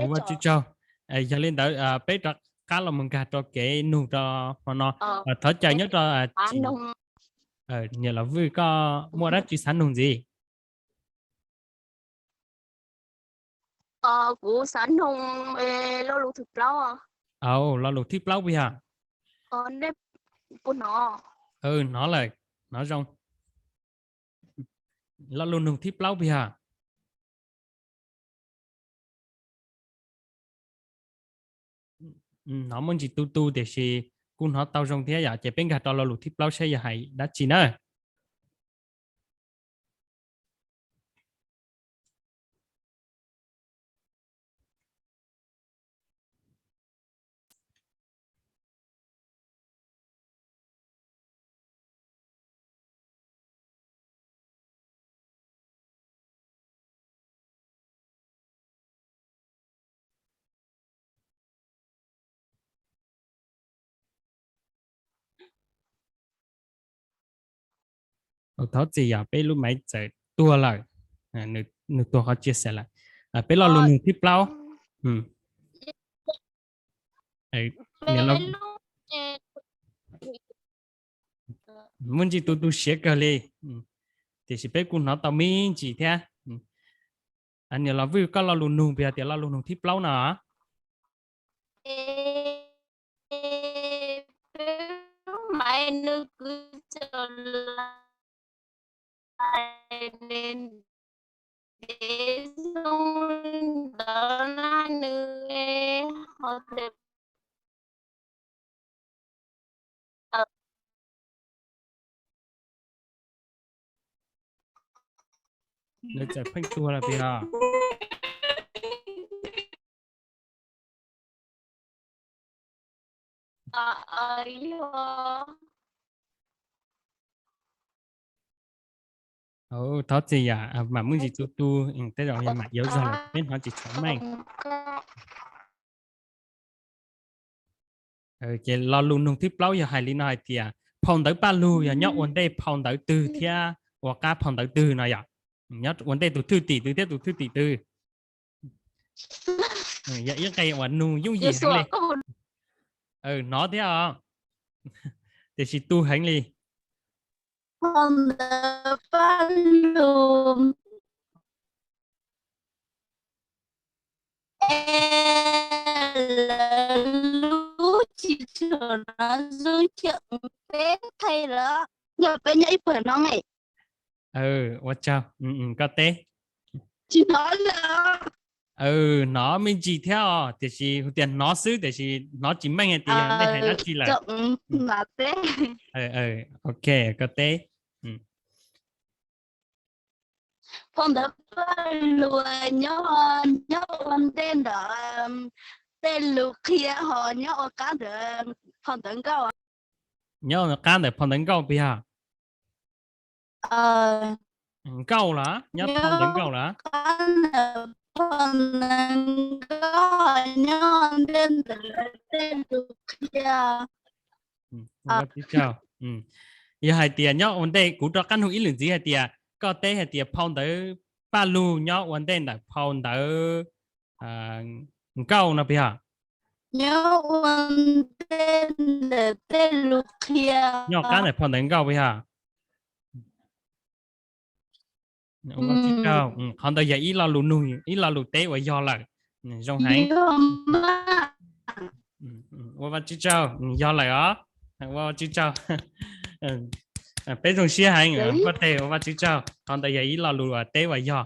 Ua tsaug. Yog li ntawd peb rov qab los mus nkag rau kev nug rau hmo no. Thov caw nyob rau, niam laus Vwj, koj muaj dab tsi xav nug ntxiv? Kuv xav nug lo lus thib plaub. Lo lus thib plaub puas yog? Hnov lawm, hnov zoo. Lo lus nug thib plaub puas yog? Hnov muaj ntsis tu tu tiam sis kuj hnov tau zoo thiab yom, ces peb nkag rau lo lus thib plaub saib yog hais dab tsi na. Thov txim yog peb lub maiv txawm tuag lawm, nws tuag qhov tsia xav lawm. Peb lo lus nug thib plaub. Muaj ntsis tu tu siav kawg li, tiam sis peb kuj hnov tau me ntsis thiab. Niam laus Vwj, koj lo lus nug puas yog tias lo lus nug thib plaub no? Nws txawm pheej tuag lawm puas yog? Thov txim yom, mam muaj ntsis tu tu, tej zaum yog mam yuav zog lawm peb hnov tsis tshua meej. Ces lo lus nug thib plaub yog hais li no hais tias phau ntawv Paj Lug yog nyob ua ntej phau ntawv twg thiab ua qab phau ntawv twg no yom? Nyob ua ntej tus thwj tim twg thiab tus thwj tim twg? Yog ib nqe uas nug yooj yim heev li. Hnov thiab os, tiam sis tu heev li. Phau ntawv Paj Lug, lawv lub tsis tshua hnov zoo, peb qhia los yog peb nyob ib puag no. Ua tsaug, koj teb. Tsis hnov lawm. Hnov me ntsis thiab os, tiam sis tias hnov xwb tiam sis hnov tsis meej hais tias yog nej hais dab tsi lawm. Ok, koj teb. Phau ntawv Paj Lug nyob ua ntej ntawm tej lus qhia, ho nyob ua qab ntawm phau ntawv Nkauj. Nyob ua qab ntawm phau ntawv Nkauj puas yog? Nkauj los? Nyob phau ntawv Nkauj los? Yog hais tias nyob ua ntej, kuv rov qab nug ib lwm ntxiv hais tias koj teb hais tias phau ntawv Paj Lug nyob ua ntej ntawm phau ntawv Nkauj no puas yog? Nyob ua ntej ntawm tej lus qhia. Nyob qab ntawm phau ntawv Nkauj puas yog? Qhov ntawd yog ib lo lus nug, ib lo lus teb uas yog lawm. Zoo heev. Ua Vajtswv tsaug, yog lawm os. Ua Vajtswv tsaug. Peb zoo siab heev, poj teg, ua Vajtswv tsaug. Qhov ntawd yog ib lo lus uas teb uas yog.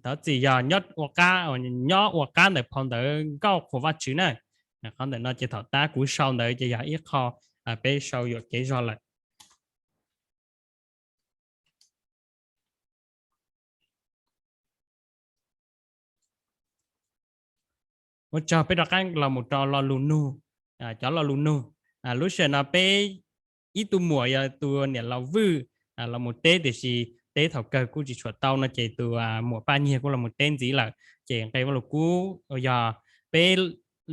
Thov txim yog nyob ua qab, nyob ua qab ntawm phau ntawv Nkauj Qhuas Vajtswv na. Qhov ntawm no ces thaum tab kuv sau ntawd ces yog ib qho peb sau yuam kev zog lawm. Ua tsaug, peb rov qab los mus rau lo lus nug, cov lo lus nug. Lub sij hawm no peb ib tug muam yog tus niam laus Vwj los mus teb, tiam sis teb thaum kawg kuj tsis tshua tau no ces tus muam Paj Nyiag kuj los mus teb ntxiv lawm. Ces nqe Vaj Lug Kub yog peb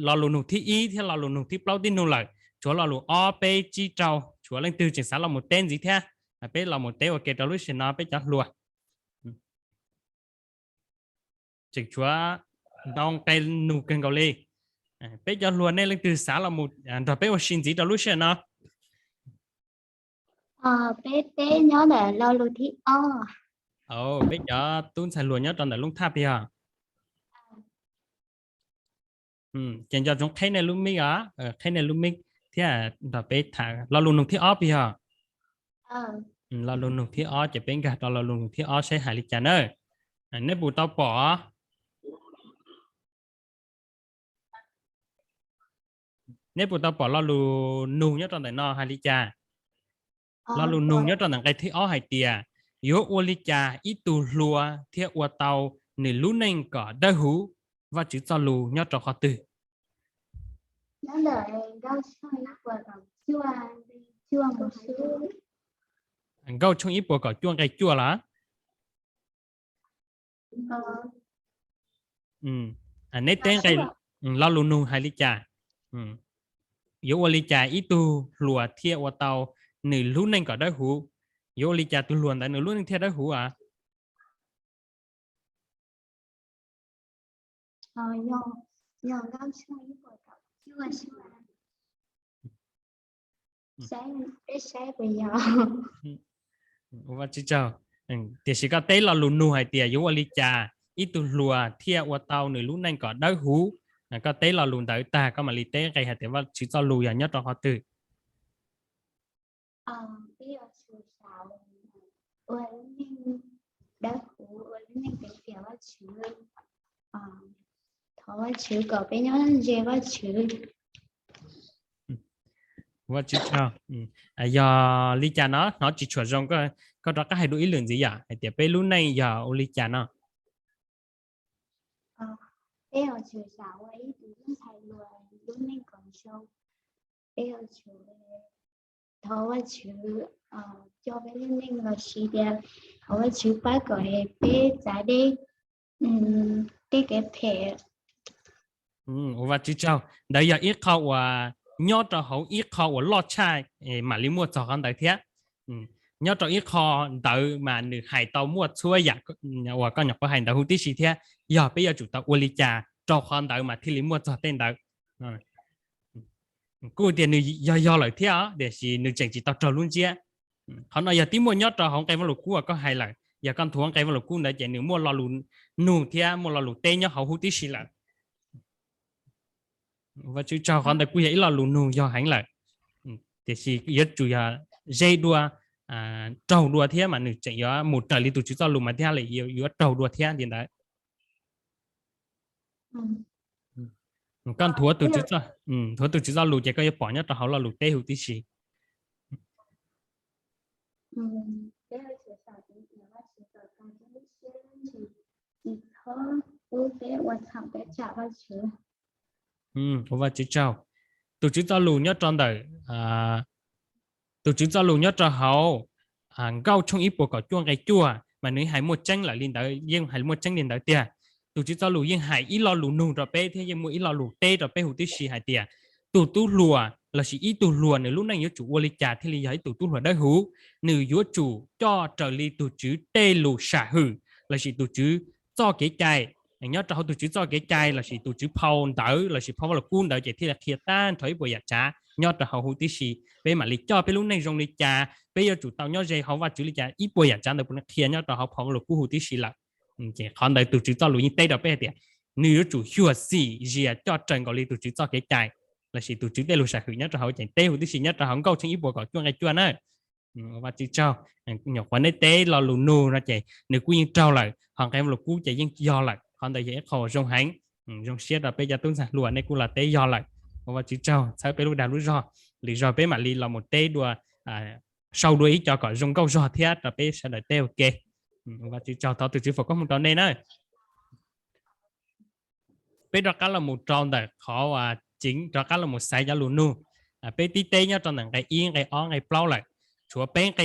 lo lus nug thib ib thiab lo lus nug thib plaub tib nug lawm, tshuav lo lus ob peb tsib rau, tshuav leej twg tseem xav los mus teb ntxiv thiab? Peb los mus teb ua ke rau lub sij hawm no peb cov hluas. Tseem tshuav ntau nqe nug kawg nkaus li. Peb cov hluas nej leej twg xav los mus nrog peb ua si ntxiv rau lub sij hawm no? Peb teb nyob ntawm lo lus thib ob. Peb cov tub ntxhais hluas nyob rau ntawm lub thaj pig os. Ces nco ntsoov qheb nej lub mic os, qheb nej lub mic thiab nrog peb tham lo lus nug thib ob pig os. Lo lus nug thib ob ces peb nkag rau lo lus nug thib ob saib hais li cas na. Nej puas tau pom? Nej puas tau pom lo lus nug nyob rau ntawm no hais li cas? Lo lus nug nyob rau ntawm nqe thib ob hais tias, yuav ua li cas ib tug hluas thiaj ua tau nws lub neej kom dawb huv? Vajtswv txoj lus nyob rau qhov twg? Nkauj tshooj ib puas kaum cuaj nqe cuaj los? Neb teb nqe, lo lus nug hais li cas? Yuav ua li cas ib tug hluas thiaj ua tau nws lub neej kom dawb huv? Yuav ua li cas tus hluas ntawd nws lub neej thiaj dawb huv a? Ua Vajtswv tsaug. Tiam sis koj teb lo lus nug hais tias yuav ua li cas ib tug hluas thiaj ua tau nws lub neej kom dawb huv. Koj teb lo lus ntawd tag koj mam li teb nqe hais tias Vajtswv txoj lus yog nyob rau qhov twg. Thov Vajtswv kom peb nyob ze Vajtswv. Vajtswv tsaug. Yog li cas no hnov tsis tshua zoo, koj rov qab hais dua ib lwm ntxiv yom, hais tias peb lub neej yog ua li cas no. Peb yuav tsum xav ua ib tug tub ntxhais hluas lub neej kom zoo. Peb yuav tsum thov Vajtswv coj peb lub neej los sis tias thov Vajtswv pab kom peb txav deb tej kev phem. Ua Vajtswv tsaug. Ntawd yog ib qho uas nyob rau hauv ib qho uas loj tshaj mam li muaj txog qhov ntawd thiab. Nyob rau ib qho ntawd mas nws hais tau muaj txhua yam uas koj nyuam qhuav hais ntawd huv tib si thiab, yog peb yuav tsum tau ua li cas rau qhov ntawd mas thiaj li muaj txog tej ntawd. Kuj tias nws yog yog lawm thiab os, tiam sis nws tseem tsis tau raug lub ntsiab. Qhov no yog twb muaj nyob rau hauv nqe Vaj Lug Kub uas koj hais lawm, yog koj nthuav nqe Vaj Lug Kub ntawd ces nws muaj lo lus nug thiab muaj lo lus teb nyob hauv huv tib si lawm. Vajtswv tsaug, qhov ntawd kuj yog ib lo lus nug yog heev lawm. Tiam sis yuav tsum yog ze dua, raug dua thiab mas nws tseem yuav mus raws li tus Tswv txoj lus mas thiaj li yuav raug dua thiab li ntawd. Koj nthuav tus Tswv txoj, nthuav tus Tswv txoj lus ces koj yuav pom nyob rau hauv lo lus teb huv tib si. Ua Vajtswv tsaug. Tus Tswv txoj lus nyob rau ntawm, tus Tswv txoj lus nyob rau hauv Nkauj tshooj ib puas kaum cuaj nqe cuaj mas nws hais muaj tseeb lawm li ntawd, yeej hais muaj tseeb li ntawd tiag. Tus Tswv txoj lus yeej hais ib lo lus nug rau peb thiab yeej muaj ib lo lus teb rau peb huv tib si hais tias tus tub hluas lossis ib tug hluas nws lub neej yuav tsum ua li cas thiaj li yog ib tug tub hluas dawb huv. Nws yuav tsum coj raws li tus Tswv tej lus sam hwm lossis tus Tswv txoj kev cai. Nyob rau hauv tus Tswv txoj kev cai lossis tus Tswv phau ntawv lossis phau Vaj Lug Kub ntawd ces thiaj li qhia tag nrho ib puas yam tsav nyob rau hauv huv tib si. Peb mam li coj peb lub neej zoo li cas, peb yuav tsum tau nyob ze hauv Vajtswv li cas, ib puas yam tsav ntawd puav leej qhia nyob rau hauv phau Vaj Lug Kub huv tib si lawm. Ces qhov ntawd tus Tswv txoj lus yeej teb rau peb hais tias nws yuav tsum xyuam xim zias coj raws nkaus li tus Tswv txoj kev cai lossis tus Tswv tej lus sam hwm nyob rau hauv ces teb huv tib si nyob rau hauv Nkauj tshooj ib puas kaum cuaj nqe cuaj na. Ua Vajtswv tsaug. Nyuam qhuav neb teb lo lus nug no ces nws kuj yeej raug lawm, ho nqe Vaj Lug Kub ces yeej yog lawm. Qhov ntawd yog ib qho zoo heev. Zoo siab rau peb cov tub ntxhais hluas nej kuj los teb yog lawm. Ua Vajtswv tsaug, txhawb peb lub dag lub zog. Lwm zaug peb mam li los mus teb dua, sau dua ib co kom zoo nkauj zog thiab rau peb sawv daws teb ua ke. Ua Vajtswv tsaug, thov tus Tswv foom koob hmoov rau nej na. Peb rov qab los mus rau ntawm qhov uas ceev, rov qab los mus xaiv cov lus nug. Peb twb teb nyob rau ntawm nqe ib, nqe ob, nqe plaub lawm, tshuav peb nqe,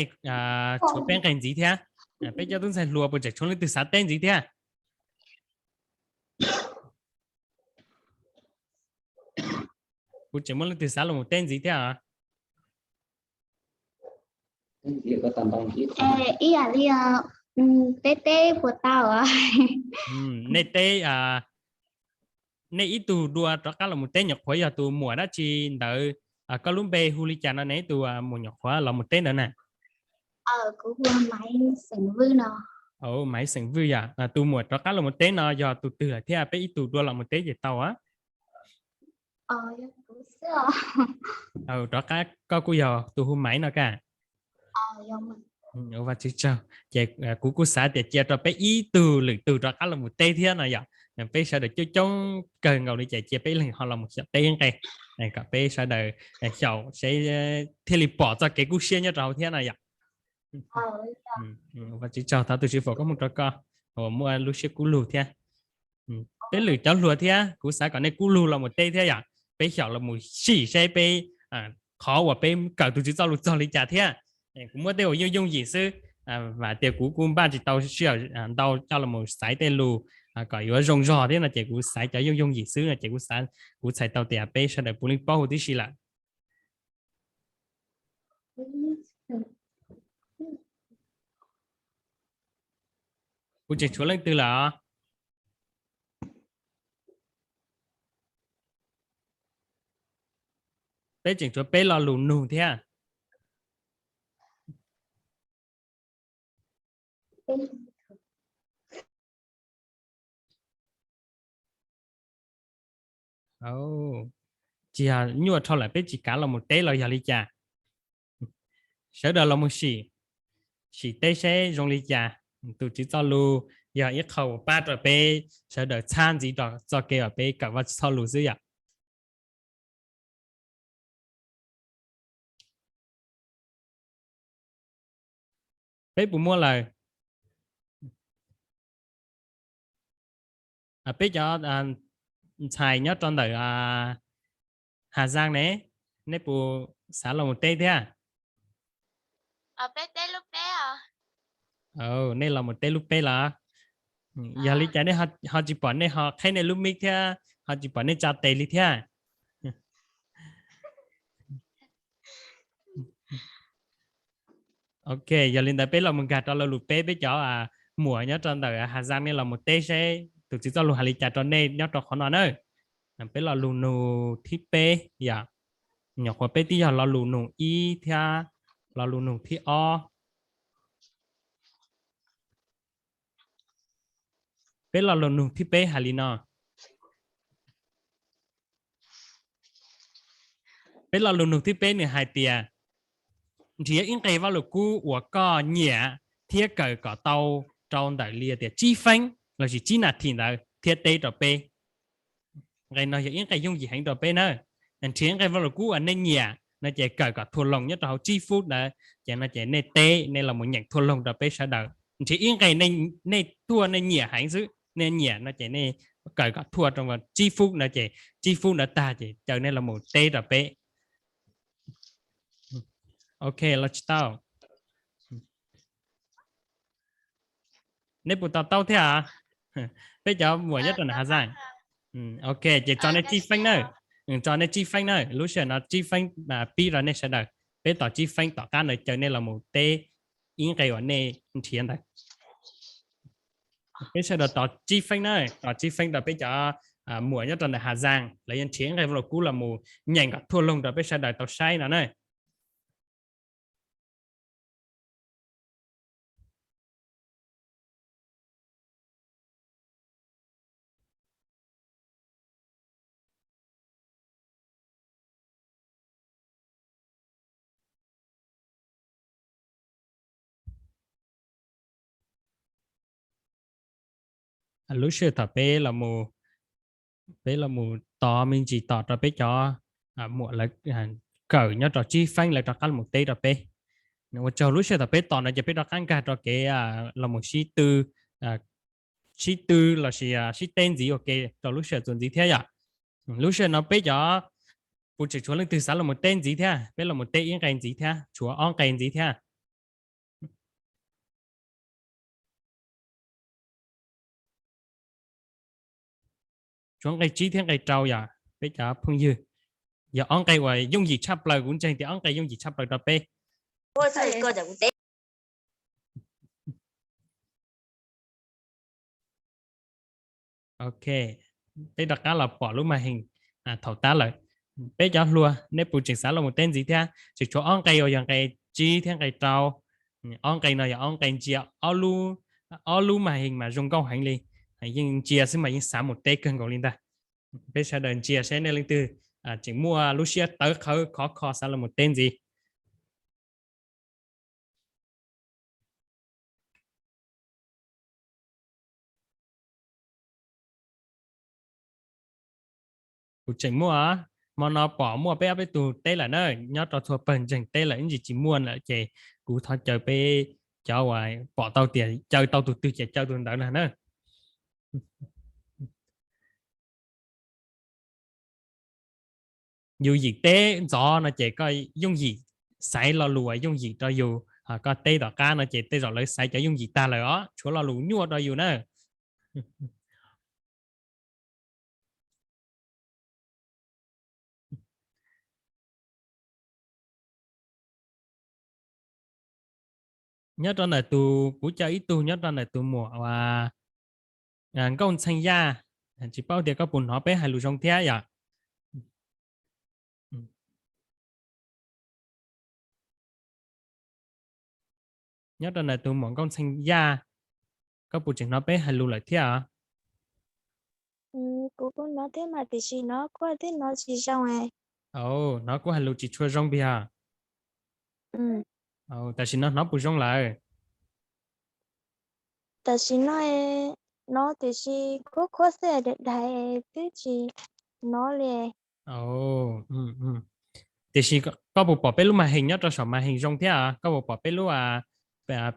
tshuav peb nqe ntxiv thiab. Peb cov tub ntxhais hluas puas tseem tshuav leej twg xav teb ntxiv thiab? Puas tseem muaj leej twg xav los mus teb ntxiv thiab? Ib yam li peb teb puas tau? Nej teb, nej ib tug dua rov qab los mus teb nyuam qhuav yog tus muam dab tsi ntawd, koj lub npe hu li cas no ne, tus muam nyuam qhuav los mus teb ntawd na? Kuv hu Maiv Xeem Vwj no. Maiv Xeem Vwj yom, tus muam rov qab los mus teb no yog tus twg lawm thiab, peb ib tug dua los mus teb ces tau a? Rov qab koj kuj yog tus hu Maiv no ka? Ua Vajtswv tsaug, ces kuv kuj xav tias cia rau peb ib tug lwm tus rov qab los mus teb thiab no yom. Peb sawv daws coob coob kawg nkaus li ces cia peb ib leeg ho los mus xyaum teb ib nqe, kom peb sawv daws xyaum seb thiaj li pom txoj kev kub siab nyob rau hauv thiab no yom. Ua Vajtswv tsaug, thov tus Tswv foom koob hmoov rau koj uas muaj lub siab kub lug thiab. Peb lwm cov hluas thiab, kuv xav kom nej kub lug los mus teb thiab yom. Peb xyaum los mus sim seb peb, qhov uas peb kawm tus Tswv txoj lus txog li cas thiab. Kuv muab tej uas yooj yooj yim xwb, vam tias kuv kuj npaj tsis tau sij hawm ntau coj los mus xaiv tej lus kom yuav zoo zog thiab no ces kuv xaiv cov yooj yooj yim xwb no ces kuv, kuv txhais tau tias peb sawv daws puav leej paub huv tib si lawm. Kuv tseem tshuav leej twg lawm os? Peb tseem tshuav peb lo lus nug thiab. Tsis yog nyuaj dhau lawm peb tsis kav los mus teb los yog li cas? Sawv daws los mus sim, sim teb seb zoo li cas. Tus Tswv txoj lus yog ib qho uas pab rau peb sawv daws txhab ntxiv rau txoj kev uas peb kawm Vajtswv txoj lus xwb yom. Peb puas muaj lawm? Peb cov ntxhais nyob rau ntawm Hà Giang ne, nej puas xav los mus teb thiab? Nej los mus teb lub peb los? Yog li cas nej ho tsis pom nej ho qheb nej lub mic thiab ho tsis pom nej tsa tes li thiab? Ok, yog li ntawd peb los mus nkag rau lo lus peb, peb cov muam nyob rau ntawm Hà Giang nej los mus teb seb tus Tswv txoj lus hais li cas rau nej nyob rau qhov no na. Peb lo lus nug thib peb yom, nyuam qhuav peb twb yog lo lus nug ib thiab lo lus nug thib ob. Peb lo lus nug thib peb hais li no. Peb lo lus nug thib peb nws hais tias nrhiav ib nqe Vaj Lus Kub uas koj nyiam thiab kawm kom tau rau ntawm li tias tsib feeb lossis tsib nas this ntawd thiab teb rau peb. Nqe no yog ib nqe yooj yim heev rau peb na. Nrhiav ib nqe Vaj Lus Kub uas nej nyiam no ces kawm kom thua loos nyob rau hauv tsib fub ntawd ces no ces nej teb, nej los mus nyeem thua loos rau peb sawv daws. Nrhiav ib nqe nej tuaj nej nyiam heev xwb, nej nyiam no ces nej kawm kom thua rau tsib fub no ces tsib fub ntawd tag ces caw nej los mus teb rau peb. Ok, los tsis tau. Nej puas to taub thiab? Peb cov muam nyob rau ntawm Hà Giang. Ok, ces tso nej tsib feeb na. Tso nej tsib feeb na, lub sij hawm no tsib feeb pib rau nej sawv daws. Peb tos tsib feeb tom qab ntawd caw nej los mus teb ib nqe uas nej nrhiav ntawd. Peb sawv daws tos tsib feeb na, tos tsib feeb rau peb cov muam nyob rau ntawm Hà Giang, lawv yuav nrhiav ib nqe Vaj Lus Kub los mus nyeem kom thua loos rau peb sawv daws tau saib no na. Lub sij hawm thaum peb los mus, peb los mus tos me ntsis tos rau peb cov muam lawv kawm nyob rau tsib feeb lawv rov qab los teb rau peb. Ua tsaug lub sij hawm thaum peb tos no ces peb rov qab nkag rau kev los mus sib tw, sib tw lossis sib teb ntxiv ua ke rau lub sij hawm txuas ntxiv thiab yom. Lub sij hawm no peb cov, puas tseem tshuav leej twg xav los mus teb ntxiv thiab? Peb los mus teb ib nqe ntxiv thiab, tshuav ob nqe ntxiv thiab. Tshuav nqe tsib thiab nqe rau yom peb cov phooj ywg. Yog ob nqe uas yooj yim tshaj plaws, kuv ntseeg tias ob nqe yooj yim tshaj plaws rau peb. Ok, peb rov qab los pom lub màn hình thaum tab lawm. Peb cov hluas nej puas tseem xav los mus teb ntxiv thiab? Tseem tshuav ob nqe uas yog nqe tsib thiab nqe rau. Ob nqe no yog ob nqe ntsia ob lub màn hình mas zoo nkauj heev li. Yeej ntsia xwb mas yeej xav mus teb kawg nkaus li ntag. Peb sawv daws ntsia seb nej leej twg tseem muaj lub siab tawv qhawv khov kho xav los mus teb ntxiv. Kuv tseem muaj, hmo no pom muaj peb ob peb tug teb lawm na, nyob rau txhua pawg ntseeg teb lawm ib ntsis tsis muaj lawm ces kuv thov caw peb cov uas pom tau tias caw tau tus twg ces caw tus ntawd na. Yus yim teb ntxov no ces koj yooj yim xaiv lo lus uas yooj yim rau yus, ho koj teb tom qab no ces tej zaum lawv xaiv cov yooj yim tag lawm os, tshuav lo lus nyuaj rau yus na. Nyob rau ntawm tus, kuv caw ib tug nyob rau ntawm tus muam Nkauj Ntxhee Yaj, tsis paub tias koj puas hnov peb hais lus zoo thiab yom? Nyob rau ntawm tus muam Nkauj Ntxhee Yaj, koj puas tseem hnov peb hais lus lawm thiab? Kuv kuj hnov thiab mas tiam sis hnov kuj thiab hnov tsis zoo. Hnov kuj hais lus tsis tshua zoo pig os. Tam sim no hnov puas zoo lawm? Tam sim no hnov tiam sis khuab khuab xwb, daim daim twb tsis hnov li. Tiam sis koj puas pom peb lub màn hình nyob rau saum màn hình zoo thiab? Koj puas pom peb lub,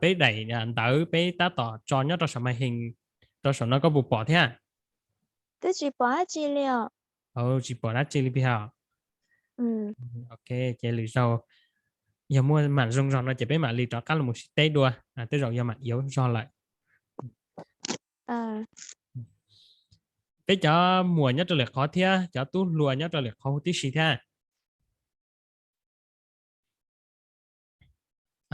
peb daim ntawv peb tab tom tso nyob rau saum màn hình, rau saum no koj puas pom thiab? Twb tsis pom dab tsi li os. Tsis pom dab tsi li pig os. Ok, ces lwm zaus yog muaj mam zoo zog no ces peb mam li rov qab los mus sib teb dua, tej zaum yog mam yuav zog lawm. Peb cov muam nyob rau lwm qhov thiab cov tub hluas nyob rau lwm qhov huv tib si thiab.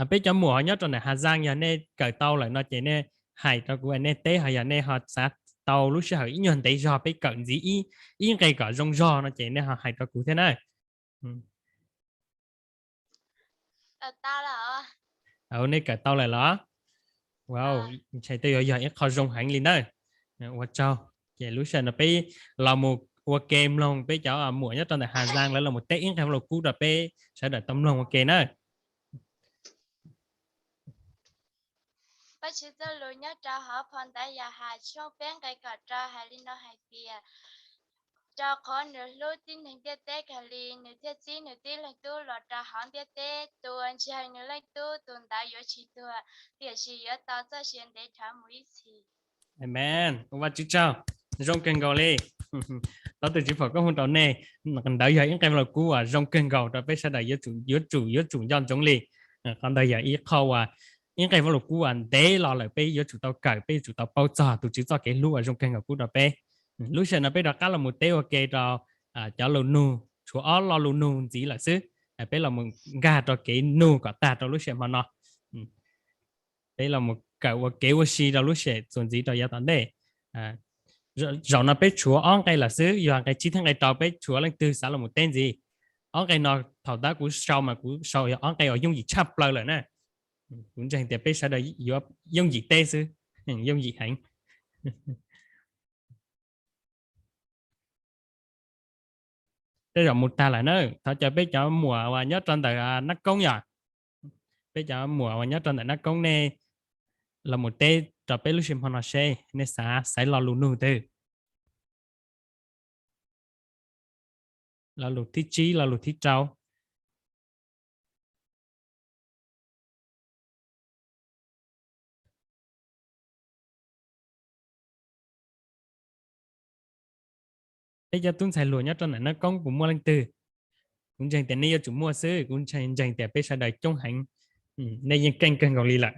Peb cov muam nyob rau ntawm Hà Giang yog nej kawm tau lawm no ces nej hais rau kuv, nej teb, ho yog nej ho xav tau lub sij hawm ib nyuag ntev zog peb kawm ntxiv ib nqe kom zoo zog no ces nej ho hais rau kuv thiab na. Nej kawm tau lawm los? Ntshai tej yuav yog ib qho zoo heev li na. Ua tsaug. Ces lub sij hawm no peb los mus ua ke mloog peb cov muam nyob rau ntawm Hà Giang lawv los mus teb ib nqe Vaj Lus Kub rau peb sawv daws tau mloog ua ke na. Vajtswv txoj lus nyob rau hauv phau ntawv Yauhas tshooj peb nqe kaum rau hais li no hais tias, rau qhov nws hlub tib neeg ntiaj teb kawg li, nws thiaj txib nws tib leeg tub los rau hauv ntiaj teb. Tus uas ntseeg nws leej tub, tus ntawd yuav tsis tuag, tiam sis yuav tau txoj sia ntev dhawv mus ib txhis. Amen, ua Vajtswv tsaug, zoo kawg nkaus li. Thov tus Tswv foom koob hmoov rau nej. Ntawd yog ib nqe Vaj Lus Kub uas zoo kawg nkaus rau peb sawv daws yuav tsum, yuav tsum nco ntsoov li. Qhov ntawd yog ib qho uas, ib nqe Vaj Lus Kub uas ntev los lawm peb yuav tsum tau kawm, peb yuav tsum tau paub txog tus Tswv txoj kev hlub uas zoo kawg nkaus pub rau peb. Lub sij hawm no peb rov qab los mus teb ua ke rau cov lus nug, tshuav ob lo lus nug ntxiv lawm xwb. Peb los mus nkag rau kev nug kom tag rau lub sij hawm hmo no. Peb los mus kawm ua kev ua si rau lub sij hawm txuas ntxiv rau yav tom ntej. Zaum no peb tshuav ob nqe lawm xwb, yog nqe tsib thiab nqe rau peb tshuav leej twg xav los mus teb ntxiv. Ob nqe no thaum tab kuv sau mas kuv sau yog ob nqe uas yooj yim tshaj plaws lawm na. Kuv ntseeg tias peb sawv daws yuav yooj yim teb xwb, yooj yim heev. Tej zaum mus tag lawm na, thov caw peb cov muam uas nyob rau ntawm Nab Koob yom. Peb cov muam uas nyob rau ntawm Nab Koob nej los mus teb rau peb lub sij hmo no seb nej xav xaiv lo lus nug twg. Lo lus thib tsib, lo lus thib rau. Peb cov tub ntxhais hluas nyob rau ntawm Nab Koob puas muaj leej twg? Kuv ntseeg tias nej yuav tsum muaj xwb, kuv ntseeg tias peb sawv daws coob heev, nej yeej keej kawg nkaus li lawm.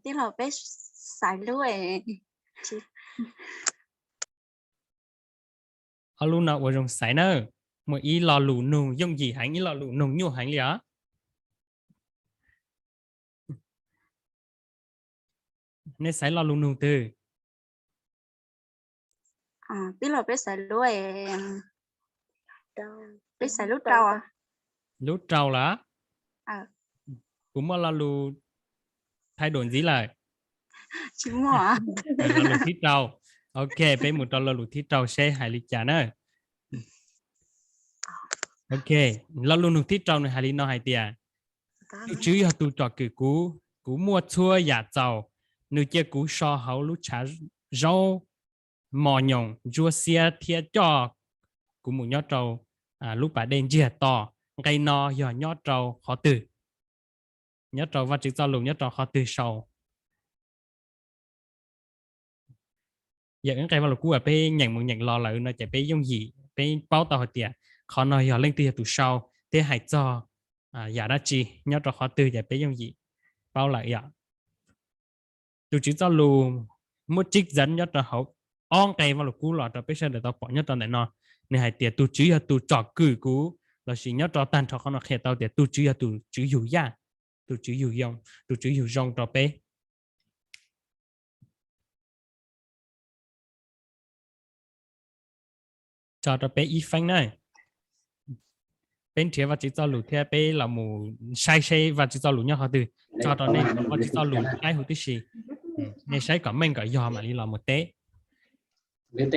Tij laug, peb xaiv lub, ob lub no ua zoo xaiv nawb. Muaj ib lo lus nug yooj yim heev, ib lo lus nug nyuaj heev li os. Nej xaiv lo lus nug twg? Tij laug, peb xaiv lub, peb xaiv lub rau. Lub rau los? Kuv muaj lo lus thaij duam ntxiv lawm. Tsis muaj. Lo lus thib rau. Ok, peb mus rau lo lus thib rau seb hais li cas na. Ok, lo lus nug thib rau nws hais li no hais tias, tus Tswv yog tus tsom kwm kuv, kuv muaj txhua yam txaus, nws cia kuv so hauv lub tshav zaub mos nyoos ntsuab xiab thiab coj kuv mus nyob rau lub pas dej ntsiag to. Nqe no yog nyob rau qhov twg? Nyob rau Vajtswv txoj lus nyob rau qhov twg sau? Yog ib nqe Vaj Lug Kub uas peb nyeem mus nyeem los lawm no ces peb yooj yim, peb paub tau hais tias qhov no yog leej twg yog tus sau thiab hais txog yam dab tsi nyob rau qhov twg ces peb yooj yim paub lawm yom. Tus Tswv txoj lus muab trích dẫn nyob rau hauv ob nqe Vaj Lug Kub los rau peb sawv daws tau pom nyob rau ntawm no. Nws hais tias tus Tswv yog tus tsom kwm kuv, lossis nyob rau tag nrho qhov no qhia tau tias tus Tswv yog tus Tswv yug yaj, tus Tswv yug zoo, tus Tswv yug zoo rau peb. Tso rau peb ib feeb na. Peb nrhiav Vajtswv txoj lus thiab peb los mus saib seb Vajtswv txoj lus nyob qhov twg. Tso rau nej Vajtswv txoj lus saib huv tib si. Nej saib kom meej kom yog mam li los mus teb. Peb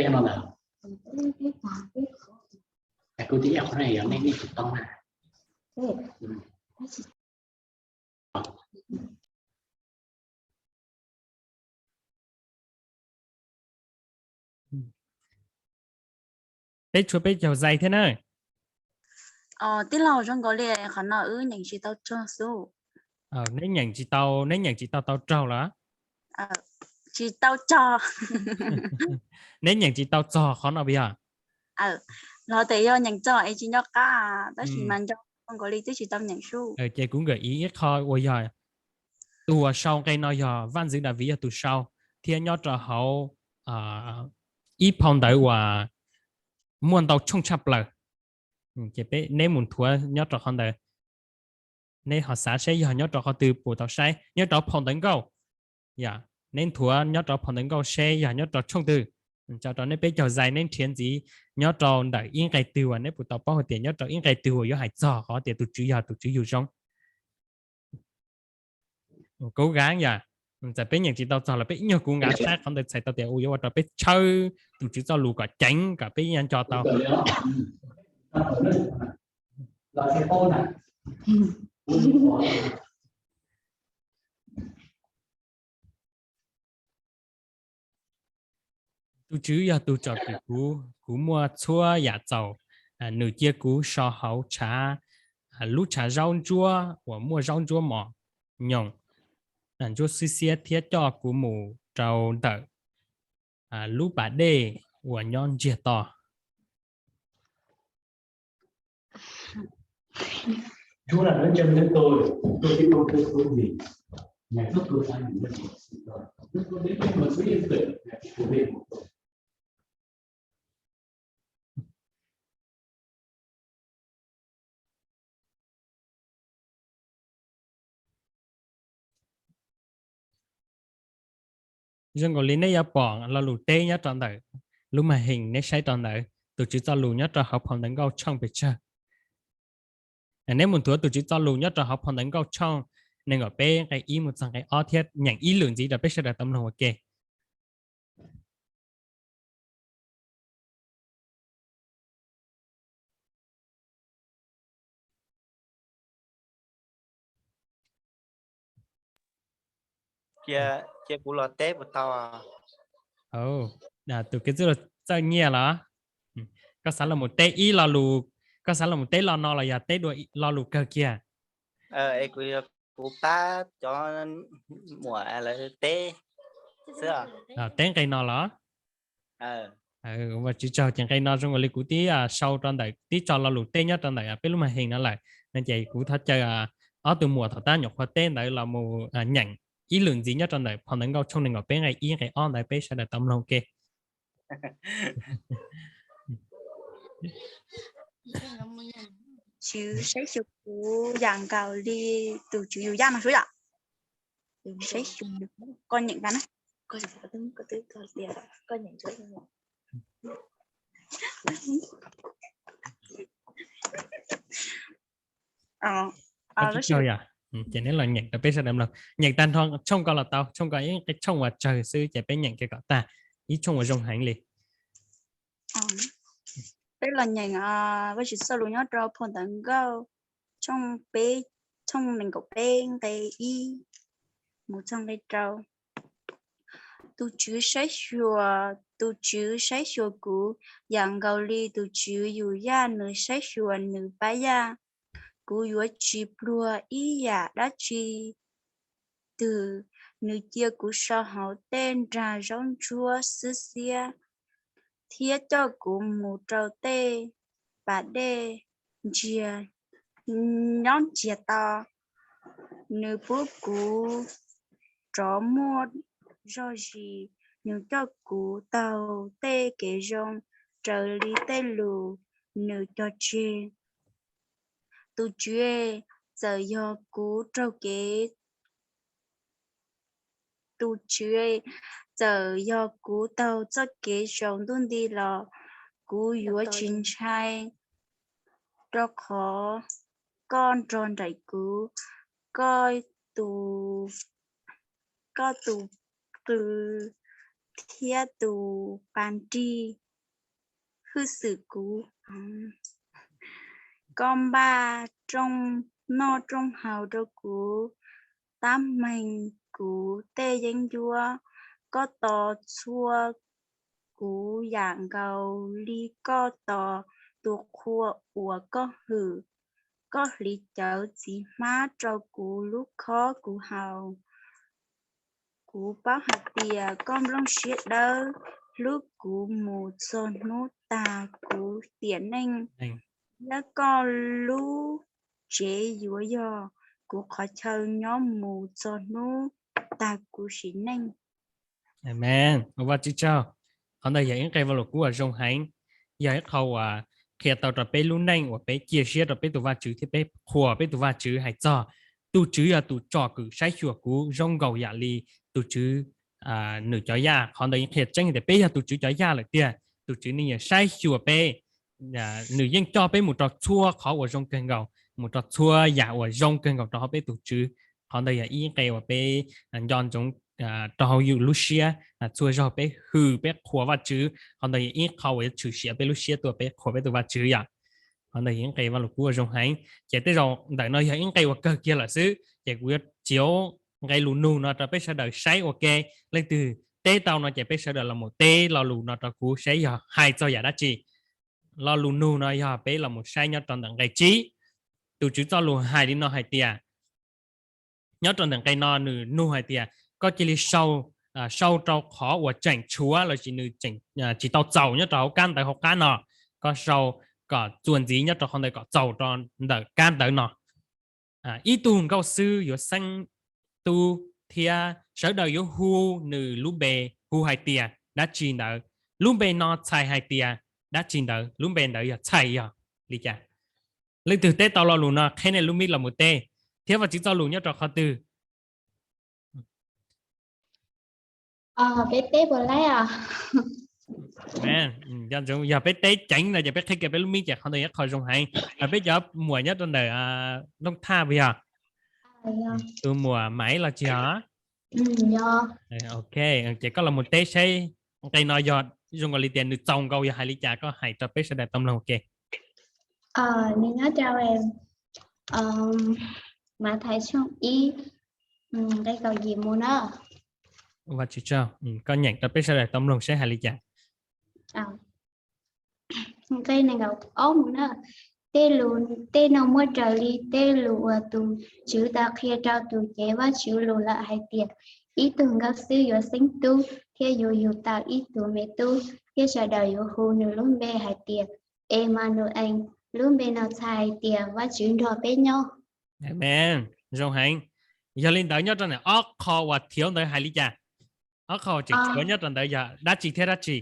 tshuav peb caug zais thiab na. Tij laug, zoo nkaus li qhov no wb nyeem tsis tau txog xwb. Neb nyeem tsis tau, neb nyeem tsis tau tau raug los? Tsis tau txog. Neb nyeem tsis tau txog qhov no puas yog? Los tias yog nyeem txog es tsis nco qab, tab sis mas nco zoo nkaus li twb tsis tau nyeem xwb. Ces kuv nkawm ib qho uas yog tus uas sau nqe no yog Vaj Ntxwv Daviv yog tus sau, thiab nyob rau hauv ib phau ntawv uas muaj ntau tshooj tshaj plaws. Ces neb mus nthuav nyob rau qhov ntawd, neb ho xav seb yog nyob rau qhov twg puas tau saib nyob rau phau ntawv nkauj. Yog neb nthuav nyob rau phau ntawv nkauj seb yog nyob rau tshooj twg, tso rau neb peb caug zais, neb nrhiav ntxiv nyob rau ntawm ib nqe twg uas neb puas tau paub hais tias nyob rau ib nqe twg uas yuav hais txog qhov tias tus Tswv yog tus Tswv yug zoo. Kuv nkav yom, txawm peb nyeem tsis tau txog los peb ib nyuag kuv nkav saib qhov ntawd txhais tau tias ua yuav ua rau peb tshawb tus Tswv txoj lus kom ceev kom peb nco tau. Tus Tswv yog tus tsom kwm kuv, kuv muaj txhua yam txaus, nws cia kuv so hauv tshav, lub tshav zaub ntsuab uas muaj zaub ntsuab mos nyoos ntsuab xiab xiab thiab coj kuv mus rau ntawm lub pas dej uas nyob ntsiag to. Zoo nkaus li neb yuav pom lo lus teb nyob rau ntawm lub màn hình, neb saib rau ntawd, tus Tswv txoj lus nyob rau hauv phau ntawv nkauj tshooj pes tsawg. Neb mus nthuav tus Tswv txoj lus nyob rau hauv phau ntawv nkauj tshooj nees nkaum peb nqe ib mus txog nqe ob thiab nyeem ib lwm ntxiv rau peb sawv daws tau mloog ua ke. Cia kuv los teb puas tau? Tus kwv tij Txawj Nyiaj los? Koj xav los mus teb ib lo lus, koj xav los mus teb lo no los yog teb dua lo lus kawg kiag? Kuv pab cov muam lawv teb xwb. Teb nqe no los? Ua tsis tsaug, ces nqe no zoo nkaus li kuv tib sau rau ntawm, tib tso lo lus teb nyob rau ntawm peb lub màn hình no lawm no, ces kuv thov caw ob tug muam thaum tab nyuam qhuav teb ntawd los mus nyeem ib lwm ntxiv nyob rau ntawm phau ntawv nkauj tshooj nees nkaum peb nqe ib nqe ob ntawd peb sawv daws tau mloog ke. Tus Tswv saib xyuas kuv yam nkaus li tus Tswv yug yaj no xwb yom. Saib xyuas, koj nyeem tas na. Ces neb los nyeem rau peb sawv daws mloog. Nyeem tag nrho tshooj ko los tau, tshooj ko ib tshooj uas tsawg xwb ces peb nyeem kiag kom tag, ib tshooj uas zoo heev li. Peb los nyeem Vajtswv txoj lus nyob rau phau Ntawv Nkauj tshooj peb, tshooj nees nkaum peb nqe ib mus txog nqe rau. Tus Tswv saib xyuas, tus Tswv saib xyuas kuv yam nkaus li tus Tswv yug yaj nws saib xyuas nws pab yaj. Kuv yuav tsis pluag ib yam dab tsi twg. Nws cia kuv so hauv tej nrag zaub ntsuab xwb xiab, thiab coj kuv mus rau tej pas dej ntsiag, nyob ntsiag to. Nws pub kuv rov muaj zog zis, nws coj kuv taug tej kev zoo raws li tej lus nws cog tseg. Tus Tswv, txawm yog kuv raug kev, tus Tswv, txawm yog kuv taug txoj kev saum ntuj nti los kuv yuav tsis ntshai, rau qhov koj nrog nraim kuv, koj tus, koj tus qw thiab tus pas nrig hwj xwm kuv. Koj npaj rooj noj rooj haus rau kuv, tab meeg kuv tej yeeb ncuab. Koj tos txhua kuv yam nkaus li koj tos tus qhua uas koj hwm. Koj hliv cawv txiv hmab rau kuv lub khob kuv haus. Kuv paub hais tias koj nplooj siab dawb, hlub kuv mus txog hnub tag kuv tiam neej, thiab koj lub tsev yuav yog kuv qhov chaw nyob mus txog hnub tag kuv sim neej. Amees, ua Vajtswv tsaug. Qhov ntawd yog ib nqe Vajluskub uas zoo heev, yog ib qho uas qhia tau rau peb lub neej uas peb cia siab rau peb tus Vajtswv thiab peb qhuas peb tus Vajtswv hais txog tus Tswv yog tus tsom kwm saib xyuas kuv zoo nkaus yam li tus Tswv nws cov yaj. Qhov ntawd yeej qhia tseeb tias peb yog tus Tswv cov yaj lawm tiag. Tus Tswv nws yeej saib xyuas peb, nws yeej coj peb mus rau txhua qhov uas zoo kawg nkaus, mus rau txhua yam uas zoo kawg nkaus rau hauv peb tus Tswv. Qhov ntawd yog ib nqe uas peb nco ntsoov rau hauv yus lub siab, txhua zaug peb hwm peb qhuas Vajtswv, qhov ntawd yog ib qho uas yuav tshwm sim peb lub siab tuaj peb qhuas peb tus Vajtswv yom. Qhov ntawd yog ib nqe Vajluskub uas zoo heev. Ces tej zaum ntawm no yog ib nqe uas kawg kiag lawm xwb, ces kuv yuav txiav nqe lus nug no rau peb sawv daws saib ua ke. Leej twg teb tau no ces peb sawv daws los mus teb lo lus no rau kuv saib yog hais txog yam dab tsi. Lo lus nug no yog peb los mus saib nyob rau ntawm nqe tsib. Tus Tswv txoj lus hais li no hais tias, nyob rau ntawm nqe no nws nug hais tias koj cia li sau, sau rau qhov uas tseem tshuav lossis nws tseem tsis tau txaus nyob rau hauv kab ntawv hauv qab no, koj sau kom txuas ntxiv nyob rau qhov ntawd kom txaus rau ntawm kab ntawv no. Ib tug nkauj xwb yuav xeeb tub thiab sawv daws yuav hu nws lub npe, hu hais tias dab tsi ntawd. Lub npe no txhais hais tias dab tsi ntawd, lub npe ntawd yog txhais yog li cas? Leej twg teb tau lo lus no qheb nej lub mic los mus teb. Thiab Vajtswv txoj lus nyob rau qhov twg? Peb teb puas laib? Yog peb teb ceev no ces peb qhib kiag peb lub mic ces qhov ntawd yog qhov zoo heev. Peb cov muam nyob rau ntawm Looj Thaj puas yog? Tus muam Maiv los tsis yog? Ok, ces koj los mus teb saib nqe no yog zoo nkaus li tias nws txaus nkaus yog hais li cas, koj hais rau peb sawv daws tau mloog ua ke. Nws nyob rau Mathais tshooj ib, nqe kaum yim mus na. Ua Vajtswv tsaug, koj nyeem rau peb sawv daws tau mloog saib hais li cas. Nqe nees nkaum ob mus na. Tej lus, tej no muaj raws li tej lus uas tus Tswv tau qhia rau tus cev Vajtswv lus lawm hais tias, ib tug nkauj xwb yuav xeeb tub, thiab yuav yug tau ib tug me tub, thiab sawv daws yuav hu nws lub npe hais tias Emanuel, lub npe no txhais hais tias Vajtswv nrog peb nyob. Amen. Zoo heev. Yog li ntawd nyob rau ntawm ob qho uas thiav ntawd hais li cas? Ob qho tseem tshuav nyob rau ntawd yog dab tsi thiab dab tsi?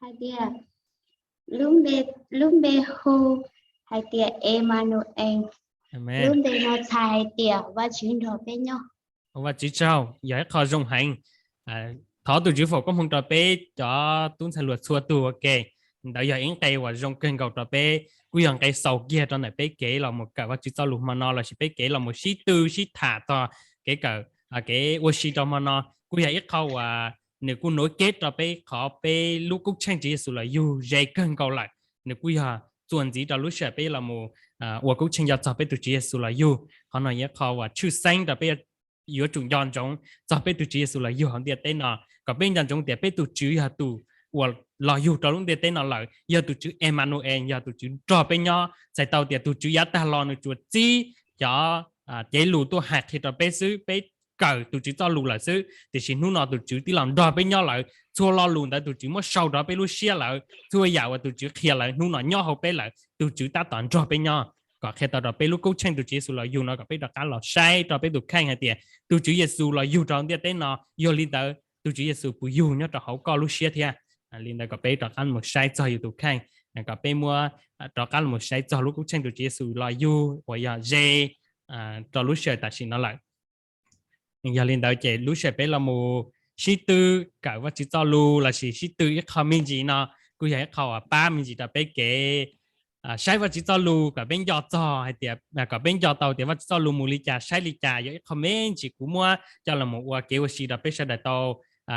Hais tias Lub npe hu hais tias Emmanuel. Lub npe no txhais hais tias Vajtswv nrog peb nyob. Ua Vajtswv tsaug, yog ib qho zoo heev. Thov tus Tswv foom koob hmoov rau peb cov tub ntxhais hluas txhua tus ua ke. Ntawd yog ib nqe uas zoo kawg nkaus rau peb, kuj yog nqe xaus kiag rau ntawm peb kev los mus kawm Vajtswv txoj lus hmo no lossis peb kev los mus sib tw sib tham txog kev kawm, kev ua si rau hmo no. Kuj yog ib qho uas nws kuj nuv keb rau peb qhov peb lub koob tsheej Tswv Yexus los yug ze kawg nkaus lawm. Nws kuj yog txuas ntxiv rau lub sij hawm peb los mus ua koob tsheej nco txog peb tus Tswv Yexus los yug. Qhov no yog ib qho uas tshwj xeeb rau peb yuav tsum nco ntsoov txog peb tus Tswv Yexus los yug hauv ntiaj teb no, kom peb nco ntsoov tias peb tus Tswv yog tus uas los yug rau lub ntiaj teb no lawm, yog tus Tswv Emmanuel, yog tus Tswv nrog peb nyob. Txhais tau tias tus Tswv yav tag los nws tsuas txib cov cev lus tuaj hais qhia rau peb xwb, peb kawm tus Tswv txoj lus lawm xwb, tiam sis hnub no tus Tswv tib los nrog peb nyob lawm. Txhua lo lus ntawd tus Tswv muab sau rau peb lub siab lawm. Txhua yam uas tus Tswv qhia lawm hnub no nyob hauv peb lawm, tus Tswv tab tom nrog peb nyob. Kom qhia tau rau peb lub koob tsheej tus Tswv Yexus los yug no kom peb rov qab los saib rau peb tus kheej hais tias tus Tswv Yexus los yug rau ntiaj teb no, yog li ntawd tus Tswv Yexus puas yug nyob rau hauv koj lub siab thiab? Li ntawd kom peb rov qab los saib txog yus tus kheej, kom peb muab rov qab los saib txog lub koob tsheej tus Tswv Yexus los yug uas yog ze rau lub sij hawm tam sim no lawm. Yog li ntawd ces lub sij hawm peb los mus sib tw kawm Vajtswv txoj lus lossis sib tw ib qho me ntsis no kuj yog ib qho uas pab me ntsis rau peb kev saib Vajtswv txoj lus kom peb nco txog hais tias, kom peb nco tau tias Vajtswv txoj lus mus li cas saib li cas. Yog ib qho me ntsis kuv muab coj los mus ua kev ua si rau peb sawv daws tau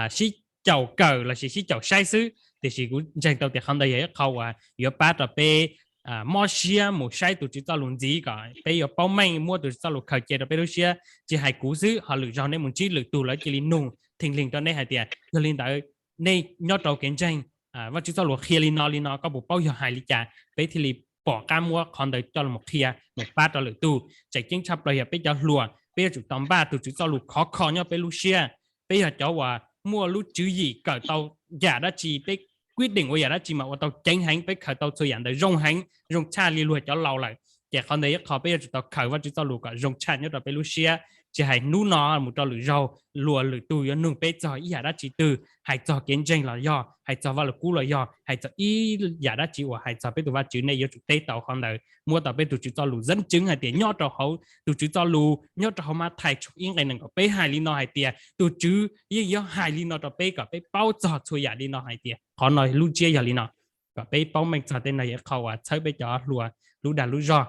sib caum kawm lossis sib caum saib xwb, tiam sis kuv ntseeg tau tias qhov ntawd yog ib qho uas yuav pab rau peb mob siab mus saib tus Tswv txoj lus ntxiv kom peb yuav paub meej muab tus Tswv txoj lus khaws cia rau peb lub siab. Tsis hais kuv xwb, ho lwm zaug nej mus ntsib lwm tus lawv cia li nug theej leej rau nej hais tias yog li ntawd nej nyob rau kev ntseeg Vajtswv txoj lus qhia li no li no, koj puas paub yog hais li cas? Peb thiaj li pom qab muab qhov ntawd coj los qhia mus pab rau lwm tus. Tseem ceeb tshaj plaws yog peb cov hluas, peb yuav tsum tau npaj tus Tswv txoj lus khov kho nyob peb lub siab. Peb yog cov uas muaj lub tswv yim kawm tau yam dab tsi, peb kwb deem ua yam dab tsi mas ua tau ceev heev, peb khaws tau txhua yam ntawd zoo heev, zoo tshaj li luag cov laus lawm. Ces qhov ntawd ib qho peb yuav tsum tau khaws Vajtswv txoj lus kom zoo tshaj nyob rau peb lub siab. Tsis hais hnub no mus rau lwm zaug luag lwm tus yuav nug peb txog ib yam dab tsi twg, hais txog kev ntseeg los yog, hais txog Vaj Lug Kub los yog, hais txog ib yam dab tsi uas hais txog peb tus Vajtswv, nej yuav tsum teb tau qhov ntawd, muab tau peb tus Tswv txoj lus zeeb tseeb hais tias nyob rau hauv tus Tswv txoj lus, nyob rau hauv Mathais tshooj ib nqe nees nkaum peb hais li no hais tias tus Tswv yeej yuav hais li no rau peb kom peb paub txog txhua yam li no hais tias qhov no lub ntsiab yog li no. Kom peb paub meej txog tej no yog ib qho uas txhawb peb cov hluas lub dag lub zog.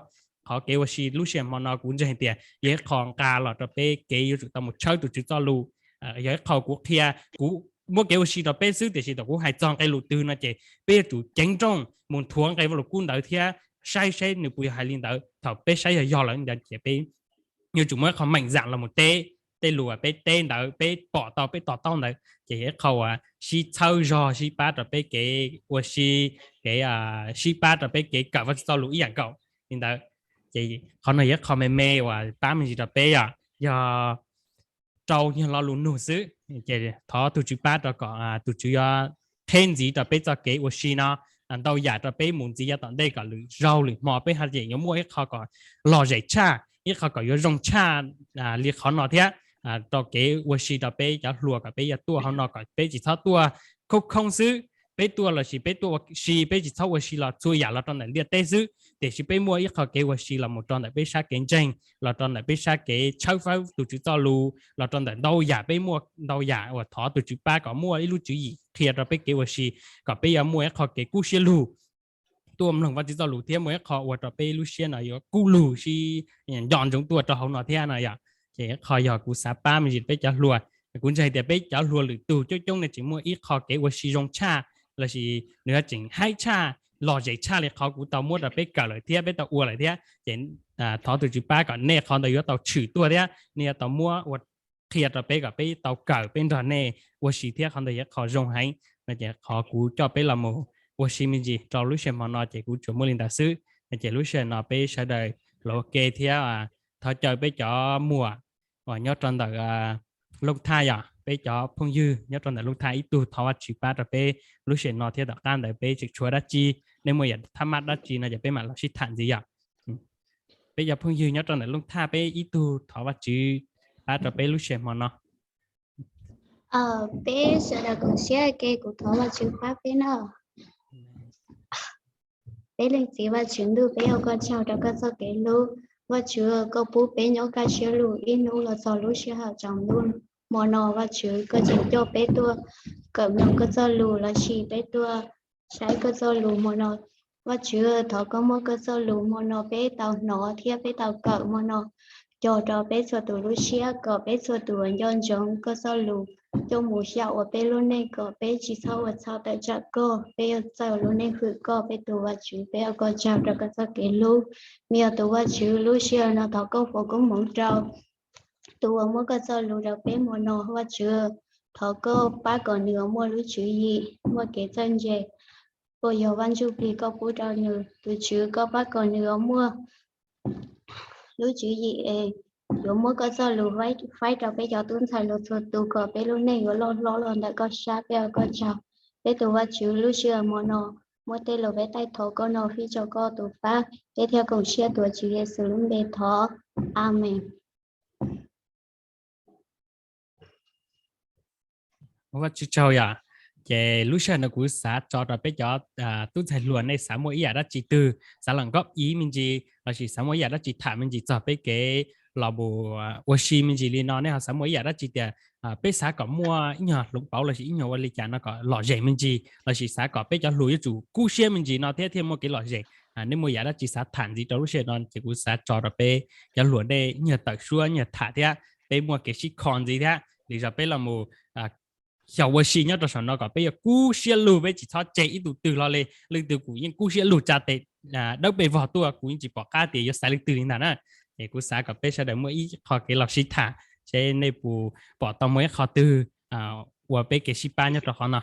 Qhov kev ua si lub sij hawm hmo no kuv ntseeg tias yog ib qho nqa los rau peb kev yuav tsum tau mus tshawb tus Tswv txoj lus. Yog ib qho kuv qhia, kuv muab kev ua si rau peb xwb, tiam sis thaum kuv hais txog nqe lus twg no ces peb yuav tsum ceev nrooj mus nthuav nqe Vaj Lug Kub ntawd thiab saib saib nws puas yog hais li ntawd. Thaum peb saib yog yog lawm ntawd ces peb yuav tsum muaj ib qho meem zam los mus teb tej lus uas peb teb ntawd, peb pom tau, peb to taub ntawd. Ces yog ib qho uas sib txhawb zog, sib pab rau peb kev ua si, kev sib pab rau peb kev kawm Vajtswv txoj lus ib yam nkaus li ntawd. Ces qhov no yog ib qho me me uas pab me ntsis rau peb, yog, yog rau yog lo lus nug xwb. Ces thov tus Tswv pab rau kom tus Tswv yuav qheb ntxiv rau peb txoj kev ua si no. Ntau yam rau peb mus ntxiv yav tom ntej kom lwm zaug lwm hmo peb haj tseem yuav muaj ib qho kom lom zem tshaj, ib qho kom yuav zoo tshaj li qhov no thiab. Rau kev ua si rau peb cov hluas kom peb yuav tuaj hauv no kom peb tsis txhob tuaj khoob khoob xwb. Peb tuaj lossis peb tuaj ua si, peb tsis txhob ua si los txhua yam los rau ntawm ntiaj teb xwb, tiam sis peb muaj ib qho kev ua si los mus rau ntawm peb sab kev ntseeg, los rau ntawm peb sab kev tshawb fawb tus Tswv txoj lus, los rau ntawm ntau yam peb muaj ntau yam uas thov tus Tswv pab kom muaj ib lub tswv yim qhia rau peb kev ua si, kom peb yuav muaj ib qho kev kub siab lug tuaj mloog Vajtswv txoj lus thiab muaj ib qho ua rau peb lub siab no yuav kub lug sib nco ntsoov tuaj rau hauv no thiab no yom. Ces ib qho yog kuv xav pab me ntsis peb cov hluas. Kuv ntseeg tias peb cov hluas lwm tus coob coob nej tseem muaj ib qho kev ua si zoo tshaj lossis nws tseem haib tshaj, lom zem tshaj li qhov kuv tau muab rau peb kawm lawm thiab peb tau ua lawm thiab. Ces thov tus Tswv pab kom nej qhov ntawd yuav tau tshwm tuaj thiab nej yuav tau muab ua qhia rau peb kom peb tau kawm peb nrog nej ua si thiab. Qhov ntawd yog qhov zoo heev no ces qhov kuv coj peb los mus ua si me ntsis rau lub sij hawm hmo no ces kuv tsuas muaj li ntawd xwb. Ces lub sij hawm no peb sawv daws los ua ke thiab thov caw peb cov muam uas nyob rau ntawm Looj Thaj yom, peb cov phooj ywg nyob rau ntawm Looj Thaj ib tug thov Vajtswv pab rau peb lub sij hawm no thiab tom qab ntawd peb tseem tshuav dab tsi, nej muaj yam thab mab dab tsi no ces peb mam los sib tham ntxiv yom. Peb cov phooj ywg nyob rau ntawm Looj Thaj peb ib tug thov Vajtswv pab rau peb lub sij hawm hmo no. Peb sawv daws koom siab ua ke, kuv thov Vajtswv pab peb na. Peb Leej Txiv Vajtswv ntuj, peb ua koj tsaug rau koj txoj kev hlub. Vajtswv, koj pub peb nyob kaj siab lug ib hnub los txog lub sij hawm tsaus ntuj hmo no. Vajtswv, koj tseem coj peb tuaj kawm mloog koj txoj lus lossis peb tuaj saib koj txoj lus hmo no. Vajtswv, thov koj muab koj txoj lus hmo no peb tau hnov thiab peb tau kawm hmo no cog rau peb txhua tus lub siab, kom peb txhua tus nco ntsoov koj txoj lus coj mus xyaum ua peb lub neej, kom peb tsis txhob ua txhaum tawm tsam koj. Peb yuav txawj lub neej hwm koj, peb tus Vajtswv. Peb ua koj tsaug rau koj txoj kev hlub. Me nyuam tus Vajtswv, lub sij hawm no thov koj foom koob hmoov rau tus uas muab koj txoj lus rau peb hmo no. Vajtswv, thov koj pab kom nws muaj lub tswv yim, muaj kev txawj ntse uas yog Vaj Ntsujplig koj pub rau nws. Tus Tswv, koj pab kom nws muaj lub tswv yim es yuav muab koj txoj lus faib rau peb cov tub ntxhais hluas txhua tus kom peb lub neej yuav loj hlob los ntawm koj sab. Peb ua koj tsaug. Peb tus Vajtswv, lub sij hawm hmo no muab tej lus peb taij thov koj no fij rau koj tus pab. Peb thiaj koom siab tuav Tswv Yexus lub npe thov. Amees. Ua Vajtswv tsaug yom. Ces lub sij hawm no kuv xav tso rau peb cov tub ntxhais hluas, nej xav muaj ib yam dab tsi twg, xav los góp ý me ntsis lossis xav muaj ib yam dab tsi tham me ntsis txog peb kev los mus ua si me ntsis li no, nej ho xav muaj ib yam dab tsi tias peb xav kom muaj ib nyuag hloov pauv lossis ib nyuag ua li cas no kom lom zem me ntsis, lossis xav kom peb cov hluas yuav tsum kub siab me ntsis no thiab thiaj muaj kev lom zem. Nej muaj yam dab tsi xav tham ntxiv rau lub sij hawm no ces kuv xav tso rau peb cov hluas nej ib nyuag tawm suab ib nyuag tham thiab peb muaj kev sib kho ntxiv thiab. Li zog peb los mus xyaum ua si nyob rau saum no kom peb yuav kub siab lug, peb tsis txhob tseg ib tug twg hlo li. Leej twg kuj yeej kub siab lug tsa tes dawb pes vog tuaj, kuv yeej tsis pom qab tias yuav xaiv leej twg li ntag na. Es kuv xav kom peb sawv daws muaj ib qho kev los sib tham seb nej puas pom tau muaj ib qho twg ua peb kev sib pab nyob rau qhov no.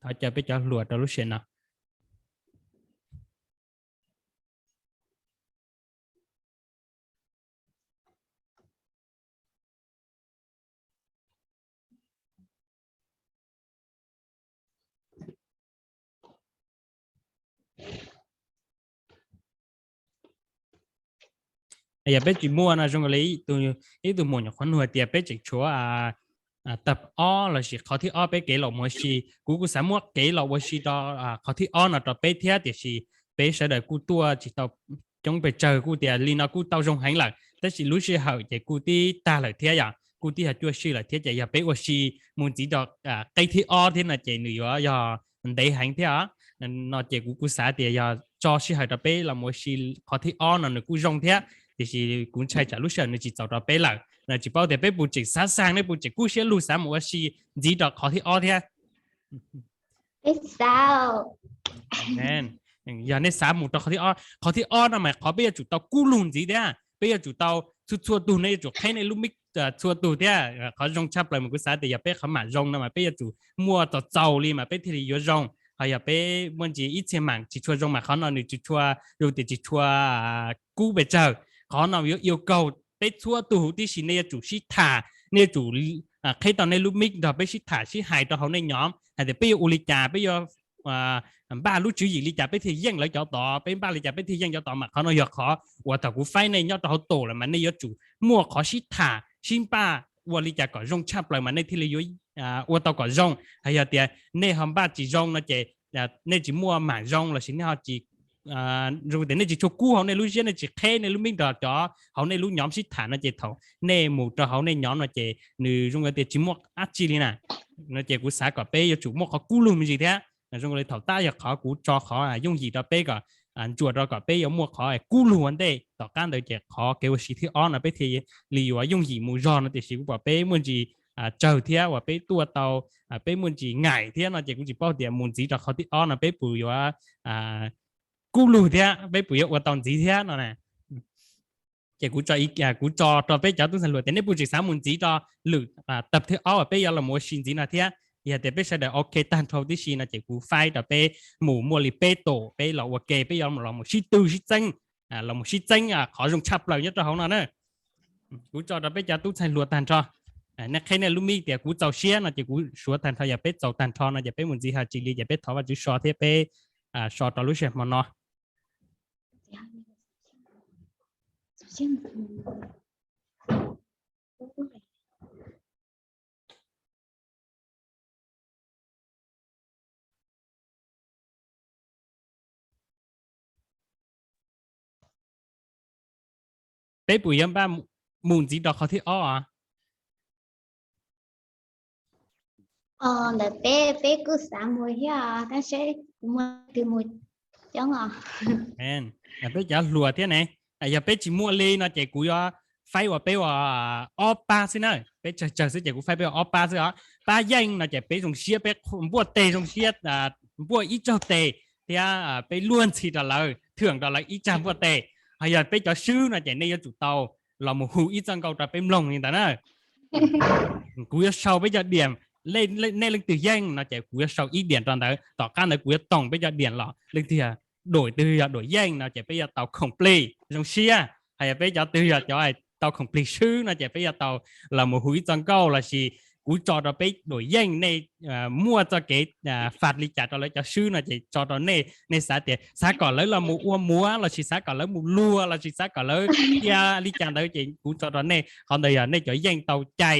Thov caw peb cov hluas rau lub sij hawm no. Yog peb tsis muaj no zoo li ib tug muam nyuam qhuav nug tias peb tseem tshuav tab ob lossis qhov thib ob peb kev los ua si. Kuv kuj xav muab kev los ua si rau qhov thib ob no rau peb thiab, tiam sis peb sawv daws kuj tuaj tsis tau coob pes tsawg, kuj tias li no kuj tau zoo heev lawm, tab sis lub sij hawm ces kuj tib tag lawm thiab yom, kuj tib yog cuaj sij lawm thiab. Ces yog peb ua si mus ntxiv rau qeb thib ob thiab no ces nws yuav yog ntev heev thiab os. No ces kuv kuj xav tias yog tso sij hawm rau peb los ua si qhov thib ob no nws kuj zoo thiab, tiam sis kuv ntshai tsam lub sij hawm nws tsis txaus rau peb lawm no. Tsis paub tias peb puas tseem xav xav, nej puas tseem kub siab lug xav mus ua si ntxiv rau qhov thib ob thiab? Peb xav. Yog nej xav mus rau qhov thib ob, qhov thib ob no mas qhov peb yuav tsum tau kub lug ntxiv thiab, peb yuav tsum tau txhua txhua tug nej yuav tsum qheb nej lub mic txhua tug thiab. Qhov zoo tshaj plaws mas kuv xav tias yog peb qhov mam zoo no mas peb yuav tsum muaj txaus txaus li mas peb thiaj li yuav zoo. Ho yog peb muaj ntsis ib txhia mam tsis tshua zoo mas qhov no nws tsis tshua zoo tias tsis tshua kub pes tsawg. Qhov no yuav yêu cầu peb txhua tus huv tib si nej yuav tsum sib tham, nej yuav tsum qheb tau nej lub mic nrog peb sib tham sib hais rau hauv nej nhóm hais tias peb yuav ua li cas, peb yuav npaj lub tswv yim li cas peb thiaj yeej lawv cov tod, peb npaj li cas peb thiaj yeej cov tod. Mas qhov no yog qhov uas thaum kuv faib nej nyob rau hauv tus lawm mas nej yuav tsum muaj qhov sib tham sib npaj ua li cas kom zoo tshaj plaws mas nej thiaj li yuav ua tau kom zoo. Ho yog tias nej ho npaj tsis zoo no ces nej tsis muaj mam zoo lossis nej ho tsis zoo tias nej tsis tshua kub hauv nej lub siab, nej tsis qheb nej lub mic nrog cov hauv nej lub nhóm sib tham no ces thaum nej mus rau hauv nej nhóm no ces nws zoo tias tsis muaj dab tsi li na. No ces kuv xav kom peb yuav tsum muaj qhov kub lug me ntsis thiab. Zoo li thaum tab yog qhov kuv tso qhov yooj yim rau peb kom ntsuas rau kom peb yuav muaj qhov kub lug ua ntej, tom qab ntawd ces qhov kev ua si thib ob no peb thiaj li yuav yooj yim mus zog no. Tiam sis kuv pom peb muaj ntsis tsawg thiab uas peb tuaj tau, peb muaj ntsis ngaim thiab no ces kuv tsis paub tias mus ntxiv rau qhov thib ob no peb puas yuav kub lug thiab peb puas yuav ua tau ntxiv thiab no na. Ces kuv tso, kuv tso rau peb cov tub ntxhais hluas tias nej puas tseem xav mus ntxiv rau lwm tab thib ob uas peb yuav los ua si ntxiv no thiab. Yog tias peb sawv daws ok tag nrho tib si no ces kuv faib rau peb mus muaj li peb tus peb los ua ke, peb yuav los mus sib tw sib txeeb, los mus sib txeeb qhov zoo tshaj plaws nyob rau hauv no na. Kuv tso rau peb cov tub ntxhais hluas tag nrho. Nej qheb nej lub mic tias kuv txaus siab no ces kuv suav tag nrho, yog peb txaus tag nrho no ces peb mus ntxiv, ho tsis li ces peb thov Vajtswv so thiab peb so rau lub sij hawm hmo no. Peb puas yuav npaj mus ntxiv rau qhov thib ob? Ntawm peb, peb kuj xav mus thiab, tab sis kuv muaj leej twg mus coob os. Peb cov hluas thiab ne, yog peb tsis muaj li no ces kuv yuav faib ua peb ua ob pab xwb na, peb tsawg tsawg xwb ces kuv faib peb ua ob pab xwb os. Pab yeej no ces peb zoo siab, peb npuaj teg zoo siab, npuaj ib tsaug teg thiab peb luag ntxhi rau lawv, thwm rau lawv ib tsag npuaj teg. Ho yog peb cov swb no ces nej yuav tsum tau los mus hu ib txoj nkauj rau peb mloog li ntawd na. Kuv yuav sau peb cov diam, nej leej twg yeej no ces kuv yuav sau ib diam rau ntawd, tom qab ntawd kuv yuav toom peb cov diam los. Leej twg, duam twg yog duam yeej no ces peb yuav tau khoom plig zoo siab, ho yog peb cov twg yog cov tau khoom plig swb no ces peb yuav tau los mus hu ib txoj nkauj lossis kuv tso rau peb duam yeej, nej muaj txoj kev faj li cas rau lawv cov swb no ces tso rau nej, nej xav tias xav kom lawv los mus ua muav lossis xav kom lawv mus luag lossis xav kom lawv cia li cas ntawd ces kuv tso rau nej. Qhov ntawd yog nej cov yeej tau cai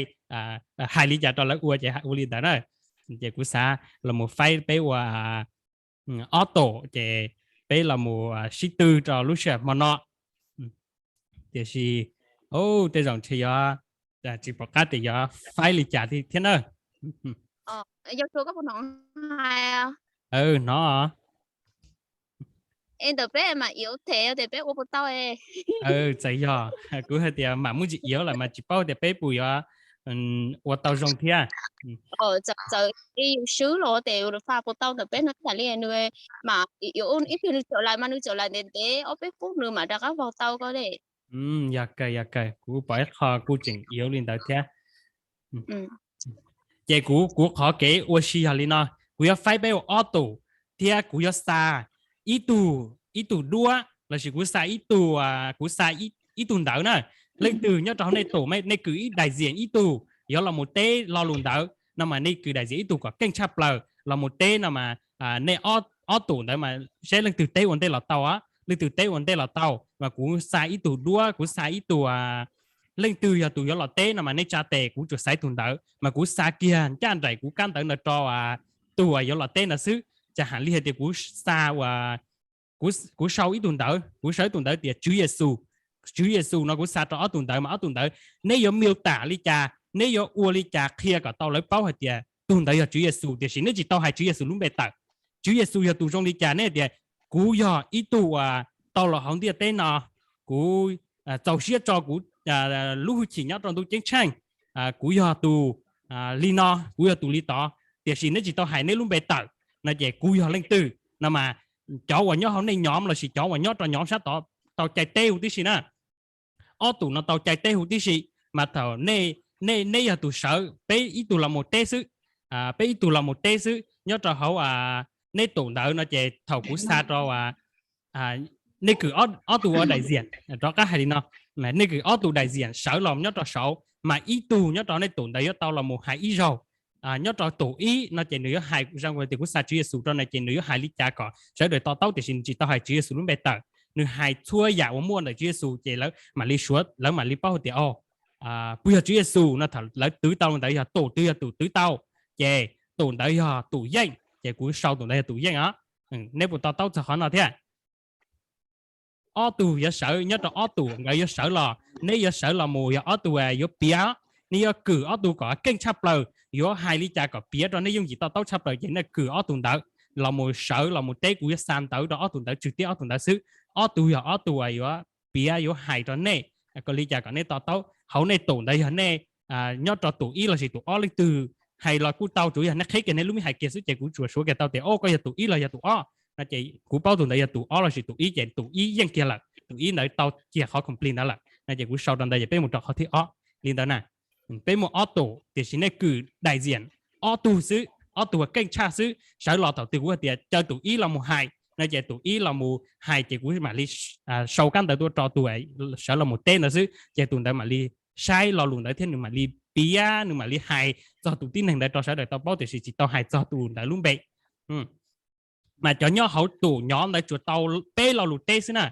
hais li cas rau lawv ua ces ua li ntawd na. Ces kuv xav los mus faib peb ua ob tom ces peb los mus sib tw rau lub sij hawm hmo no. Tiam sis tej zaum ntshe yuav tsis pom qab tias yuav faib li cas thiab na. Hnov. Es ntawm peb mas yuav them tias peb ua puas tau. Txawm yog kuv hais tias mam muaj ntsis yuav lawm mas tsis paub tias peb puas yuav ua tau zoo thiab. Txawm li yus swb los tias yus faj puas tau ntawm peb no, ib yam li nws mas yuav ib pliag nws txawm laim mas nws txawm laim ntev ntev ob peb phút nws mam rov qab vau tau ko li. Yog kawg, yog kawg, kuv pom ib qho kuj tseem yuav li ntawd thiab. Ces kuv, kuv qhov kev ua si yog li no, kuv yuav faib peb ua ob tug, thiab kuv yuav xa ib tug, ib tug duab lossis kuv xa ib tug, kuv xa ib tug ntawv na. Leej twg nyob rau hauv nej tus, nej kwv ib daim ziam ib tug yuav los mus teb lo lus ntawd no mas nej kwv daim ziam ib tug kom keej tshaj plaws los mus teb no mas nej ob tus ntawd mas seb leej twg teb ua ntej los tau. Leej twg teb ua ntej los tau mas kuv xa ib tug duab, kuv xa ib tug, leej twg yog tus yuav los teb no mas nej tsa tes kuv tsuas xa ib tug ntawv mas kuv xa kiag ncaj nraim kuv kab ntawv ntawd rau tus yuav los teb ntawd xwb. Ces hais li hais tias kuv xa ua, kuv sau ib tug ntawv, kuv sau ib tug ntawv tias Tswv Yexus, Tswv Yexus no kuv xa rau ob tug ntawv mas ob tug ntawv neb yuav miu tam li cas, neb yuav ua li cas qhia kom tau lawv paub hais tias tus ntawd yog Tswv Yexus, tiam sis neb tsis tau hais Tswv Yexus lub npe tawm. Tswv Yexus yog tus zoo li cas, neb tias kuv yog ib tug uas tau los hauv ntiaj teb no, kuv txaus siab tso kuv lub hwj chim nyob rau ntuj ceeb tsheej, kuv yog tus li no, kuv yog tus li tod, tiam sis neb tsis tau hais neb lub npe tawm no ces kuv yog leej twg no mas cov uas nyob hauv nej nyom lossis cov uas nyob rau nyom sab tod tau cai teb huv tib si na. Ob tus no tau cai teb huv tib si mas thaum nej, nej yog tus sawv, peb ib tug los mus teb xwb, peb ib tug los mus teb xwb nyob rau hauv nej tus ntawv no ces thaum kuv xa rau nej kwv ob tug ua daim ziam, rov qab hais li no, nej kwv ob tug daim ziam sawv los nyob rau saud mas ib tug nyob rau nej tus ntawv yuav tau los mus hais ib zaug. Nyob rau tus ib no ces nws yuav hais zoo tias kuv xa Tswv Yexus rau no ces nws yuav hais li cas kom sawv daws to taub, tiam sis nws tsis tau hais Tswv Yexus lub npe tawm. Nws hais txhua yam uas muaj ntawm Tswv Yexus ces lawv mam li suav, lawv mam li paub hais tias o, puas yog Tswv Yexus no. Thaum lawv twv tau ntawd yog tus twg yog tus twv tau, ces tus ntawd yog tus yeej, ces kuv sau tus ntawd yog tus yeej os. Neb puas to taub txog qhov no thiab? Ob tug yuav sawv, nyob rau ob tus nkawd yuav sawv los, neb yuav sawv los mus yog ob tug yuav piav, neb yuav kwv ob tug kom keej tshaj plaws, yuav hais li cas kom piav rau nej yooj yim to taub tshaj plaws ces nej kwv ob tug ntawv los mus sawv los mus teb, kuv yuav xa ntawv rau ob tug ntawv tswg tib ob tug ntawv xwb. Ob tug yog ob tug uas yuav piav yuav hais rau nej kom li cas kom nej to taub. Hauv nej tus ntawd yog nej nyob rau tus ib lossis tus ob leej twg hais los kuj tau, tsuas yog nej qhib kiag nej lub me hais kiag xwb ces kuv tsuas suav kiag tau tias o koj yog tus ib los yog tus ob no ces kuv paub tus ntawd yog tus ob lossis tus ib ces tus ib yeej kiag lawm, tus ib ntawd tau kiag qhov complete ntawd lawm no ces kuv sau rau ntawd ces peb mus rau qhov thib ob li ntawd na. Peb muaj ob tus tiam sis nej kwv daim ziam ob tug xwb, ob tug keej tshaj xwb, sawv los thaum twg kuv hais tias caw tus ib los mus hais no ces tus ib los mus hais ces kuv mam li sau kab ntawv tuaj rau tus sawv los mus teb ntawd xwb ces tus ntawd mam li saib lo lus ntawd thiab nws mam li piav, nws mam li hais txog tus tib neeg ntawd rau sawv daws tau paub, tiam sis tsis tau hais txog tus ntawd lub npe. Mas cov nyob hauv tus nyom ntawd tsuas tau peb lo lus teb xwb na.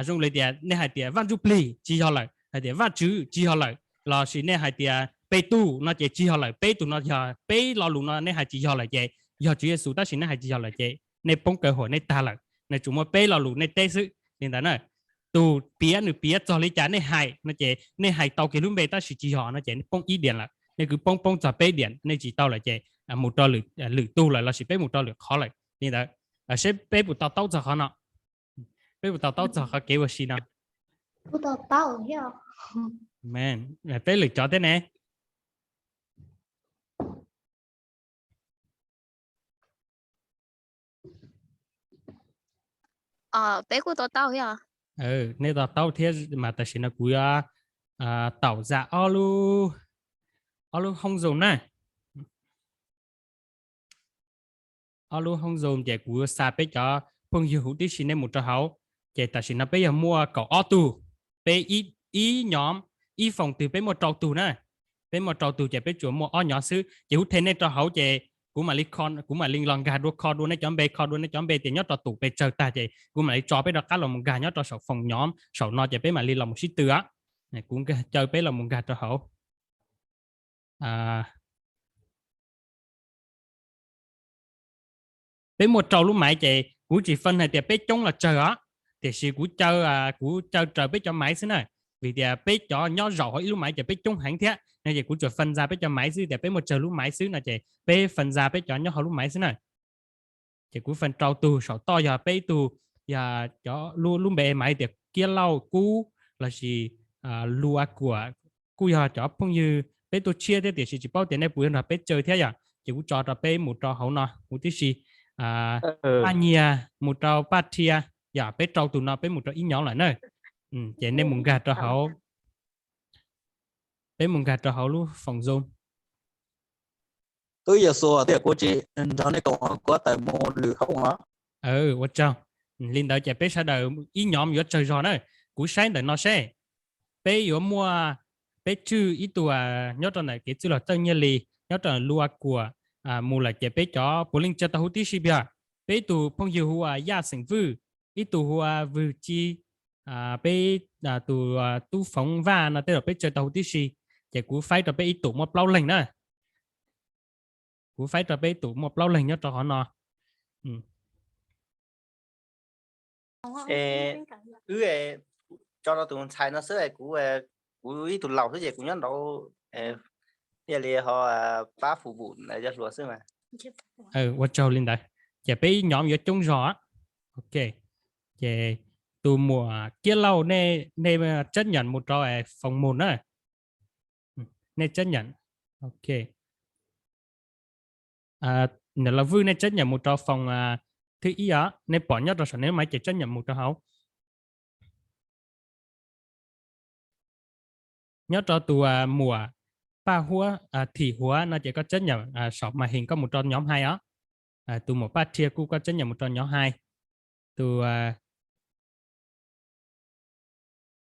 Zoo li tias nej hais tias Vaj Ntsujplig tsis yog lawm, hais tias Vajtswv tsis yog lawm, lossis nej hais tias Petus no ces tsis yog lawm, peb tus no yog peb lo lus no nej hais tsis yog lawm ces yog Tswv Yexus, tab sis nej hais tsis yog lawm ces nej poob kaw huam nej tag lawm. Nws tsuas muaj peb lo lus nej teb xwb li ntawd na. tus piav nws piav txog li cas nej hais no ces nej hais tau kiag lub npe tab sis tsis yog no ces poob ib diam lawm, nej kuj poob poob txog peb diam, nej tsis tau lawm ces mus rau lwm tug lawm lossis peb mus rau lwm qhov lawm li ntawd. Seb peb puas to taub txog qhov no, peb puas to taub txog qhov kev ua si no? Peb lwm cov thiab ne. Peb kuj to taub thiab. Nej to taub thiab mas tam sim no kuv yuav taum zam ob lub home zone na. Ob lub home zone ces kuv yuav xa peb cov phooj ywg huv tib si nej mus rau hauv. Ces tam sim no peb yog muaj kaum ob tug, peb ib, ib nhóm, ib foom twg peb muaj rau tug na. Peb muaj rau tug ces peb tsuas muaj ob nhóm xwb ces kuv them nej rau hauv ces kuv mam li, kuv mam li los nkag dua kho dua nej cov npe, kho dua nej cov npe tias nyob rau tus pes tsawg tag ces kuv mam li tso peb rov qab los mus nkag nyob rau saum foom nhóm saum no ces peb mam li los mus sib tw. Kuv caw peb los mus nkag rau hauv. Peb muaj rau lub maiv ces kuv tsis feem hais tias peb coob los tsawg os, tiam sis kuv caw, kuv caw raws peb cov maiv xwb na. Vim tias peb cov nyob zaum hauv ib lub maiv ces peb coob heev thiab no ces kuv tsuas feem za peb cov maiv xwb, tias peb muaj tsawg lub maiv xwb no ces peb feem za peb cov nyob hauv lub maiv xwb na. Ces kuv feem rau tug saum toj yog peb tug, yog cov lub npe maiv tias Kiab Lauj Kub lossis Lu A Kuam, kuj yog cov phooj ywg peb tuaj tshiab thiab tiam sis tsis paub tias nej puas yuav nrog peb tsawg thiab yom, ces kuv tso rau peb mus rau hauv no huv tib si. Paj Nyiag mus rau Paj Rhia, yog peb rau tus no peb mus rau ib nhóm lawm na. Ces nej mus nkag rau hauv, peb mus nkag rau hauv lub foom zone. Twb yog xua tias kuv tsis nrog nej koom, kuv tawm mus lwm hoob os. Ua tsaug. Li ntawd ces peb sawv daws ib nhóm yuav tsawg zog na. Kuv saib ntawm no seb, peb yuav muaj, peb tswj ib tug nyob rau ntawm kev txwj laug Txawj Nyiaj Lis nyob rau Lu A Kuam mus lawm ces peb cov puav leej tsawg tau huv tib si, yog peb tug phooj ywg hu ua Yaj Xeem Vwj, ib tug hu ua Vwg Ci, peb tus Tub Foov Vaj no tej zaum peb tsawg tau huv tib si. Ces kuv faib rau peb ib tus muaj plaub leeg na. Kuv faib rau peb ib tus muaj plaub leeg nyob rau qhov no. Wb tso rau tus ntxhais no xwb, kuv, kuv ib tug laus xwb ces kuv nyob nraud, thiaj li ho pab fus vum yog hluas xwb mas. Ua tsaug li ntawd, ces peb ib nhóm yuav coob zog. Ok, ces tus muam Kiab Lauj, nej chấp nhận mus rau foom mus na. Nej chấp nhận. Ok. Niam laus Vwj, nej chấp nhận mus rau foom thib ib os, nej pom nyob rau saum nej lub maiv ces chấp nhận mus rau hauv. Nyob rau tus muam Paj Huab, Thim Huav no ces koj chấp nhận saum màn hình koj mus rau nhóm hai os. Tus muam Paj Rhia kuj koj chấp nhận mus rau nhóm hai. Tus,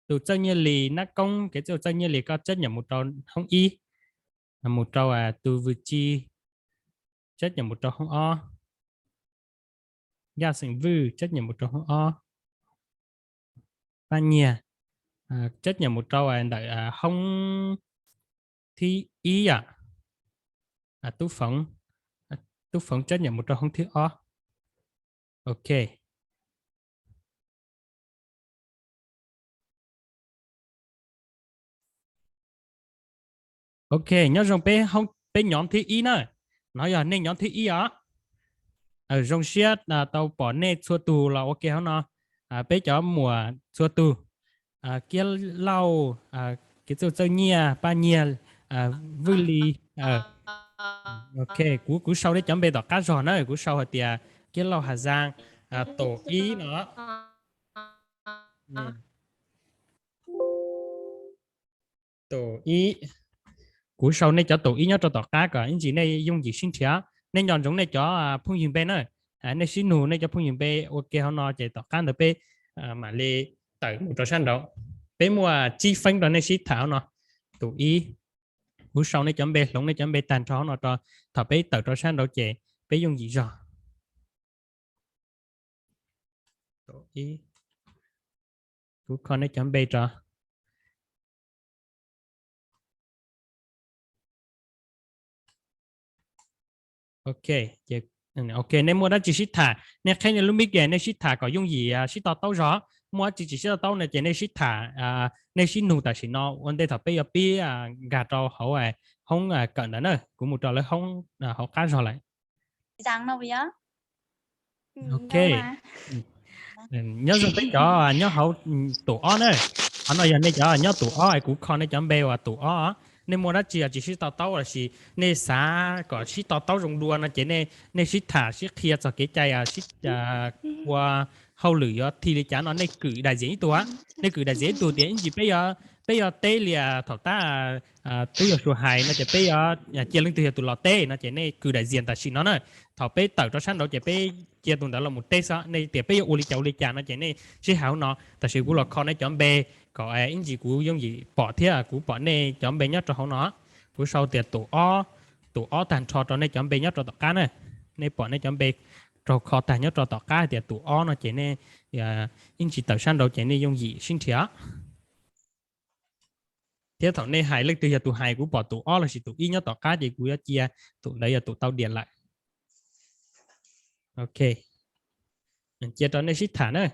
tus Txawj Nyiaj Lis, Nab Koob, kev txwj Txawj Nyiaj Lis koj chấp nhận mus rau hoob ib, mus rau tus Vwg Ci, chấp nhận mus rau hoob ob. Yaj Xeem Vwj chấp nhận mus rau hoob ob. Paj Nyiag chấp nhận mus rau ntawm hoob thib ib yom. Tub Foov, Tub Foov chấp nhận mus rau hoob thib ob. Ok. Ok, nyob zoo peb, peb nhóm thib ib na. No yog nej nhóm thib ib os. Zoo siab tau pom nej txhua tus los ua ke hauv no. Peb cov muam txhua tus, Kiab Lauj, kev txwj Txawj Nyiaj, Paj Nyiag, Vwj Lis. Ok, kuv, kuv sau nej cov npe tom qab zog na, kuv sau hais tias Kiab Lauj Hà Giang, tổ ib no. Tổ ib. Kuv sau nej cov tổ ib nyob rau tom qab kom ib ntsis nej yooj yim sib nrhiav. Nej nco ntsoov nej cov phooj ywg npe na. Nej sib nug nej cov phooj ywg npe ua ke hauv no ces tom qab ntawd peb mam li tawm mus rau sab nraud. Peb muaj tsib feeb rau nej sib tham hauv no. Tổ ib. Kuv sau nej cov npe, hloov nej cov npe tag nrho hauv no rau, thaum peb tawm rau sab nraud ces peb yooj yim zog. Tổ ib. Kuv kho nej cov npe rau. Ok, ok, nej muaj dab tsi sib tham, nej qheb nej lub mic, nej sib tham kom yooj yim sib to taub zog. muaj dab tsi tsis sib to taub no ces nej sib tham, nej sib nug tam sim no ua ntej thaum peb yuav pib nkag rau hauv hoob kawm ntawd na. Kuv mus rau lawv hoob hauv qab zog lawm. Ok. Nyob zoo peb cov nyob hauv tus ob na. Qhov no yog nej cov nyob tus ob es kuv kho nej cov npe uas tus ob. Nej muaj dab tsi tsis sib to taub lossis nej xav kom sib to taub zoo dua no ces nej sib tham sib qhia txog kev cai, sib ua hauj lwm yuav thi li cas no nej kwm dai zias ib tug. Nej kwm dai zias ib tug tias ib ntsis peb yuav teb li thaum tab tub yog sua hais no ces peb yuav cia leej twg yog tus los teb no ces nej kwm dai zias tam sim no na. Thaum peb tawm rau sab nraud ces peb cia tus ntawd los mus teb xwb. Nej tias peb yuav ua li cas ua li cas no ces nej sib hais hauv no. Tam sim kuv los kho nej cov npe kom ib ntsis kuv yooj yim pom thiab kuv pom nej cov npe nyob rau hauv no. Kuv sau tias tus ob, tus ob tag nrho rau nej cov npe nyob rau tom qab na. Nej pom nej cov npe raug kho tag nyob rau tom qab tias tus ob no ces nej ib ntsis tawm sab nraud ces nej yooj yim sib nrhiav. Thiab thaum nej hais leej twg yog tus hais kuv pom tus ob lossis tus ib nyob tom qab ces kuv yuav cia tus ntawd yog tus tau diam lawm. Ok, cia rau nej sib tham na.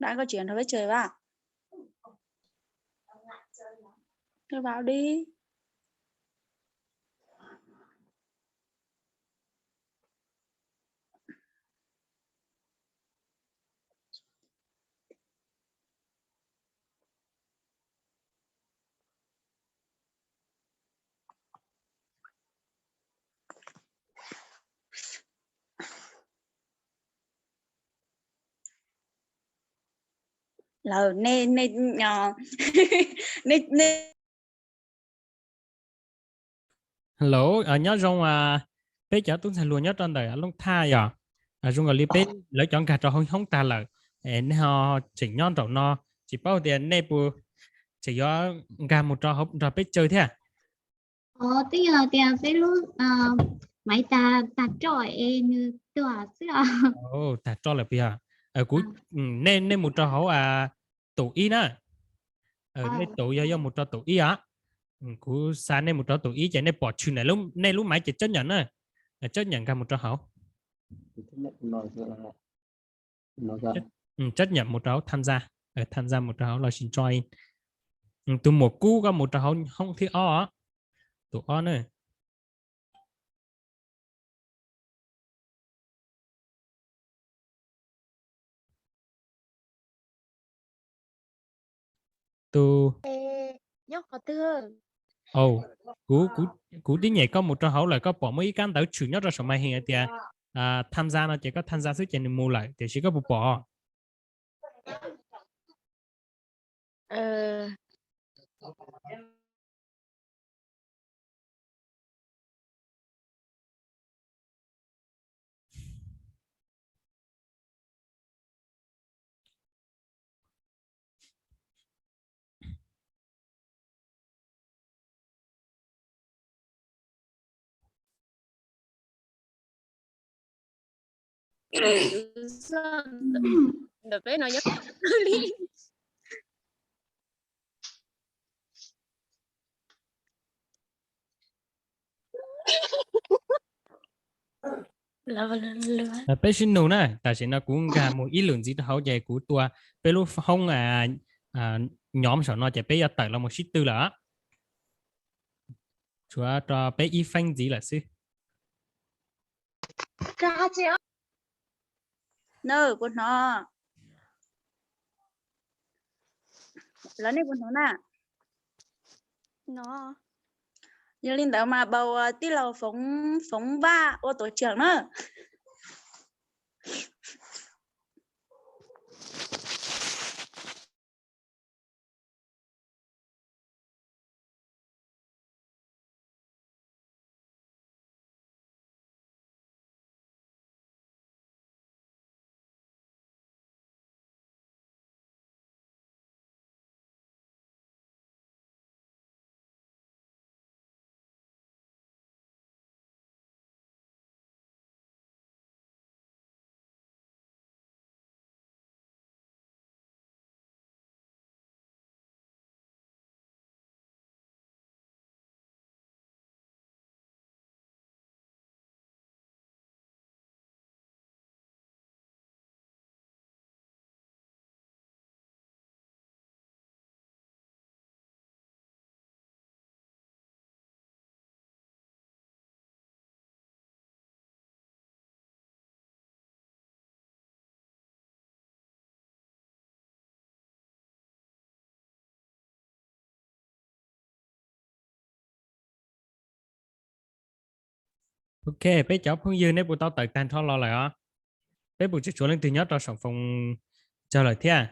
Đã có chuyện rồi với trời ba. Tôi vào đi. Lawm nej, nej, nej, nej. Hello, nyob zoo peb cov tub ntxhais hluas nyob rau ntawm Looj Thaj yom. Zoo nkaus li peb lawv cov nkag rau hauv hoob tag lawm, nej ho tseem nyob nraum no, tsis paub tias nej puas tseem yuav nkag mus rau hauv nrog peb tsaws thiab. Ov, twb yog tias peb lub maiv tas, tag roj es nws tuag xwb os. Tag roj lawm puas yog? Kuv, nej, nej mus rau hauv tus ib na. Nej tus yog yuav mus rau tus ib os. Kuv xa nej mus rau tus ib ces nej pom tshwm nej lub maiv ces chấp nhận na. Chấp nhận nkag mus rau hauv. Chấp nhận mus rau hauv tham gia. Tham gia mus rau hauv lossis join. Tus muam kub koj mus rau hauv hoob thib ob, tus ob na. Tus, kuv, kuv twb nyem koj mus rau hauv lawm, koj pom muaj ib kab ntawv tshwm nyob rau saum màn hình hais tias tham gia no ces koj tham gia xwb ces nws mus lawm, tiam sis koj puas pom? Ntawm peb no nyob li. Peb sib nug na, tam sim no kuv nkag mus ib lwm ntxiv rau hauv ces kuv tua peb lub hoob nhóm saum no ces peb yuav tawm los mus sib tw lawm. Tshuav rau peb ib feeb ntxiv lawm xwb. Puas hnov? Lawv nej puas hnov na? Yog li ntawd mas bau tij laug Foov, Foov Vaj ua tổ trưởng na. Ok, peb cov phooj ywg nej puas tau tawm tag nrho los lawm os? Peb puas tseem tshuav leej twg nyob rau saum foos tsawg lawm thiab?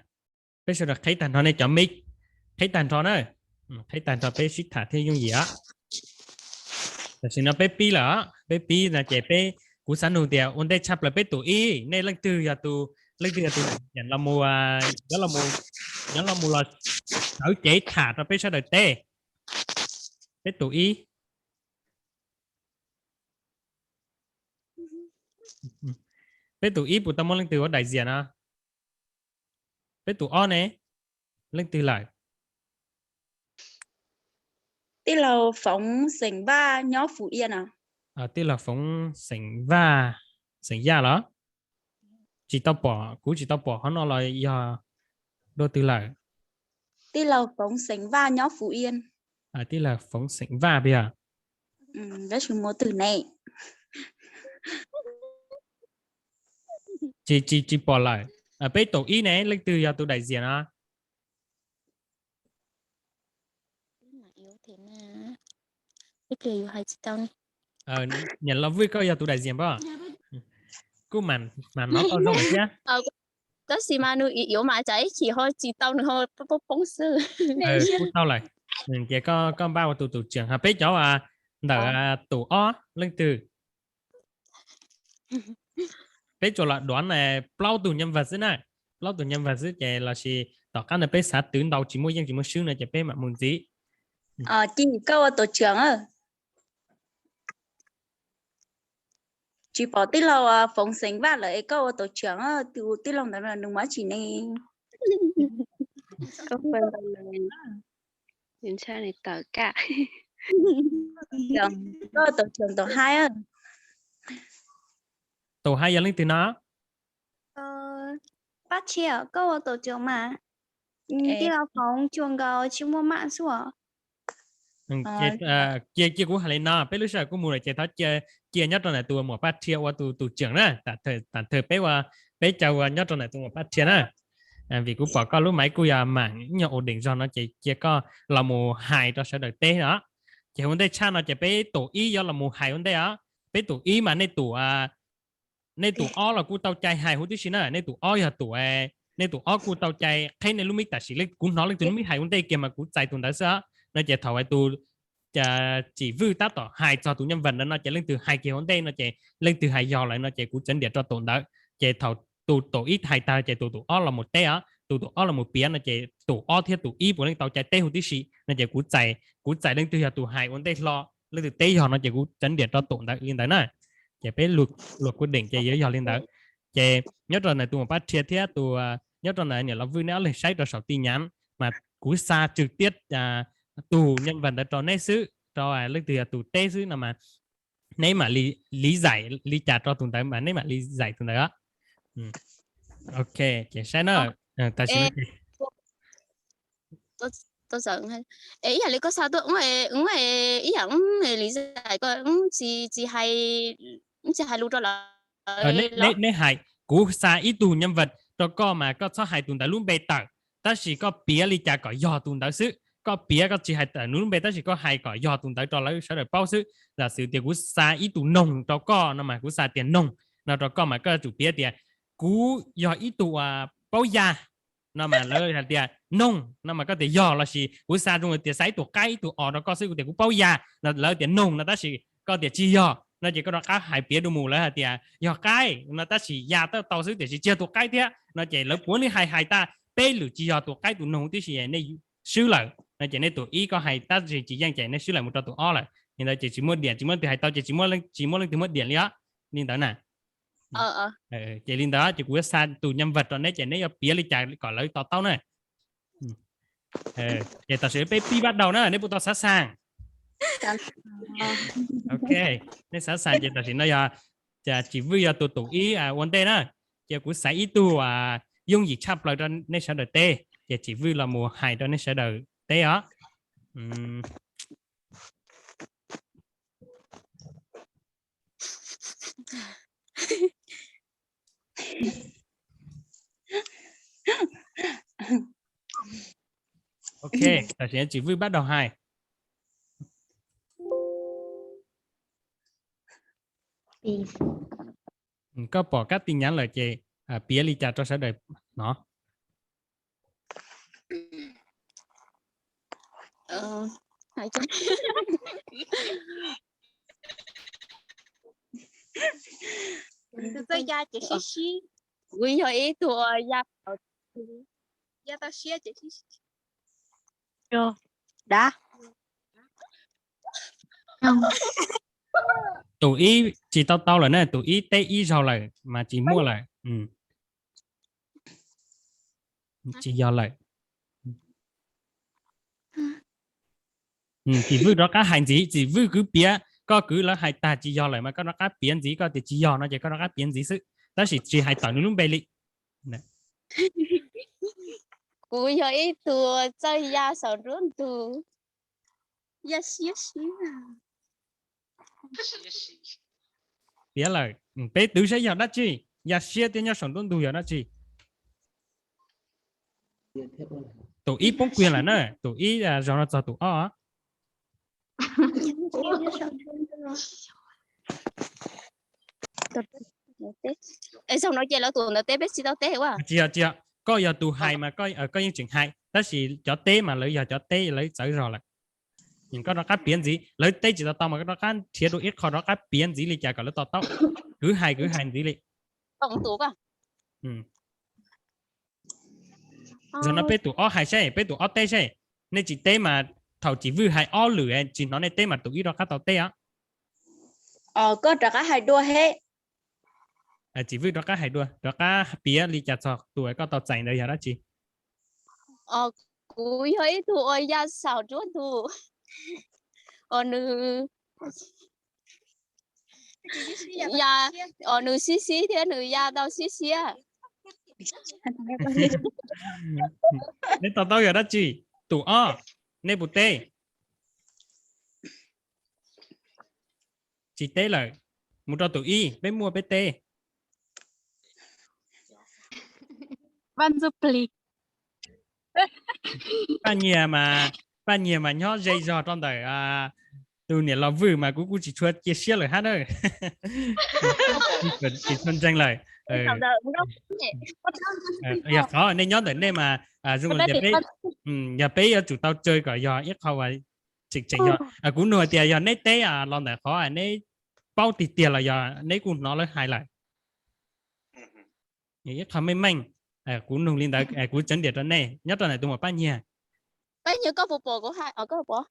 Peb sawv daws qheb tag nrho nej cov mic, qheb tag nrho na, qheb tag nrho peb sib tham thiaj yooj yim os. Tam sim no peb pib lawm os, peb pib no ces peb, kuv xav nug tias ua ntej tshaj plaws peb tus ib, nej leej twg yog tus, leej twg yog tus los mus, nyob los mus los sawv cev tham rau peb sawv daws teb? Peb tus ib, peb tus ib puas tau muaj leej twg ua daim ziam no? Peb tus ob ne, leej twg lawm? Tij laug Foov xeem Vaj nyob Fuv Iab no. Tij laug Foov xeem Vaj, xeem Yaj los? Tsis tau pom, kuv tsis tau pom qhov no los yog dua twg lawm? Tij laug Foov xeem Vaj nyob Fuv Iab. Tij laug Foov xeem Vaj puas yog? Tab sis muaj twg ne? Tsis, tsis, tsis pom lawm. Peb tus ib ne, leej twg yog tus daim ziam no? Niam Los Vwj koj yog tus daim ziam pob? Kuj mam hnov tau zoo thiab. Tab sis mas nws yuav mas tsam ib chim ho tsis tau nws ho poob poob xwb. Kuj tau lawm. Ces koj npaj ua tus tus tseem ho peb cov ntawm tus ob leej twg? Peb tsuas los duav plaub tug nyob vaj xwb na, plaub tug nyob vaj xwb ces los sis tom qab ntawd peb xav twv ntau tsis muaj yeej tsis muaj swb no ces peb mam mus ntxiv. Ci, koj ua tus tseem. Tsis pom tij laug Foov xeem Vaj lawm es koj ua tus tseem, tus tij laug ntawd nws mus dab tsi ne? Koj ua tus tseem tus hai. Tus hai yog leej twg no? Paj Tshia, koj ua tus tseem mas. Tij laug Foov tsuas nkaus tsis muaj maj xwb. Cia, cia kuv hais li no, peb lub sij hawm kuj mus lawm ces thov cia nyob rau ntawm tus muam Paj Tshia ua tus tus tseem na. Tam thawj peb ua, peb caw ua nyob rau ntawm tus muam Paj Tshia na. Vim kuv pom koj lub maiv kuj yog mam ib nyuag ua deem zog no ces cia koj los mus hais rau sawv daws teb os. Ces ua ntej tshaj no ces peb tus ib yuav los mus hais ua ntej os. Peb tus ib mas nej tus, nej tus ob los kuj tau cai hais huv tib si na. Nej tus ob yog tus, nej tus ob kuj tau cai qheb nej lub mic tam sim, kuv hnov leej twg lub mic hais ua ntej kiag mas kuv txais tus ntawd xwb os. No ces thaum tus Tsim Vwj tab tom hais txog tus nyaj vam ntawd no ces leej twg hais kiag ua ntej no ces leej twg hais yog lawm no ces kuv txeev diam rau tus ntawd. Ces thaum tus tus ib hais tag ces tus tus ob los mus teb os, tus tus ob los mus piav no ces tus ob thiab tus ib puav leej tau cai teb huv tib si no ces kuv txais, kuv txais leej twg yog tus hais ua ntej hlo, leej twg teb yog no ces kuv txeev diam rau tus ntawd li ntawd na. Ces peb luag kuj deem ces yuav yog li ntawd. Ces nyob rau ntawm tus muam Paj Tshia thiab tus, nyob rau ntawm niam Los Vwj, neb ob leeg saib rau saum tin nhắn mas kuv xa trực tiếp tus nyaj vam ntawd rau neb xwb, rau leej twg yog tus teb xwb no mas neb mam li, lý giải li cas rau tus ntawd mas neb mam lý giải tus ntawd. Ok, ces saib na. Tam sim no ib yam li koj xa tuaj, ib yam li tsis hais, tsis hais lus rau lawv. Neb hais, kuv xa ib tug nyaj vam rau koj mas koj txhob hais tus ntawd lub npe tawm, tab sis koj piav li cas kom yog tus ntawd xwb. Koj piav koj tsis hais tawm nws lub npe tab sis koj hais kom yog tus ntawd rau lawv sawv daws paub xwb. Lam xwm tias kuv xa ib tug noog rau koj no mas kuv xa tias noog no rau koj mas koj yuav tsum piav tias kuv yog ib tug paub yaj no mas lawv hais tias noog no mas koj tias yog, los sis kuv xa zoo tias xa ib tug qaib ib tug os rau koj xwb kuv tias kuv paub yaj no lawv tias noog no tab sis koj tias tsis yog no ces koj rov qab hais piav dua mus lawv hais tias yog qaib no tab sis ya tab tau xwb tiam sis tsis yog tus qaib thiab no ces lawv puav leej hais hais tag peb lwm tsis yog tus qaib tus noog tib si nej swb lawm no ces nej tus ib koj hais tab sis tsis yeej ces nej swb lawm mus rau tus ob lawm. Li ntawd ces tsis muaj diam, tsis muaj leej twg hais tau ces tsis muaj leej twg muaj diam li os. Li ntawd na. Ces li ntawd ces kuv yuav xa tus nyaj vam rau neb ces neb yuav piav li cas kom lawv to taub na. Ces tam sim peb pib bắt đầu na, neb puas tau sẵn sàng? Ok, neb sẵn sàng ces tam sim no yog Tsim Vwj yog tus tus ib ua ntej na, ces kuv xaiv ib tug yooj yim tshaj plaws rau nej sawv daws teb, ces Tsim Vwj los mus hais rau nej sawv daws teb os. Ok, tam sim Tsim Vwj bắt đầu hais. Koj pom kab tin nyav lawm ces piav li cas rau sawv daws hnov? Kuv yog ib tug ya, ya tau siab ces sib sib. Tus ib tsis tau tau lawm na, tus ib teb ib zaug lawm mas tsis muaj lawm. Tsis yog lawm. Txiv Vwj rov qab hais ntxiv, Txiv Vwj kwv piav, koj kwv lawv hais tag tsis yog lawm mas koj rov qab piav ntxiv, koj tias tsis yog no ces koj rov qab piav ntxiv xwb, tab sis tsis hais tawm nws lub npe li. Kuv yog ib tug txawj ya saum nruab ntug, ya siab siab. Piav lawm, peb twv saib yog dab tsi, ya siab thiab nyob saum nruab ntug yog dab tsi. Tus ib poob kiag lawm na, tus ib zaug no txog tus ob. Zaug no ces lawv tus ntawd teb peb tsis tau teb ua. Tsis yog, tsis yog, koj yog tus hais mas koj yeej tseem hais, tab sis cov teb mas lawv yog cov teb lawv txawv zog lawm. Koj rov qab piav ntxiv, lawv teb tsis tau tau mas koj rov qab nrhiav dua ib qho rov qab piav ntxiv li cas kom lawv to taub. Kwv hais, kwv hais ntxiv li. Zaum no peb tus ob hais seb, peb tus ob teb seb. Nej tsis teb mas thaum Txiv Vwj hais ob lwm tsis hnov nej teb mas tus ib rov qab tau teb os. Koj rov qab hais dua he. Txiv Vwj rov qab hais dua, rov qab piav li cas txog tus koj tau txais ntawd yog dab tsi? Kuv yog ib tug uas ya saum nruab ntug, uas nws, uas nws sib sib thiab nws ya tau siab siab. Nej to taub yog dab tsi? Tus ob, nej puas teb? Tsis teb lawm, mus rau tus ib, peb muaj peb teb. Paj Nyiag mas, Paj Nyiag mas nyob ze zog rau ntawm tus niam los Vwj mas kuv kuj tsis tshua cia siab lawm hab na. Tsis tshua ntseeg lawm. Yog qhov nej nyob ntawm nej mas zoo tias peb, yog peb yuav tsum tau tsawg kom yog ib qho uas tseem tseem yog. Kuv nug tias yog neb teb los ntawm qhov neb paub tiag tiag los yog neb kuj hnov lawv hais lawm? Ib qho meej meej, kuv nug li ntawd kuv tseev diam rau nej nyob rau ntawm tus muam Paj Nyiag. Paj Nyiag, koj puas pom kuv hais, koj puas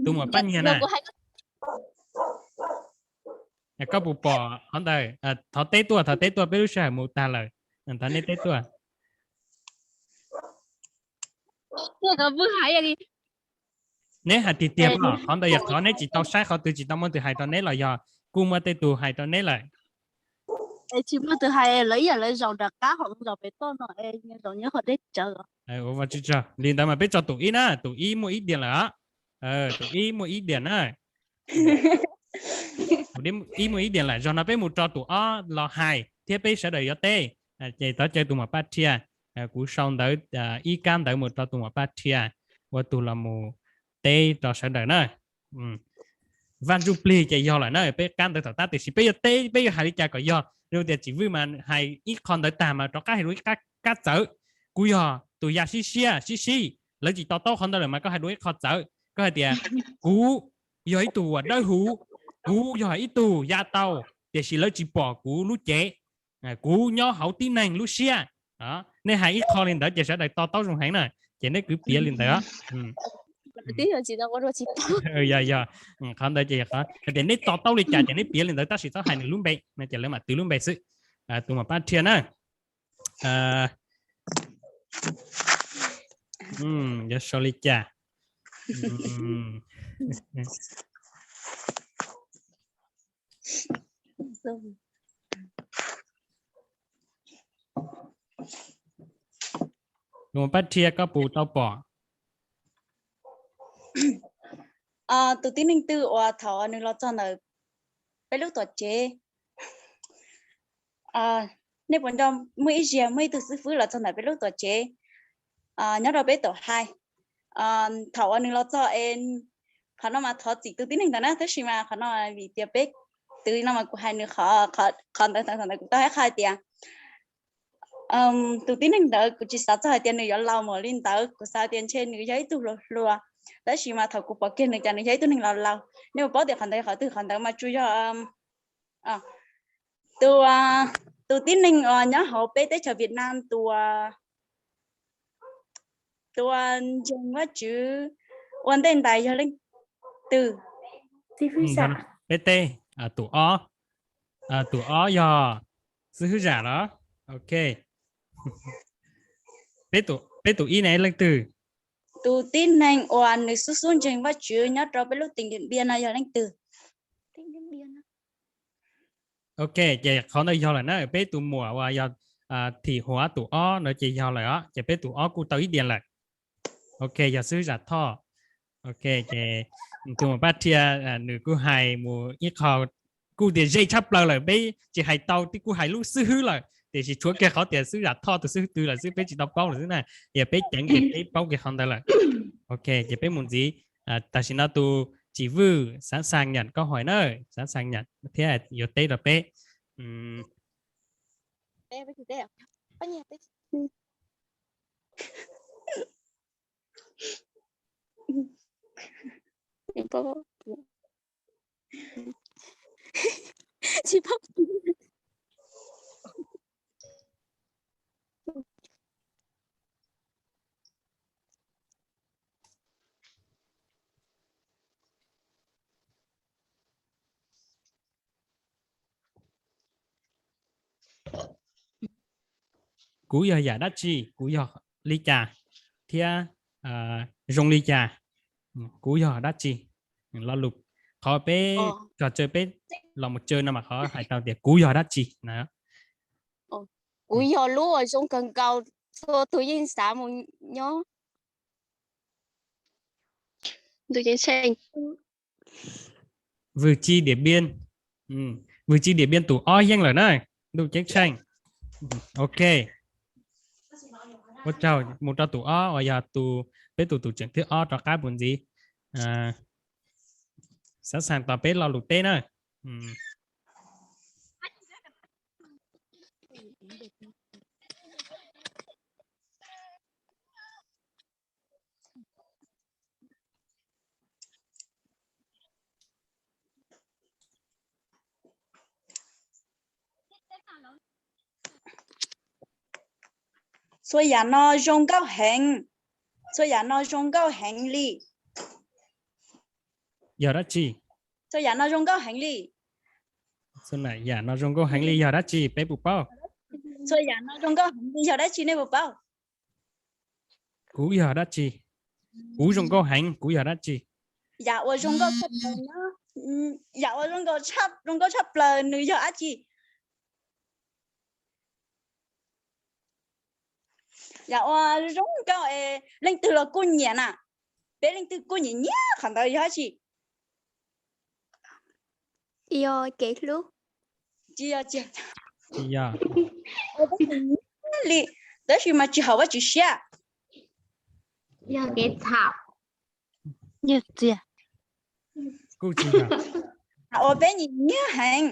Tus muam Paj Nyiag na, koj puas pom qhov ntawd? Thov teb tuaj, thov teb tuaj, peb lub sij hawm mus tag lawm. Thov nej teb tuaj. Neb hais tiag tiag los qhov ntawd yog qhov neb tsis tau saib qhov twg, tsis tau muaj tus hais rau neb los yog kuj muaj tej tus hais rau neb lawm? Tsis muaj tus hais, lawv ib yam lawv zaum nram qab hauv zaum pem toj no, zaum nyob qhov deb tsawv. Ua Vajtswv tsaug. Li ntawd mas peb tso tus ib na, tus ib muaj ib diam lawm. Tus ib muaj ib diam na. Ib muaj ib diam lawm, zaum no peb mus rau tus ob los hais thiab peb sawv daws yuav teb. Ces tov caw tus muam Paj Rhia, kuv sau ntawv ib kab ntawv mus rau tus muam Paj Rhia, ua tus los mus teb rau sawv daws na. Vaj Ntsuj Plig ces yog lawm na, peb kab ntawv tom qab, tiam sis peb yuav teb peb yuav hais li cas kom yog, zoo tias Tsim Vwj mas hais ib qho ntawd tag mas rov qab hais dua ib kab txawv. Kuv yog tus ya sib siab sib sib, lawv tsis to taub qhov ntawd lawm mas koj hais dua ib qho txawv, koj hais tias kuv yog ib tug uas dawb huv, kuv yog ib tug ya tau, tiam sis lawv tsis pom kuv lub cev, kuv nyob hauv tib neeg lub siab. Nej hais ib qho li ntawd ces sawv daws to taub zoo heev na, ces neb kwv piav li ntawd. Yog, yog, qhov ntawd ces yog qhov tias neb to taub li cas ces neb piav li ntawd tab sis txhob hais nws lub npe no ces lawv mam twv lub npe xwb. Tus muam Paj Rhia na. Yuav sau li cas? Tus muam Paj Rhia, koj puas tau pom tus tib neeg twg uas thaum nws los txog ntawm peb lub tuam tsev? Nej puas nco muaj ib zaug muaj ib tug xib fwb los txog ntawm peb lub tuam tsev nyob rau peb tom hais, Thaum uas nws los txog es, qhov no mas thov txim tus tib neeg ntawd na, tab sis mas qhov no vim tias peb twv no mas kuv hais nws qhov, qhov ntawd, qhov ntawd kuv tau hais qhov hais tias tus tib neeg ntawd kuv tsis xav txog hais tias nws yuav laus mus li ntawd, kuv xav tias ntshe nws yog ib tug hluas hluas, tab sis mas thaum kuv pom kiag nws cas nws yog ib tug neeg laus laus. Nej puas paub tias qhov ntawd yog qhov twg? Qhov ntawd mas tsuas yog tus, tus tib neeg uas nyob hauv peb teb chaws Việt Nam tus, tus ntseeg Vajtswv ua ntej ntais yog leej twg? Peb teb, tus ob, tus ob yog xib hwb Zam los? Ok. Peb tus ib ne leej twg? Tus tib neeg uas nws xub xub ntseeg Vajtswv nyob rau peb lub tỉnh Điện Biên no yog leej twg? Ok, ces qhov ntawd yog lawm na, peb tus muam uas yog Thị Huav tus ob no ces yog lawm os, ces peb tus ob kuj tau ib diav lawm. Ok, yog xib hwb Zam Thoj. Ok, ces tus muam Paj Rhia nws kuj hais mus ib qho kuj tias ze tshaj plaws lawm, peb tsis hais tau, twb kuj hais lub xib hwb lawm, tiam sis tshuav kiag qhov tias xib hwb Zam Thoj tus xib hwb twg lawm xwb, peb tsis tau paub lawm xwb na, yog peb ceev ces peb paub kiag qhov ntawd lawm. Ok, ces peb mus ntxiv. Tam sim no tus Chỉ Vư sẵn sàng nhận câu hỏi na, sẵn sàng nhận thiab yuav teb rau peb. Kuv yog yam dab tsi, kuv yog li cas, thiab zoo li cas, kuv yog dab tsi. Lo lus qhov peb, trò chơi peb los mus chơi no mas qhov hais tau tias kuv yog dab tsi na. Kuv yog lub uas zoo kawg nkaus, txhua tus yeej xav mus nyob. Ntuj ceeb tsheej. Cư tri Điện Biên. Cư tri Điện Biên tus ob yeej lawm na. Ntuj ceeb tsheej. Ok. Ua tsaug, mus rau tus ob uas yog tus, peb tus thủ trưởng thib ob rov qab mus ntxiv. Sẵn sàng tos peb lo lus teb na. Txhua yam no zoo nkauj heev. Txhua yam no zoo nkauj heev li. Yog dab tsi? Txhua yam no zoo nkauj heev li. Txhua yam no zoo nkauj heev li yog dab tsi? Peb puas paub? Txhua yam no zoo nkauj heev li yog dab tsi, nej puas paub? Kuv yog dab tsi? Kuv zoo nkauj heev, kuv yog dab tsi? Yam uas zoo nkauj tshaj plaws, yam uas zoo nkauj tshaj plaws nws yog dab tsi? Yam uas zoo nkauj es leej twg los kuj nyiam na, peb leej twg kuj nyiam nyiam qhov ntawd yog dab tsi? Yog kev hlub. Tsis yog, tsis yog. Li, tab sis mas tsis haum Vajtswv siab. Yog kev txhaum. Yog txiag. Kuj tsis yog. Uas peb nyiam nyiam heev,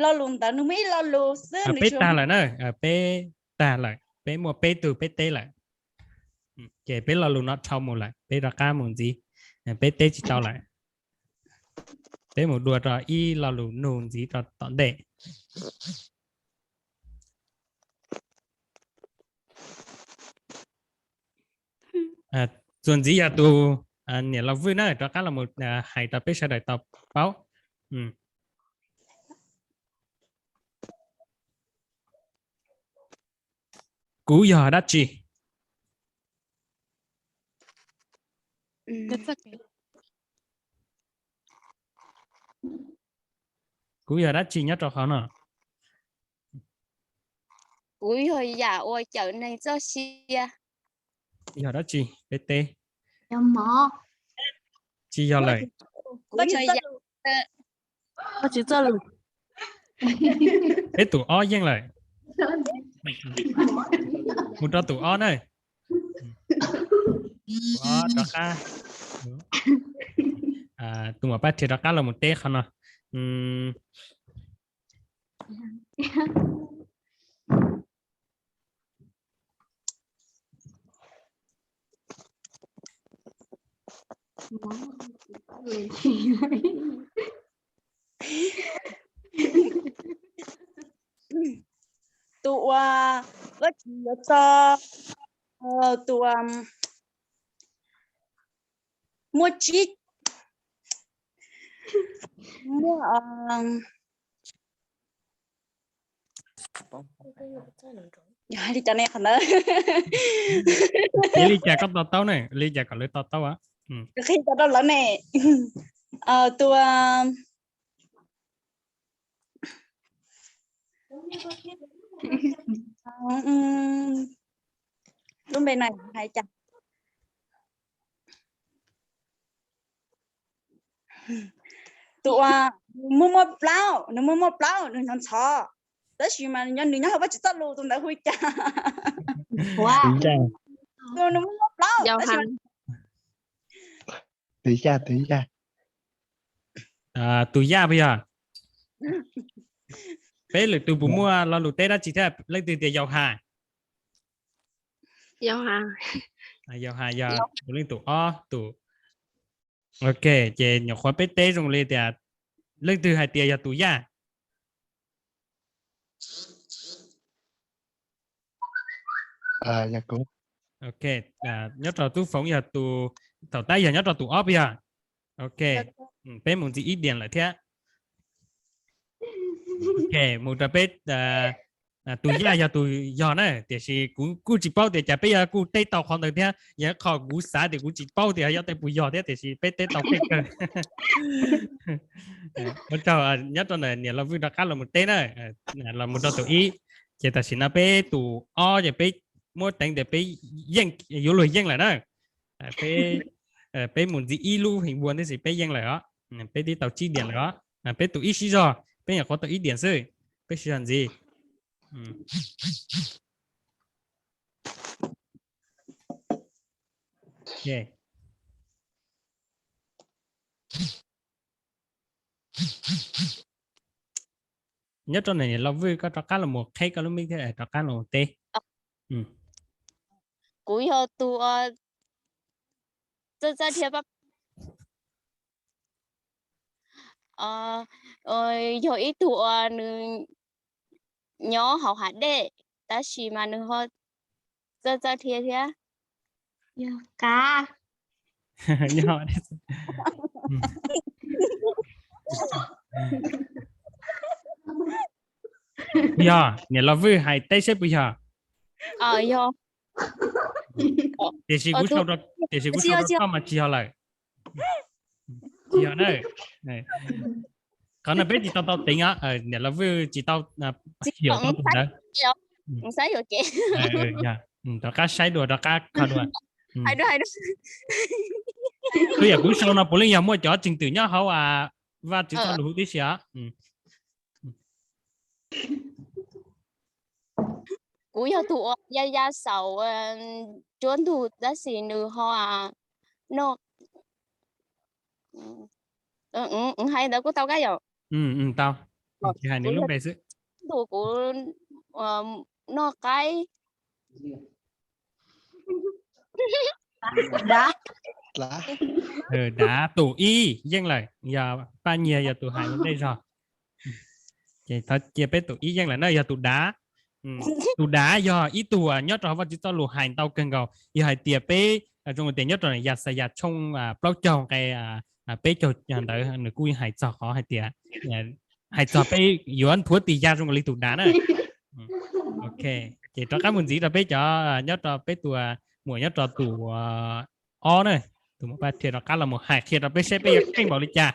lo lus ntawd nws muaj ib lo lus xwb. Peb tag lawm na, peb tag lawm, peb muaj peb tug peb teb lawm. Ces peb lo lus no dhau mus lawm, peb rov qab mus ntxiv, peb teb tsis tau lawm. Peb mus dua rau ib lo lus nug ntxiv rau tom ntej. Txuas ntxiv yog tus niam laus Vwj na, rov qab los hais rau peb sawv daws tau paub. Kuv yog dab tsi? Kuv yog dab tsi nyob rau qhov no? Kuv yog yam uas cawm neeg txoj sia. Yog dab tsi? Peb teb. Tsis yog lawm. Peb tus ob yeej lawm. Mus rau tus ob na. Tus ob rov qab. Tus muam Paj Rhiab rov qab los mus teb qhov no. Tus uas Vajtswv yuav tso, tus uas muaj tsib, muaj, yog hais li cas ne qhov ntawd? Li cas koj to taub ne, li cas kom lawv to taub? Qhia rau lawv ne. Tus lub npe na hais cas? Tus uas nws muaj muaj plaub, nws muaj muaj plaub, nws hnov ntxhov, tab sis mas nws nyob hauv Vajtswv txoj lus, tus ntawd hu cas? Tus nws muaj muaj plaub, tab sis mas tus yaj, tus yaj. Tus yaj puas yog? Peb lwm tus puas muaj lo lus teb dab tsi thiab? Leej twg tias Yauhas? Yauhas yog tus leej tus ob tus. Ok, ces nyuam qhuav peb teb zoo li tias leej twg hais tias yog tus yaj? Ok, nyob rau tub Foom yog tus, thaum tab yog nyob rau tus ob puas yog? Ok, peb mus ntxiv ib diam lawm thiab. Ok, mus rau peb, tus yaj yog tus yog na, tiam sis kuv kuj tsis paub tias cas peb yuav kuj teb tau qhov ntawd thiab. Yog qhov kuv xav tias kuv tsis paub tias yog tej puas yog thiab, tiam sis peb teb tau peb kawg. Ua tsaug, nyob rau ntawm niam Los Vwj rov qab los mus teb na, los mus rau tus ib. Ces tam sim no peb tus ob ces peb muab teev tias peb yeej, yuav luag yeej lawm na. Peb mus ntxiv ib lub heev vua tab sis peb yeej lawm os. Peb twb tau tsib diam lawm os. Peb tus ib sib zog, peb nyuam qhuav tau ib diam xwb. Peb sib zog ntxiv. Nyob rau ntawm niam Los Vwj, koj rov qab los mus qheb koj lub mic thiab rov qab los teb. Kuv yog tus uas txawj txawj dhia, yog ib tug uas nws nyob hauv hav dej, tab sis mas nws ho txawj txawj dhia thiab. Yog kav. Yog niam Los Vwj hais teb seb puas yog. Tiam sis kuv sau, tiam sis kuv sau rau koj mas tsis yog lawm. Tsis yog na. Qhov no peb tsis tau tau teev os, niam Los Vwj tsis tau xyuas tau tus ntawd. Rov qab saib dua, rov qab kho dua. Tus yam kuv sau no puav leej yog muaj cov tseeg twm nyob hauv Vaj Tswv txoj lus huv tib si os. Kuv yog tus uas ya ya saum cuab ntug tab sis nws ho noj, hais ntawd kuj tau kab yom? Tau, tsis hais nws lub npe xwb. Tus kuv noj qaib. Dav. Dav tus ib yeej lawm, yog Paj Nyiag yog tus hais ua ntej zog. Ces thov cia peb tus ib yeej lawm na, yog tus dav. Tus dav yog ib tug uas nyob rau hauv Vaj Tswv txoj lus hais ntau kawg nkaus. Yog hais tias peb zoo tias nyob rau Yaxayas tshooj plaub caug nqe peb caug ntawd nws kuj hais txog qhov hais tias, hais txog peb yuav nthuav tis ya zoo li tus dav na. Ok, ces rov qab mus ntxiv rau peb cov nyob rau peb tus muam nyob rau tus ob na, tus muam Paj Rhiab rov qab los mus hais qhia rau peb seb peb yuav kheej npaum li cas.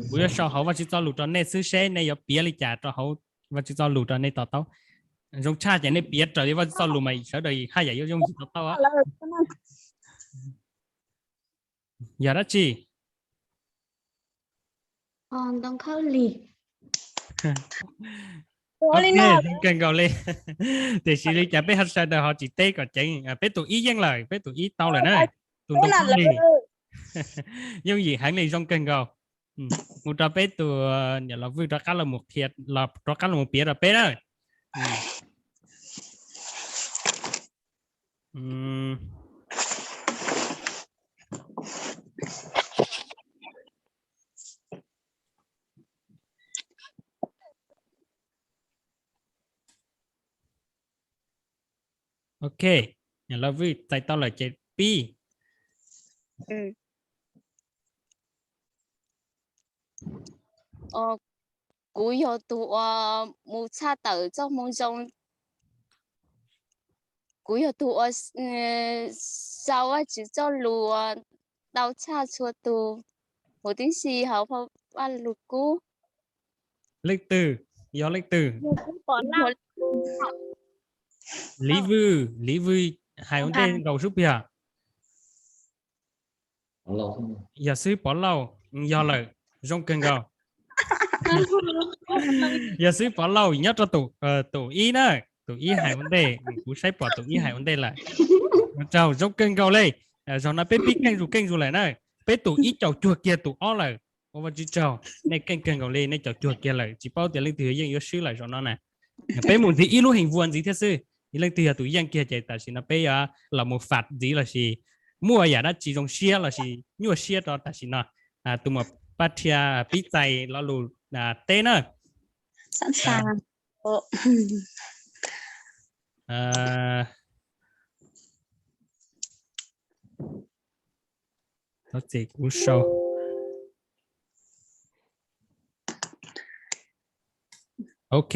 Kuv yuav sau hauv Vaj Tswv txoj lus rau nej xwb seb nej yuav piav li cas rau hauv Vaj Tswv txoj lus rau nej to taub. Zoo tshaj ces nej piav raws li Vaj Tswv txoj lus mas sawv daws haj yam yuav yooj yim to taub. Yog dab tsi? Ntoo khawb lig. Ok, zoo kawg nkaus li. Tiam sis li cas peb ho sawv daws ho tsis teb kom ceev? Peb tus ib yeej lawm, peb tus ib tau lawm na. Tus ntoo phooj ywg. Yooj yim heev li, zoo kawg nkaus. Mus rau peb tus niam laus Vwj rov qab los mus qhia, los rov qab los mus piav rau peb na. Ok, niam laus Vwj txais tau lawm ces pib. Kuv yog tus uas mus tshaj tawm txoj moo zoo. Kuv yog tus uas sau Vajtswv txoj lus uas tau tshaj txhua tus huv tib si hauv Vajluskub. Leej twg? Yog leej twg? Liv Vwj, Liv Vwj hais ua ntej nkaus sub piag. Yog xib hwb Pov Lauj, yog lawm, zoo kawg nkaus. Yog xib hwb Pov Lauj nyob rau tus ib na, tus ib hais ua ntej, kuv saib pom tus ib hais ua ntej lawm. Ua tsaug, zoo kawg nkaus li. Zaum no peb pib keej zus keej zus lawm na, peb tus ib caum cuag kiag tus ob lawm. Ua Vajtswv tsaug, nej keej kawg nkaus li, nej caum cuag kiag lawm, tsis paub tias leej twg yeej yuav swb lawm zaum no na. Peb mus ntxiv ib lub heev vuas ntxiv thiab xwb, leej twg yog tus yeej kiag ces tam sim no peb yuav los mus fam ntxiv lossis muaj yam dab tsi zoo siab lossis nyuaj siab rau tam sim no. Tus muam Paj Rhia pib txais lo lus teb na. Thov txim kuv sau. Ok.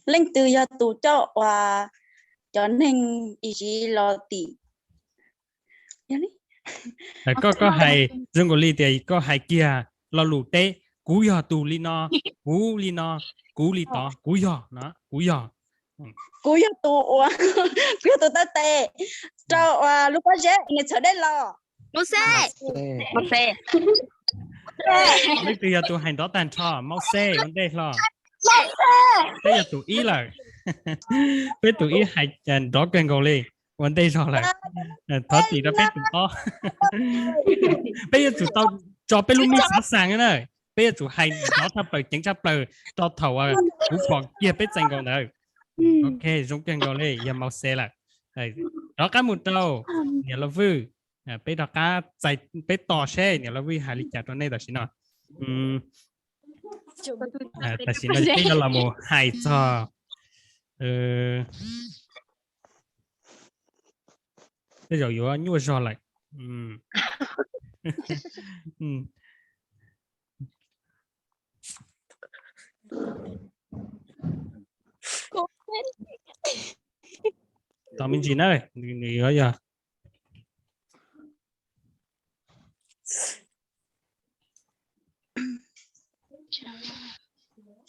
Leej twg yog tus coj uas cov neeg Iziv los tim? Koj, koj hais zoo nkaus li tias koj hais kiag lo lus teb, kuv yog tus li no, kuv li no, kuv li tod, kuv yog no, kuv yog. Kuv yog tus uas, kuv yog tus taw tes rau uas lub pob zeb nws txhawv dej los. Mauxes. Leej twg yog tus hais nrov tag nrho? Mauxes ua ntej hlo. Peb yog tus ib lawm. Peb tus ib hais nrov kawg nkaus li, ua ntej zog lawm. Thov txim rau peb tus ob. Peb yuav tsum tau tso peb lub me xav xas na. Peb yuav tsum hais nrov tshaj plaws ceev tshaj plaws rau thaum kuv pom kiag peb txais nkaus ntawd. Ok, zoo kawg nkaus li, yog Mauxes lawm. Rov qab mus rau niam laus Vwj, peb rov qab txais, peb tos seb niam laus Vwj hais li cas rau nej tam sim no. Tam sim no peb yuav los mus hais txog, tej zaum yuav nyuaj zog lawm. Tos me ntsis na, nws yuav yog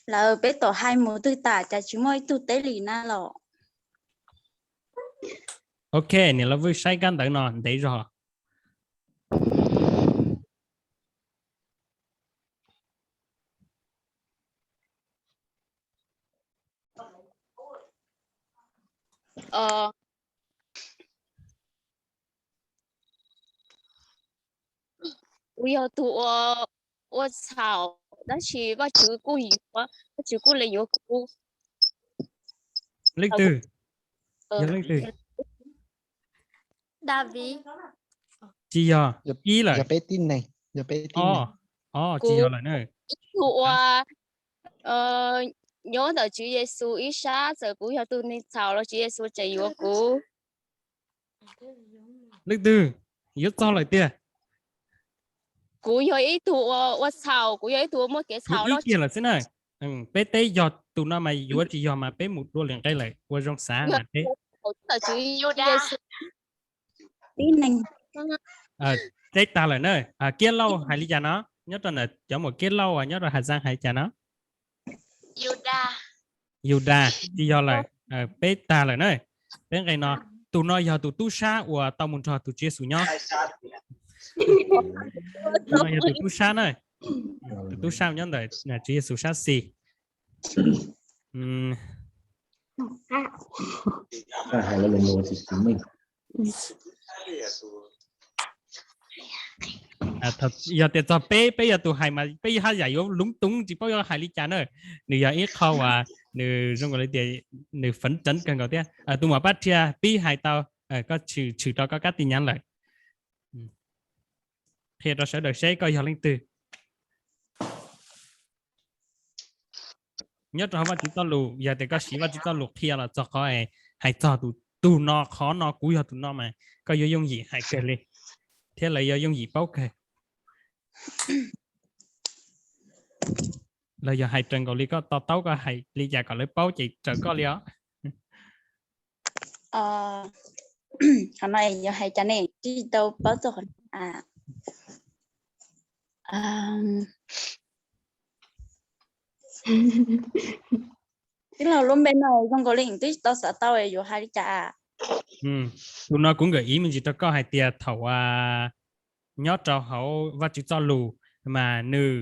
lawv peb tom hais mus twg tas cas tsis muaj ib tug teb li na los. Ok, niam laus Vwj saib kab ntawv no ntev zog. Kuv yog tus ua, ua txhaum, tab sis Vajtswv kuj yuav, Vajtswv kuj li yuav kuv. Leej twg? Yog leej twg? Daviv. Tsis yog, ib lawm. Tsis yog lawm na. Tus ua, nyob ntawm Tswv Yexus ib sab, txawm kuv yog tus neeg txhaum los Tswv Yexus tseem yuav kuv. Leej twg? Yuav txog lawm tiag. Kuv yog ib tug ua, ua txhaum, kuv yog ib tug ua muaj kev txhaum ib kiag lawm xwb na. Peb teb yog tus no mas yuav tsis yog mas peb mus dua lwm nqe lawm, ua zoo xav mas peb. Teb tag lawm na. Kiab Lauj hais li cas no? Nyob rau ntawm cov muam Kiab Lauj nyob rau Has Zaj hais li cas no? Yudas, tsis yog lawm. Peb tag lawm na. Peb nqe no. Tus no yog tus tub sab uas tau mus nrog tus Tswv Yexus nyob. Tus no yog tus tub sab na. Tus tub sab nyob ntawm Tswv Yexus sab xis. Yog tias txog peb, peb yog tus hais mas peb haj yam yuav lub toob tsis paub yuav hais li cas na. Nws yog ib qho uas nws zoo nkaus li tias nws feev ceev kawg nkaus thiab. Tus muam Paj Thiaj pib hais tau, koj tshwm rau koj kab ti nyav lawm. Qhia rau sawv daws seb koj yog leej twg. Nyob rau hauv Vajtswv txoj lus, yog tias koj siv Vajtswv txoj lus qhia los txog qhov hais txog tus, tus no, qhov no, kuv yog tus no mas koj yuav yooj yim hais kawg li, thiab lawv yuav yooj yim paub kawg. Los yog hais raws nkaus li koj to taub koj hais li cas kom lawv paub ces raws koj li os. Qhov no yuav hais cas ne, tsis tau paub txog qhov no. Tij laug lub npe no zoo nkaus li twb tsis tau xav tau yuav hais li cas. Tus no kuv nkawm ib me ntsis rau koj hais tias thaum nyob rau hauv Vajtswv txoj lus mas nws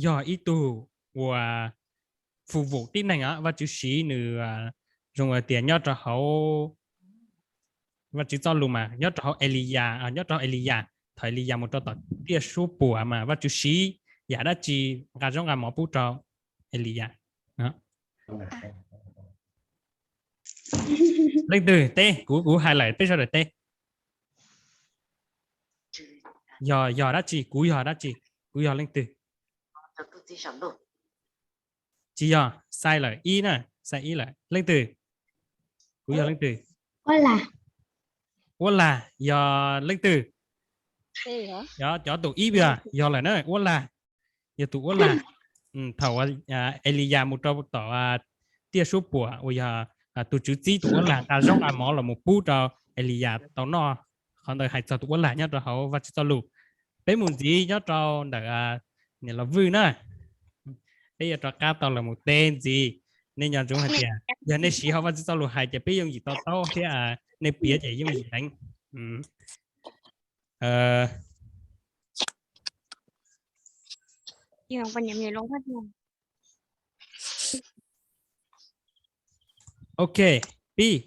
yog ib tug uas fus vum tib neeg os. Vajtswv siv nws, zoo tias nyob rau hauv Vajtswv txoj lus mas nyob rau hauv Eliyas, nyob rau hauv Eliyas, thaum Eliyas mus rau tom tiaj suab puam mas Vajtswv siv yam dab tsi nqa zaub nqa mov pub rau Eliyas? Leej twg teb? Kuv, kuv hais lawm peb sawv daws teb. Yog, yog dab tsi? Kuv yog dab tsi? Kuv yog leej twg? Tsis yog, sai lawm ib na, sai ib lawm. Leej twg? Kuv yog leej twg? Uab lag yog leej twg? Yog cov tus ib yog, yog lawm na, uab lag. Yog tus uab lag. Thaum Eliyas mus rau tom tiaj suab puam uas yog tus Tswv txib tus uab lag nqa zaub nqa mov los mus pub rau Eliyas tau noj, qhov ntawd hais txog tus uab lag nyob rau hauv Vajtswv txoj lus. Peb mus ntxiv nyob rau ntawm niam laus Vwj na. Peb yuav rov qab tau los mus teb ntxiv. Nej nco ntsoov hais tias yog nej siv hauv Vajtswv txoj lus hais ces peb yooj yim to taub thiab nej piav ces yooj yim heev. Ok, pib.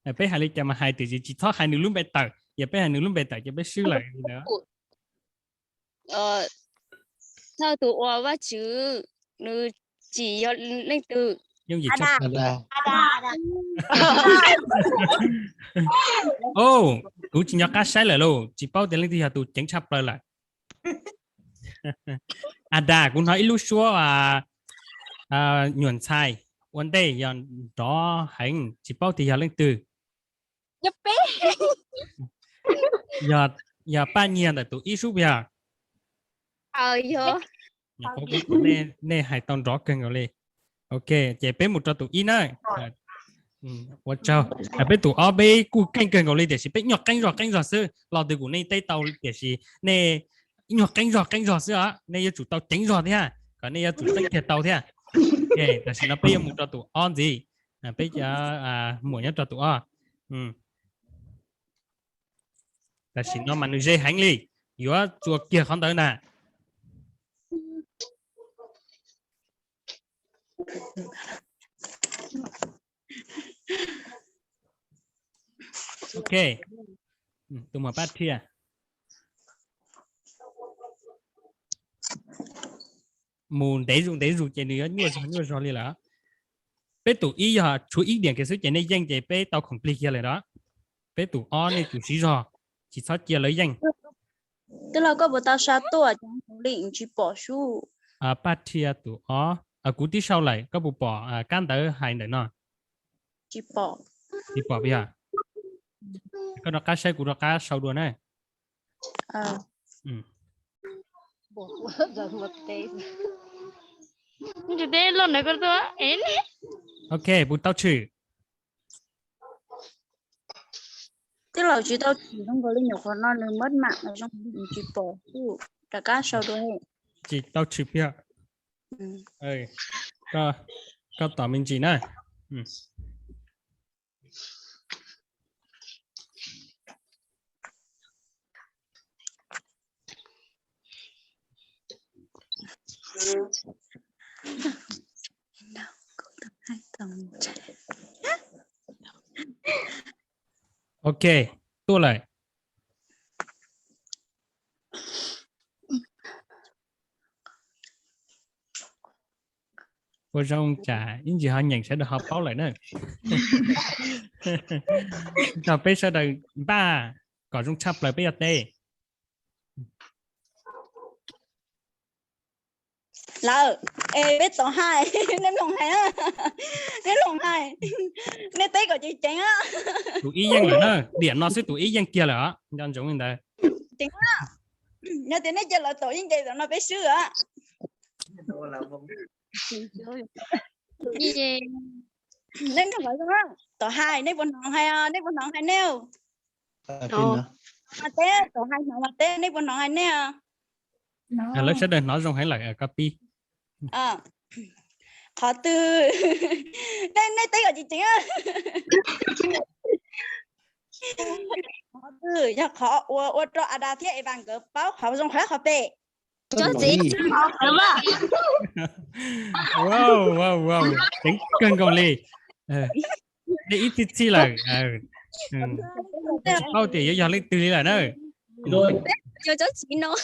Peb hais li cas mas hais, tiam sis tsis txhob hais nws lub npe tawm, yog peb hais nws lub npe tawm ces peb swb lawm. Thawj tus uas Vajtswv nws tsim yog leej twg? Yooj yim tshaj plaws. Kuv tsis nco qab saib lawm lauj, tsis paub tias leej twg yog tus ceev tshaj plaws lawm. Adas, kuv hnov ib lub suab nyuam ntxhais ua ntej yog nrov heev, tsis paub tias yog leej twg. Yog Paj Nyiag ntawm tus ib sub puas yog? Nej hais tau nrov kawg nkaus li. Ok, ces peb mus rau tus ib na. Ua tsaug. Peb tus ob peb kuj keej kawg nkaus li tiam sis peb nyuag qeeb zog qeeb zog xwb, los twg kuv nej teb tau tiam sis nej nyuag qeeb zog qeeb zog xwb os, nej yuav tsum tau ceev zog thiab kom nej yuav tsum txeeb kiag tau thiab. Ok, tam sim no peb yuav mus rau tus ob ntxiv. Peb cov muam nyob rau tus ob. Tam sim no mas nws ze heev li, yuav txuas kiag qhov ntawd na. Ok, tus muam Paj Thiaj. Mus ntev zus ntev zus ces nws yuav nyuaj zog nyuaj zog li lawm. Peb tus ib yog tshuav ib diam kiag xwb ces nej yeej ces peb tau khoom plig kiag lawm os. Peb tus ob nej tsum siv zog, tsis txhob cia lawv yeej. Twb los koj puas tau sa tuaj cov li tsis pom sub? Paj Thiaj tus ob, kuv twb sau lawm, koj puas pom kab ntawv hais ntawm no? Tsis pom. Tsis pom puas yog? Koj rov qab saib kuv rov qab sau dua na. Ok, puas tau tshwm? Tij laug tsis tau tshwm zoo nkaus li, nyuam qhuav no nws maj mam zoo tsis pom xwb. Rov qab sau dua. Tsis tau tshwm piag. Koj tos me ntsis na. Ok, tuaj lawm. Ua zoo tsam ib ntsis ho nyeem sawv daws ho paub lawm na. Nrog peb sawv daws npaj kom zoo tshaj plaws peb yuav teb. Lawm, es peb tom hais, nej mloog hais, nej mloog hais, nej teb kom ceev ceev. Tus ib yeej lawm na, tiam no xwb tus ib yeej kiag lawm os, nco ntsoov li ntawd. Yog tias nej cia lawv tom ib nce tom no peb swb os. Nej mloog qhov zoo, tom hais nej puas hnov hais os, nej puas hnov hais nej? Mas teb, tom hais hnov mas teb, nej puas hnov hais nej os? Lawv sawv daws hnov zoo heev lawm, koj pib. Qhov twg, nej teb kom ceev ceev. Qhov twg yog qhov uas ua rau Adas thiab Evas nkawd paub qhov zoo qhov qhov pem? Tsob txiv. Ceev kawg nkaus li. Nej ib txhij txhij lawm. Tsis paub tias yuav yog leej twg li lawm na. Yog tsob txiv ntoo,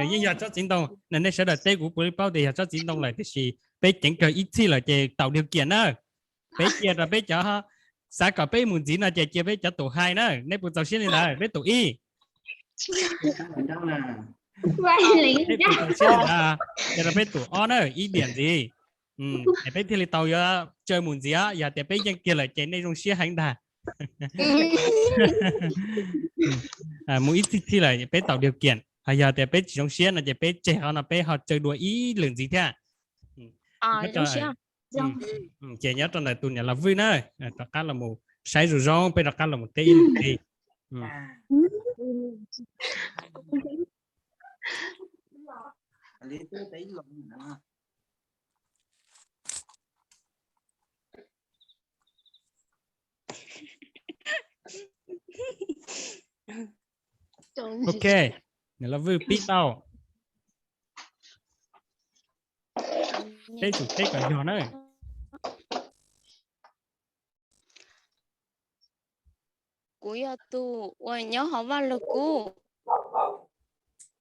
yeej yog tsob txiv ntoo na. Nej sawv daws teb kuv puas li paub tias yog tsob txiv ntoo lawm, tiam sis peb ceev kawg ib txhij lawm ces tau điều kiện na. Peb cia rau peb cov xav kom peb mus ntxiv no ces cia peb cov tus hais na. Nej puas txaus siab li ntawd? Peb tus ib. Cia rau peb tus ob na, ib diam ntxiv. Es peb thiaj li tau yuav tsaws mus ntxiv. Yog tias peb yeej kiag lawm ces nej zoo siab heev ntag. Mus ib txhij txhij lawm peb tau điều kiện, ho yog tias peb tsis zoo siab no ces peb tseg qhov no peb ho tsaws dua ib lwm ntxiv thiab. Ces nyob rau ntawm tus niam laus Vwj na, rov qab los mus saib zoo zoo, peb rov qab los mus teb ib lwm ntxiv. Ok, niam laus Vwj pib tau. Peb tsum teb kom yog na. Kuv yog tus uas nyob hauv Vaj Lug Kub,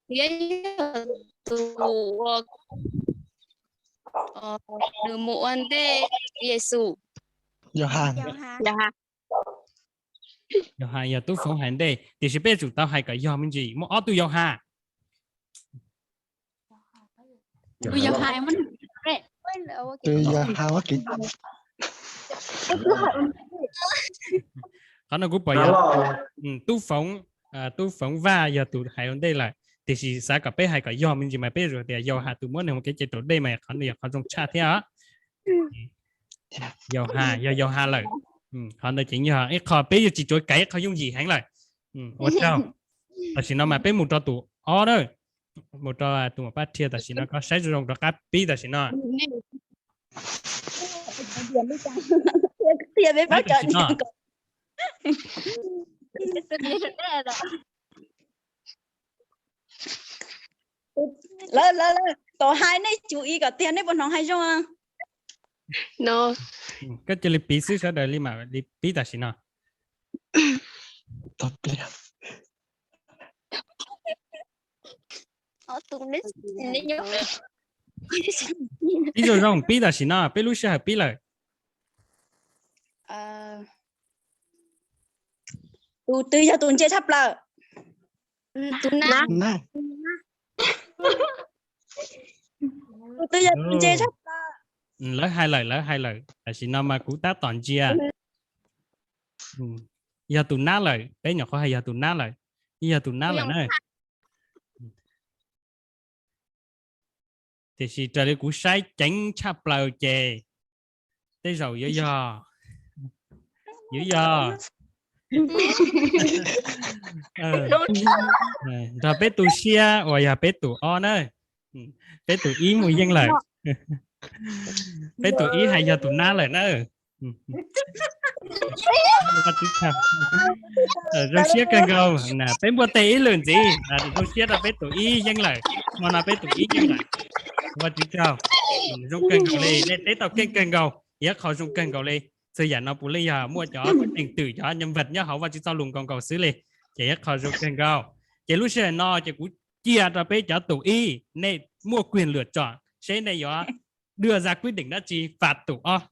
thiab yog tus uas nws mus ua ntej Yexus. Yog has, yog tub Foov hais ntej, tiam sis peb yuav tsum tau hais kom yog me ntsis, muaj ob tug yog has. Qhov no kuv pom yog tub Foov, tub Foov Vaj yog tus hais ua ntej lawm, tiam sis xav kom peb hais kom yog me ntsis mas peb yuav tsum tias yog has tus muab nws mus kev cai raus dej mas qhov no yog qhov zoo tshaj thiab. Yog has, yog yog has lawm. Qhov ntawd ces yog ib qho peb yuav tsis tsuav kaiv, ib qho yooj yim heev lawm. Ua tsaug. Tam sim no mas peb mus rau tus ob na, mus rau tus Maum Paj Rhia, tam sim no koj saib zoo zoo rov qab pib tam sim no. Lawv, lawv, lawv, tom hais nej tsum i kom tiag, nej puas hnov hais zoo? Koj cia li piv xwb, sawv daws li mam li pib tam sim no. Pib zoo zoo, pib tam sim no, peb lub sij hawm pib lawm. Tus twg yog tus ntse tshaj plaws? Tus nab. Tus twg yog tus ntse tshaj plaws? Lawv hais lawm, lawv hais lawm, tam sim no mas kuv tab tom ntsia. Yog tus nab lawm, peb nyuam qhuav hais yog tus nab lawm, yog tus nab lawm na. Tiam sis raws li kuv saib ceev tshaj plaws ces tej zaum yuav yog Yuav yog nrog peb tu siab uas yog peb tus ob na. Peb tus ib mus yeej lawm. Peb tus ib hais yog tus nab lawm na. Zoo siab kawg nkaus, peb npuaj teg ib lwm ntxiv. Zoo siab rau peb tus ib yeej lawm, hmo no peb tus ib yeej lawm. Ua tsaug, zoo kawg nkaus li, nej teb tau keej kawg nkaus, ib qho zoo kawg nkaus li. Txhua yam no puav leej yog muaj cov teem twm cov nyam vam nyob hauv Vaj Tswv txoj lus nkaus nkaus xwb li, ces ib qho zoo kawg nkaus. Ces lub sij hawm no ces kuv cia rau peb cov tus ib, nej muaj quyền lựa chọn seb nej yuav đưa ra quyết định dab tsi, phạt tus ob.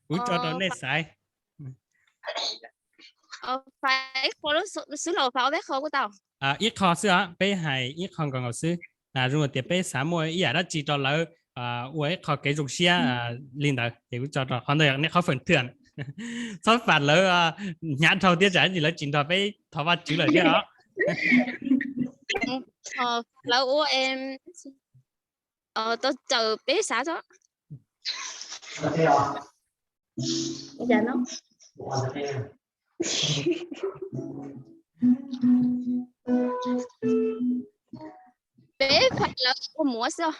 Kuv tso rau nej xaiv. Xwb los phạt ob peb qho kuj tau. Ib qho xwb os, peb hais ib qho nkaus nkaus xwb. Zoo tias peb xav muaj ib yam dab tsi rau lawv ua ib qho kev zoo siab li ntawd ces kuv tso rau qhov ntawd, nej qhov phần thưởng. Txhob phạt lawv hnyav dhau thiab tsam lawv tsis nrog peb thov Vaj Tswv lawm thiab os. Lawv ua tau txawm peb xav xwb. Peb phạt lawv ua muam xwb.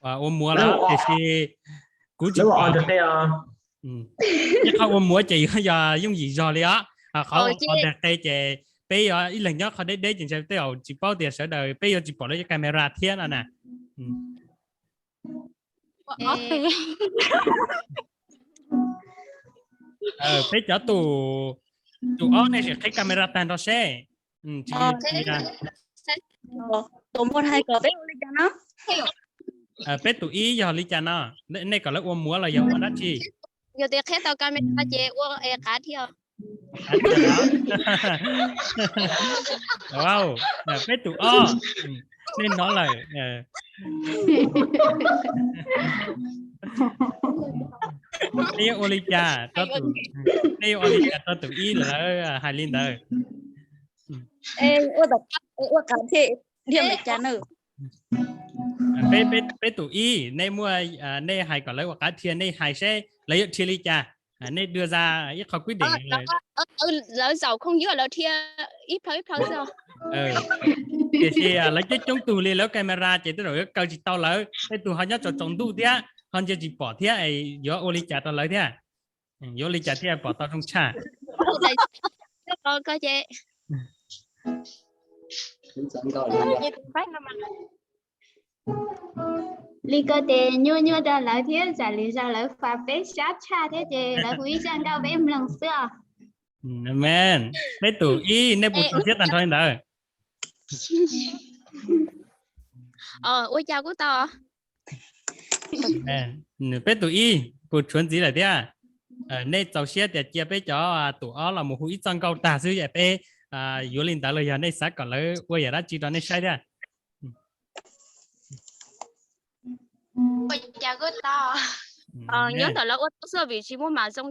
Ua muam los tiam sis kuv tsis pom. Ib qho ua muam ces yuav yog yooj yim zog li os. Qhov ua ntag qe ces peb yuav ib leeg nyob qhov deb deb ces ntshe tej zaum tsis paub tias sawv daws peb yuav tsis pom lawv cov camera thiab no na. Peb cov tus, tus ob nej sim qheb camera tag nrho seb. Tus muam hais kom peb ua li cas no? Peb tus ib yog li cas no? Nej kom lawv ua muam los yog ua dab tsi? Yog tias qheb tau camera ces ua es qav thiab. Peb tus ob, nej hnov lawm. Nej yuav ua li cas, nej yuav ua li cas rau tus ib lawv hais li ntawd? Ua qav thiab dhia li cas na? Peb tus ib, nej muaj, nej hais kom lawv ua qav dhia, nej hais seb lawv yuav dhia li cas. Nej đưa ra ib qho quyết định. Lawv zaum khooj ywg lawv dhia ib plhaw ib plhaw xwb. Tiam sis lawv coob coob tug li, lawv camera ces tej zaum yuav kaw tsis tau lawv, tej tug ho nyob tsaus tsaus ntuj thiab ho ntsia tsis pom thiab, yuav ua li cas rau lawv thiab? Yuav ua li cas thiaj pom tau zoo tshaj? Li ko ces nyuaj nyuaj rau lawv thiab, tsam lwm zaus lawv fas peb sab tshaj thiab ces lawv hu ib zaj nkauj peb mloog xwb os. Peb tus ib, nej puas txaus siab tag nrho li ntawd? Ua cas kuj tau. Peb tus ib puas tshuav ntxiv lawm thiab? Nej txaus siab tias cia peb cov tus ob los mus hu ib txoj nkauj tag xwb es peb yuav li ntawd los yog nej xav kom lawv ua yam dab tsi rau nej saib thiab? Nyob ntawm lawv ua tau xwb vim tsis muaj mas zoo.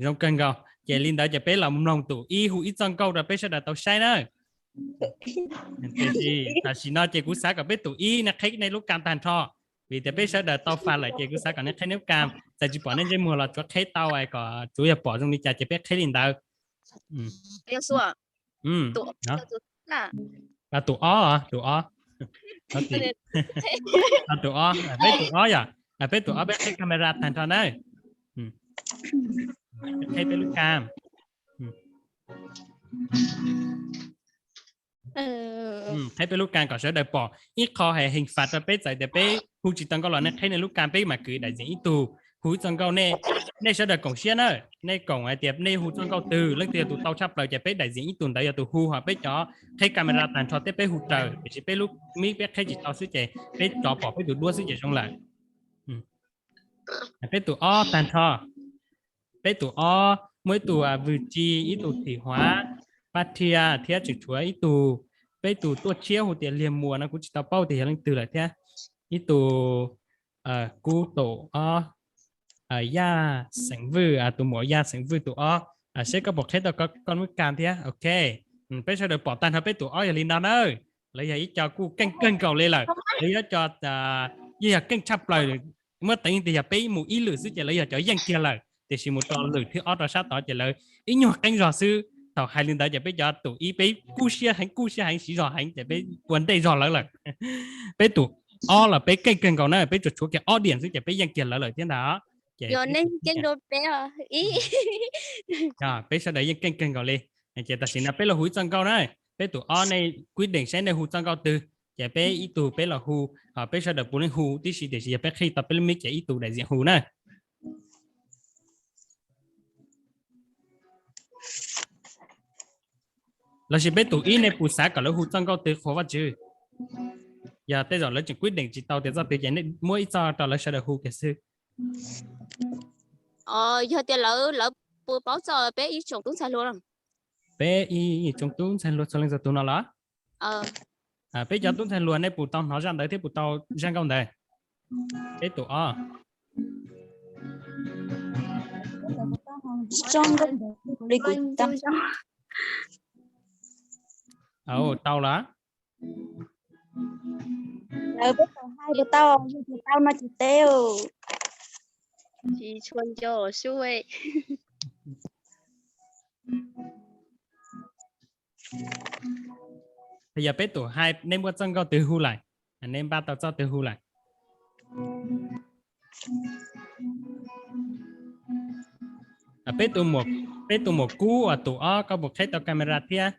Zoo kawg nkaus, ces li ntawd ces peb los mloog tus ib hu ib txoj nkauj rau peb sawv daws tau saib na. Tiam sis tam sim no ces kuv xav kom peb tus ib nej qheb nej lub kam tag nrho, vim tias peb sawv daws tau fas lawm ces kuv xav kom nej qheb nej lub kam, txawm tsis pom nej ntsej muag los tsuav qheb tau kom tsuav yog pom zoo li cas ces peb qheb li ntawd. Tus ob, tus ob, tus ob, peb tus ob yom, peb tus ob peb qheb camera tag nrho na. Qheb peb lub kam. Qheb peb lub kam kom sawv daws pom ib qho hais heev fas rau peb, txawm tias peb hu tsis tau nkauj los nej qheb nej lub kam, peb mam kwv đại diện ib tug hu ib txoj nkauj. Nej sawv daws koom siab na, nej koom hais tias nej hu txoj nkauj twg, leej twg yog tus tau tshaj plaws ces peb đại diện ib tug ntawd yog tus hu, ho peb cov qheb camera tag nrho thiab peb hu raws, tiam sis peb lub mic peb qheb tsis tau xwb ces peb tso pom peb tus duab xwb ces zoo lawm. Peb tus ob tag nrho. Peb tus ob muaj ib tug Vwm Ci, ib tug Thim Huav, Pab Rhia thiab tseem tshuav ib tug, peb tus tuaj tshiab hu tias Liag Muas no kuv tsis tau paub tias yog leej twg lawm thiab. Ib tug Kub tus ob, Yaj Xeem Vwj, tus muam Yaj Xeem Vwj tus ob, seb koj puas qheb tau koj lub kam thiab. Ok, peb sawv daws pom tag nrho peb tus ob yog li no na. Lawv yog ib co kuj keej kawg nkaus li lawm, lawv yog cov, yeej yog keej tshaj plaws, muab teev tias yog peb mus ib lwm xwb ces lawv yog cov yeej kiag lawm. tiam sis mus rau lwm thib ob rau sab tod ces lawv ib nyuag qeeb zog xwb. Thaum hais li ntawd ces peb cov tus ib peb kub siab heev, kub siab heev, siv zog heev ces peb ua ntej zog lawv lawm. Peb tus ob los peb keej kawg nkaus na, peb tsuas tshuav kiag ob diam xwb ces peb yeej kiag lawv lawm thiab ntag. Ces peb sawv daws yeej keej kawg nkaus li. Ces tam sim no peb los hu ib txoj nkauj na. Peb tus ob nej kuib deem saib nej hu txoj nkauj twg, ces peb ib tug peb los hu, ho peb sawv daws puav leej hu tib si, tiam sis yog peb qhib tau peb lub mic ces ib tug daim ziam hu na. Lossis peb tus ib nej puas xav kom lawv hu txoj nkauj twg qhuas Vajtswv? Yog tej zaum lawv tseem kuib deem tsis tau tias txoj twg ces nej muab ib txoj rau lawv sawv daws hu kiag xwb. Yog tias lawv, lawv puas paub txoj peb ib tsoom tub ntxhais hluas? Peb ib tsoom tub ntxhais hluas txhua leej txhua tus no los? Peb cov tub ntxhais hluas nej puas tau hnov zaj ntawd thiab puas tau zaj nkauj ntawd? Peb tus ob. Tau los? Lawv peb tus hais puas tau, yog tsis tau no tsis teb. Tsis tshua nco sub. Yog peb tus hais nej muaj txoj nkauj twg hu lawm? Nej npaj tau txoj twg hu lawm? Peb tus muam kub uas tus ob koj puas qheb tau camera thiab?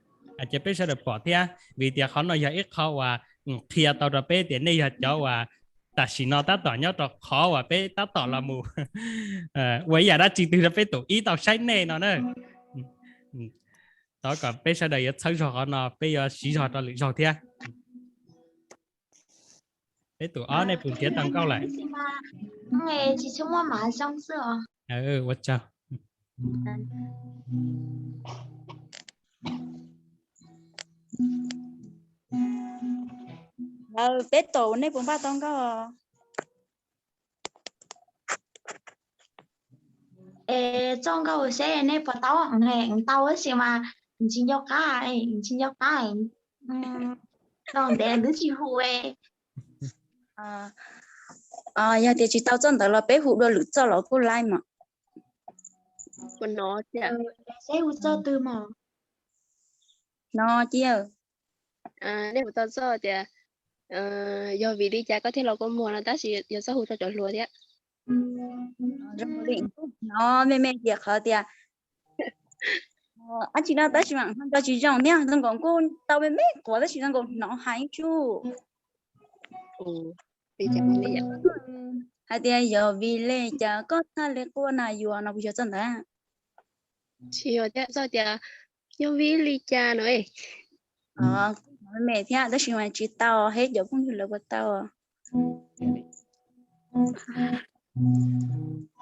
Ces peb sawv daws pom thiab, vim tias qhov no yog ib qho uas qhia tau rau peb tias nej yog cov uas tam sim no tab tom nyob rau qhov uas peb tab tom los mus ua ib yam dab tsi twg rau peb tus ib tau saib nej no na. Thov kom peb sawv daws yuav txhawb zog qhov no, peb yuav siv zog rau lwm zaug thiab. Peb tus ob nej puas nrhiav tau nkauj lawm? Ua tsaug. Lawv peb tus nej puas npaj tau nkauj? Es txoj nkauj seb nej puas tau, tau tab sis mas tsis nco qab, tsis nco qab, los ntev twb tsis hu. Yog tias tsis tau txoj ntawd los peb hu dua lwm txoj los kuj laib mas. Seb hu txoj twg mas. No cia. Nej puas tau txoj tias yog vim li cas koj thiaj los kua muag no, tab sis yog txoj hu rau cov hluas thiab. No me me tias qhov tias dab tsi no tab sis mas nco tsis zoo thiab, zoo nkaus kuj tau me me quav tab sis zoo nkaus hnov hais tsuj. Hais tias yog vim li cas koj thiaj li quaj na yuav no, puas yog txoj ntawd? Tsis yog thiab, txoj tias yog vim li cas no. Me me thiab tab sis mas tsis tau, peb cov phooj ywg lawv puas tau?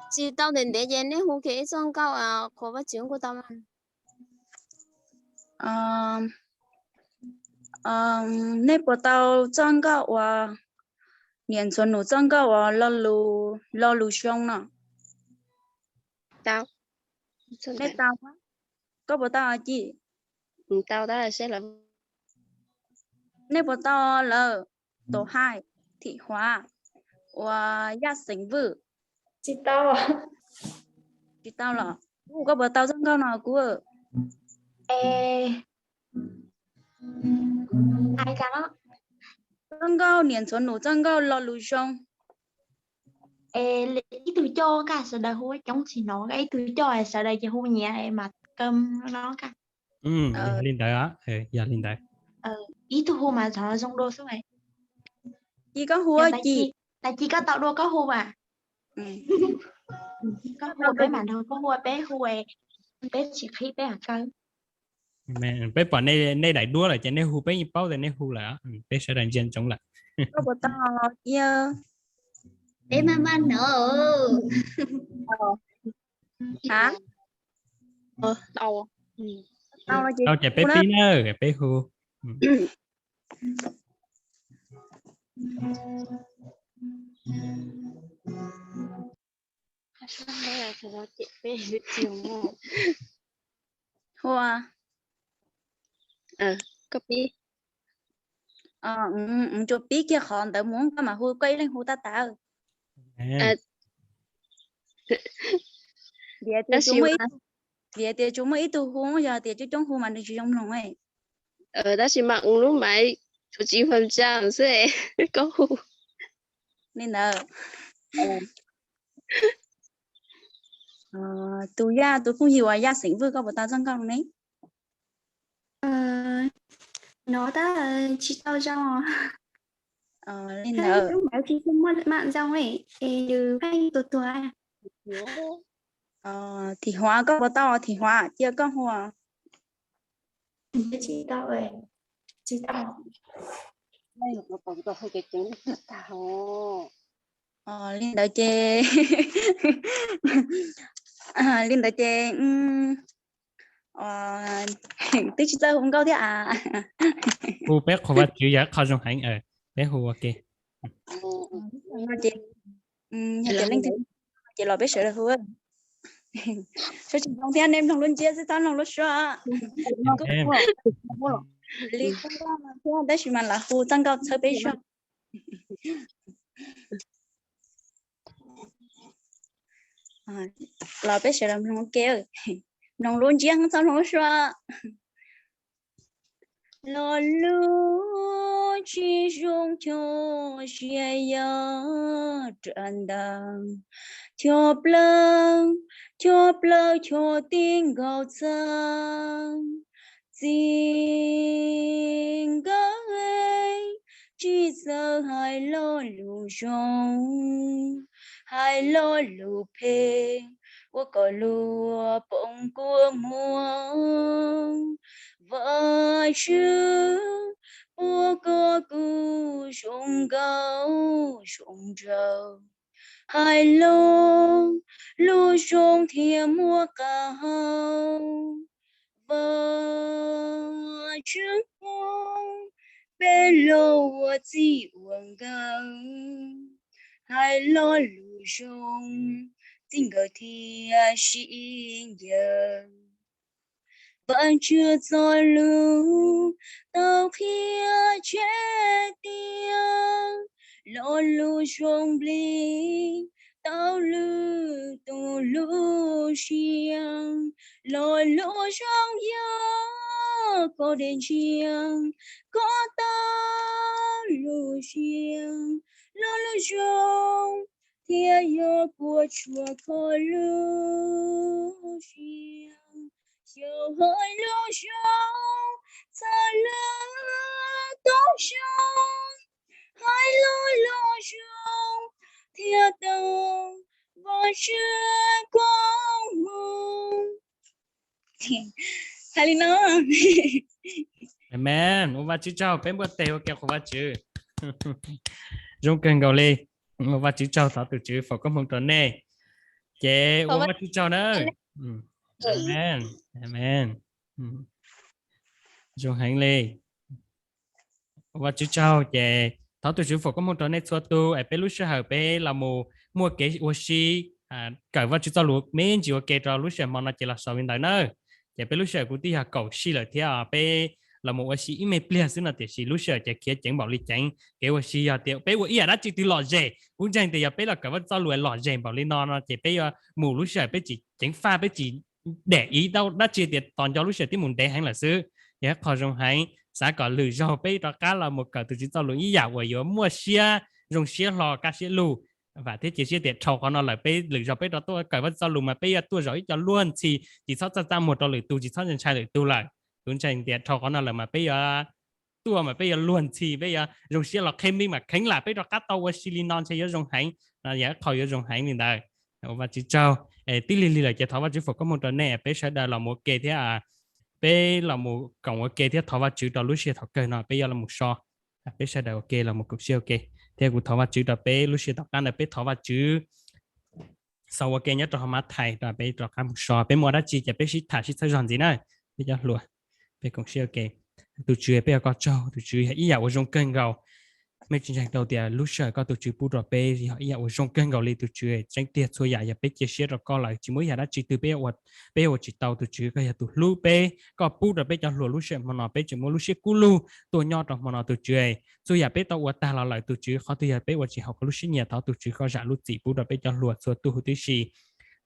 Tsis tau ntev ntev ces nej hu kiag ib txoj nkauj qhuas Vajtswv kuj tau mas. Nej puas tau txoj nkauj uas niam ntxhuav nus txoj nkauj uas lo lus zoo no? Tau. Nej tau, koj puas tau Ci? Nej puas tau lawm? Tus hais Thim Huav uas Yaj Xeem Vwj. Tsis tau. Tsis tau los? Kub, koj puas tau txoj nkauj no Kub? Txoj nkauj niam ntxhuav nus txoj nkauj lo lus zoo. Ib tug coj kaj sawv daws hu coob tsis hnov, ib tug coj sawv daws ces hu nyiav mas kawg no kaj. Yog li ntawd, yog li ntawd. Ib tug hu mas zoo dua xwb. Ci koj hu Ci. Tais Ci koj tau dua koj hu as. Koj hu peb mam nrog koj hu, peb hu, peb tsis qhib peb hais kawg. Peb pom nej daim duab lawm ces nej hu peb yeej paub tias nej hu lawm, peb sawv daws ntsia ntsoov lawm. Koj puas tau Ci? Peb maj maj hnov. Tau ces peb pib na, peb hu. Hu. Koj pib. Tsuas pib kiag qhov ntawd mus koj mam hu, koj ib leeg hu tab tas. Vim tias tsuas muaj ib tug hu, yog tias coob coob hu mas nws tsis zoo mloog. Tab sis mas ua lub maiv tshuav tsis fam tsa xwb, koj hu li ntawd. Tus Yaj, tus phooj ywg uas Yaj xeem Vwj, koj puas tau txoj nkauj ne? Hnov tab tsis tau zoo. Li ntawd, lub maiv tsis muaj mam zoo es nws pheej tuag tuag. Thim Huav, koj puas tau? Thim Huav, cia koj hu. Tsis tau, tsis tau. Li ntawd ces, li ntawd ces twb tsis txawj hu nkauj thiab a. Hu peb qhuas Vajtswv yog qhov zoo heev, peb hu ua ke. Ces yog tias leej twg ces los peb sawv daws hu. Sawv tsis mloog thiab, nej mloog lub ntsiab xwb, txhob mloog lub suab. Li thiab, tab sis mas lam hu txoj nkauj txhawb peb zog. Los peb sawv daws mloog ua ke, mloog lub ntsiab txhob mloog lub suab. Lo lus tsis zoo cog sia yog rab ntaj, cog plawv, cog plawv cog ti nkaus txhawv, txij nkawm tsis txawj hais lo lus zoo, hais lo lus phem ua kom luag poob kua muag. Vajtswv, puab koj kuj zoo nkauj zoo nraug, hais lo lus zoo thiaj muaj qab hau. Vajtswv, peb los ua txij ua nkawm, hais lo lus zoo, txij nkawm thiaj sib ncaws. Vajtswv txoj lus tau qhia tseeb tiag, lo lus zoo nplij tau lwm tus lub siab. Lo lus zoo yog koj dej ntsiag, koj tau lub siab. Lo lus zoo thiaj yog puas tsuaj koj lub siab. Xyaum hais lus zoo txhawb lub tub zoo, hais lo lus zoo thiaj tau Vajtswv koob hmoov. Hais li no. Amen. Ua Vajtswv tsaug, peb npuaj tes ua ke qhuas Vajtswv. Zoo kawg nkaus li. Ua Vajtswv tsaug, thov tus Tswv foom koob hmoov rau nej. Ces ua Vajtswv tsaug na. Amen. Amen. Zoo heev li. Ua Vajtswv tsaug, ces thov tus Tswv foom koob hmoov rau nej txhua tus es peb lub sij hawm peb los mus muaj kev ua si kawm Vajtswv txoj lus me ntsis ua ke rau lub sij hawm hmo no ces los xaus li ntawd na. Ces peb lub sij hawm kuj twb yog kaum sij lawm thiab, peb los mus ua si ib me pliag xwb no tiam sis lub sij hawm ces khiav ceev npaum li ceev. Kev ua si yog tias peb ua ib yam dab tsi twg lom zem, kuv ntseeg tias yog peb los kawm Vajtswv txoj lus lom zem npaum li no no ces peb yuav mus lub sij hawm peb tsis ceev faj, peb tsis dem ib dab tsi tias tos nco lub sij hawm twb mus ntev heev lawm xwb. Yog ib qho zoo heev, xav kom lwm zaug peb rov qab los mus kawm tus Tswv txoj lus ib yam uas yuav muaj siab zoo siab hlo kaj siab lug. Vam thiab cia siab tias dhau qhov no lawm peb lwm zaug peb rov tuaj kawm Vajtswv txoj lus mas peb yuav tuaj zaum ib co luag ntxhi, tsis txhob txaj txaj muag rau lwm tus, tsis txhob ntshai lwm tus lawm. Kuv ntseeg tias dhau qhov no lawm mas peb yuav tuaj mas peb yuav luag ntxhi, peb yuav zoo siab los qheb mi mas kheev lam peb rov qab tau ua si li no ntshe yuav zoo heev. No yog ib qho yuav zoo heev li ntawd. Ua Vajtswv tsaug. Twb lig lig lawm ces thov Vajtswv foom koob hmoov rau nej, peb sawv daws los mus ua ke thiab, peb los mus koom ua ke thiab thov Vajtswv rau lub sij hawm thaum kawg no peb yuav los mus so. Peb sawv daws ua ke los mus koom siab ua ke, thiab kuv thov Vajtswv rau peb lub sij hawm tom qab ntawd peb thov Vajtswv xaus ua ke nyob rau hauv Mathais rau peb rov qab mus so, peb muaj dab tsi ces peb sib tham sib txhawb zog ntxiv na. Peb cov hluas, peb koom siab ua ke. Tus Tswv, peb ua koj tsaug, tus Tswv yog ib yam uas zoo kawg nkaus. Mej tsis ntseeg tau tias lub sij hawm koj tus Tswv pub rau peb yog ib yam uas zoo kawg nkaus li tus Tswv. Tseeb tiag txhua yam yog peb cia siab rau koj lawm, tsis muaj ib yam dab tsi twg peb ua, peb ua tsis tau tus Tswv, koj yog tus hlub peb, koj pub rau peb cov hluas lub sij hawm hmo no peb tseem muaj lub siab kub lug tuaj nyob rau hmo no tus Tswv. Txhua yam peb tau ua tag los lawm tus Tswv, qhov twg yog peb ua tsis haum koj lub siab nyiam thov tus Tswv koj zam lub txim pub rau peb cov hluas txhua tus huv tib si.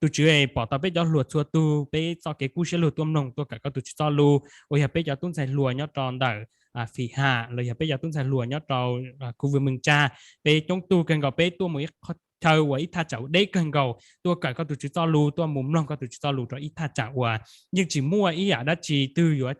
Tus Tswv pom tau peb cov hluas txhua tug, peb txoj kev kub siab lug tuaj mloog tuaj kawm koj tus Tswv txoj lus, uas yog peb cov tub ntxhais hluas nyob rau ntawm Fim Ham los yog peb cov tub ntxhais hluas nyob rau khu vwm Mws Tsag. Peb coob tug kawg nkaus, peb tuaj mus ib qho chaw uas ib thaj tsam uas deb kawg nkaus tuaj kawm koj tus Tswv txoj lus, tuaj mus mloog koj tus Tswv txoj lus rau ib thaj tsam uas yeej tsis muaj ib yam dab tsi twg yuav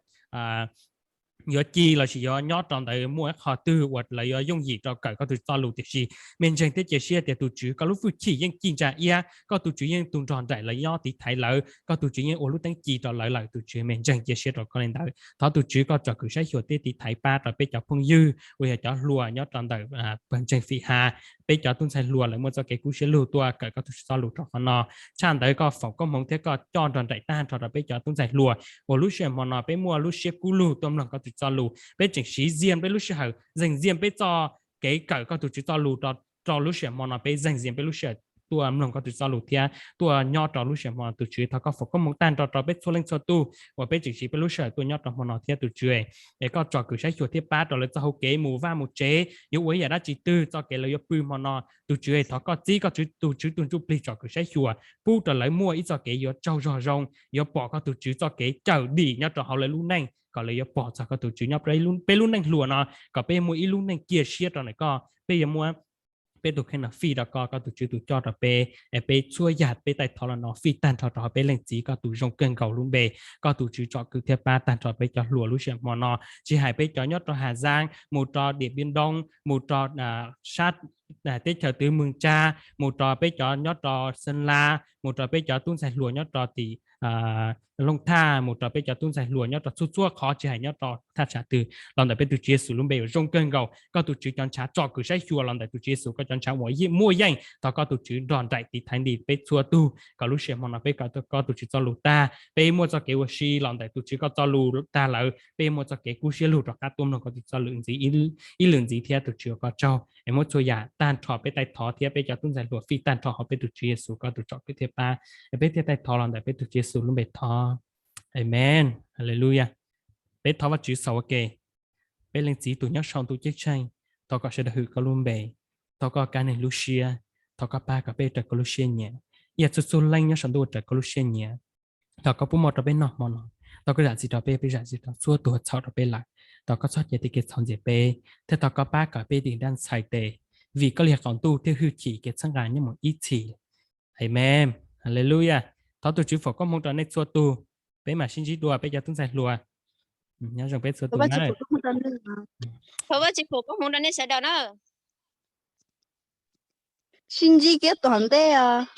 yuav ci lossis yuav nyob rau ntawd muaj ib qho twg uas lawv yuav yooj yim rau kawm koj tus Tswv txoj lus, tiam sis me ntseeg thiab cia siab tias tus Tswv koj lub hwj chim yeej ci ntsa iab, koj tus Tswv yeej tus nrog nraim lawv nyob tiv thaiv lawv, koj tus Tswv yeej ua lub teeb ci rau lawv lawm. Tus Tswv, me ntseeg cia siab rau koj li ntawd. Thov tus Tswv koj tsom kwm saib xyuas thiab tiv thaiv pab rau peb cov phooj ywg uas yog cov hluas nyob rau ntawm pawg ntseeg Fim Ham, peb cov tub ntxhais hluas lawv muaj txoj kev kub siab lug tuaj kawm koj tus Tswv txoj lus rau qhov no. Tshaj ntawd koj foom koob hmoov thiab koj coj nrog nraim tag nrho rau peb cov tub ntxhais hluas uas lub sij hawm hmo no peb muaj lub siab kub lug tuaj mloog koj tus Tswv txoj lus. Peb tseem siv ziag peb lub sij hawm, zeeg ziag peb txoj kev kawm koj tus Tswv txoj lus rau lub sij hawm hmo no, peb zeeg ziag peb lub sij hawm tuaj mloog koj tus Tswv txoj lus thiab tuaj nyob rau lub sij hawm hmo no. Tus Tswv, thov koj foom koob hmoov tag nrho rau peb txhua leej txhua tug uas peb tseem siv peb lub sij hawm tuaj nyob rau hmo no thiab tus Tswv, es koj tsom kwm saib xyuas thiab pab rau lawv txoj hauv kev mus vaj mus tsev yuav ua ib yam dab tsi twg, txoj kev lawv yuav pw hmo no. Tus Tswv, thov koj txib koj tus Tswv tus Ntsuj Plig tsom kwm saib xyuas pub rau lawv muaj ib txoj kev yuav tsaug zog zoo, yuav pom koj tus Tswv txoj kev cawm dim nyob rau hauv lawv lub neej, kom lawv yuav pom txog koj tus Tswv nyob peb lub neej hluas no, kom peb muaj ib lub neej cia siab rau ntawm koj. Peb yuav muab peb tus kheej no fij rau koj, koj tus Tswv tus coj rau peb, es peb txhua yam peb taij thov los no fij tag nrho rau hauv peb Leej Txiv koj tus zoo kawg nkaus lub npe. Koj tus Tswv tsom kwm thiab pab tag nrho peb cov hluas lub sij hawm hmo no, tsis hais peb cov nyob rau Hà Giang, mus rau Điện Biên Đông, mus rau sab teb chaws twg, Mường Chà, mus rau peb cov nyob rau Sơn La, mus rau peb cov tub ntxhais hluas nyob rau tim Lông Thả, mus rau peb cov tub ntxhais hluas nyob rau txhua txhua qhov, tsis hais nyob rau thaj tsam twg, los ntawm peb tus Tswv Yexus lub npe uas zoo kawg nkaus, koj tus Tswv cov ntshav tsom kwm saib xyuas los ntawm tus Tswv Yexus koj cov ntshav uas muaj yeej, thov koj tus Tswv nrog nraim tiv thaiv nti peb txhua tug, kom lub sij hawm hmo no peb kawm koj tus Tswv txoj lus tag, peb muaj txoj kev ua si los ntawm tus Tswv koj txoj lus tag lawm, peb muaj txoj kev kub siab lug rov qab tuaj mloog koj tus Txojlus ntxiv ib lwm ntxiv thiab. Tus Tswv, koj tsaug es muab txhua yam tag nrho peb taij thov thiab peb cov tub ntxhais hluas fij tag nrho hauv peb tus Tswv Yexus koj tus tsom kwm thiab pab, es peb thiaj taij thov los ntawm peb tus Tswv Yexus lub npe thov. Amen. Hallelujah. Peb thov Vajtswv xaus ua ke. Peb Leej Txiv tus nyob saum ntuj ceeb tsheej, thov koj sawv daws hwm koj lub npe, thov koj kav neeg lub siab, thov koj pab kom peb raws koj lub siab nyiam. Ib yam txhua txhua leej nyob saum ntuj uas raws koj lub siab nyiam, thov koj pub mov rau peb noj hmo no, thov koj zam txim rau peb, peb zam txim rau txhua tus uas txhaum rau peb lawm, thov koj txhob cia tej kev txhaum ntxias peb, thiab thov koj pab kom peb dim dab ntxhais tes, vim koj li yog qaum ntuj thiab hwj chim kev txhawb nqa nyob mus ib txhis. Amen. Hallelujah. Thov tus Tswv foom koob hmoov rau nej txhua tus. Peb mam sib ntsib dua peb cov tub ntxhais hluas. Nyob zoo peb txhua tus na. Thov Vajtswv foom koob hmoov rau nej sawv daws na. Sib ntsib kiag tom ntej os.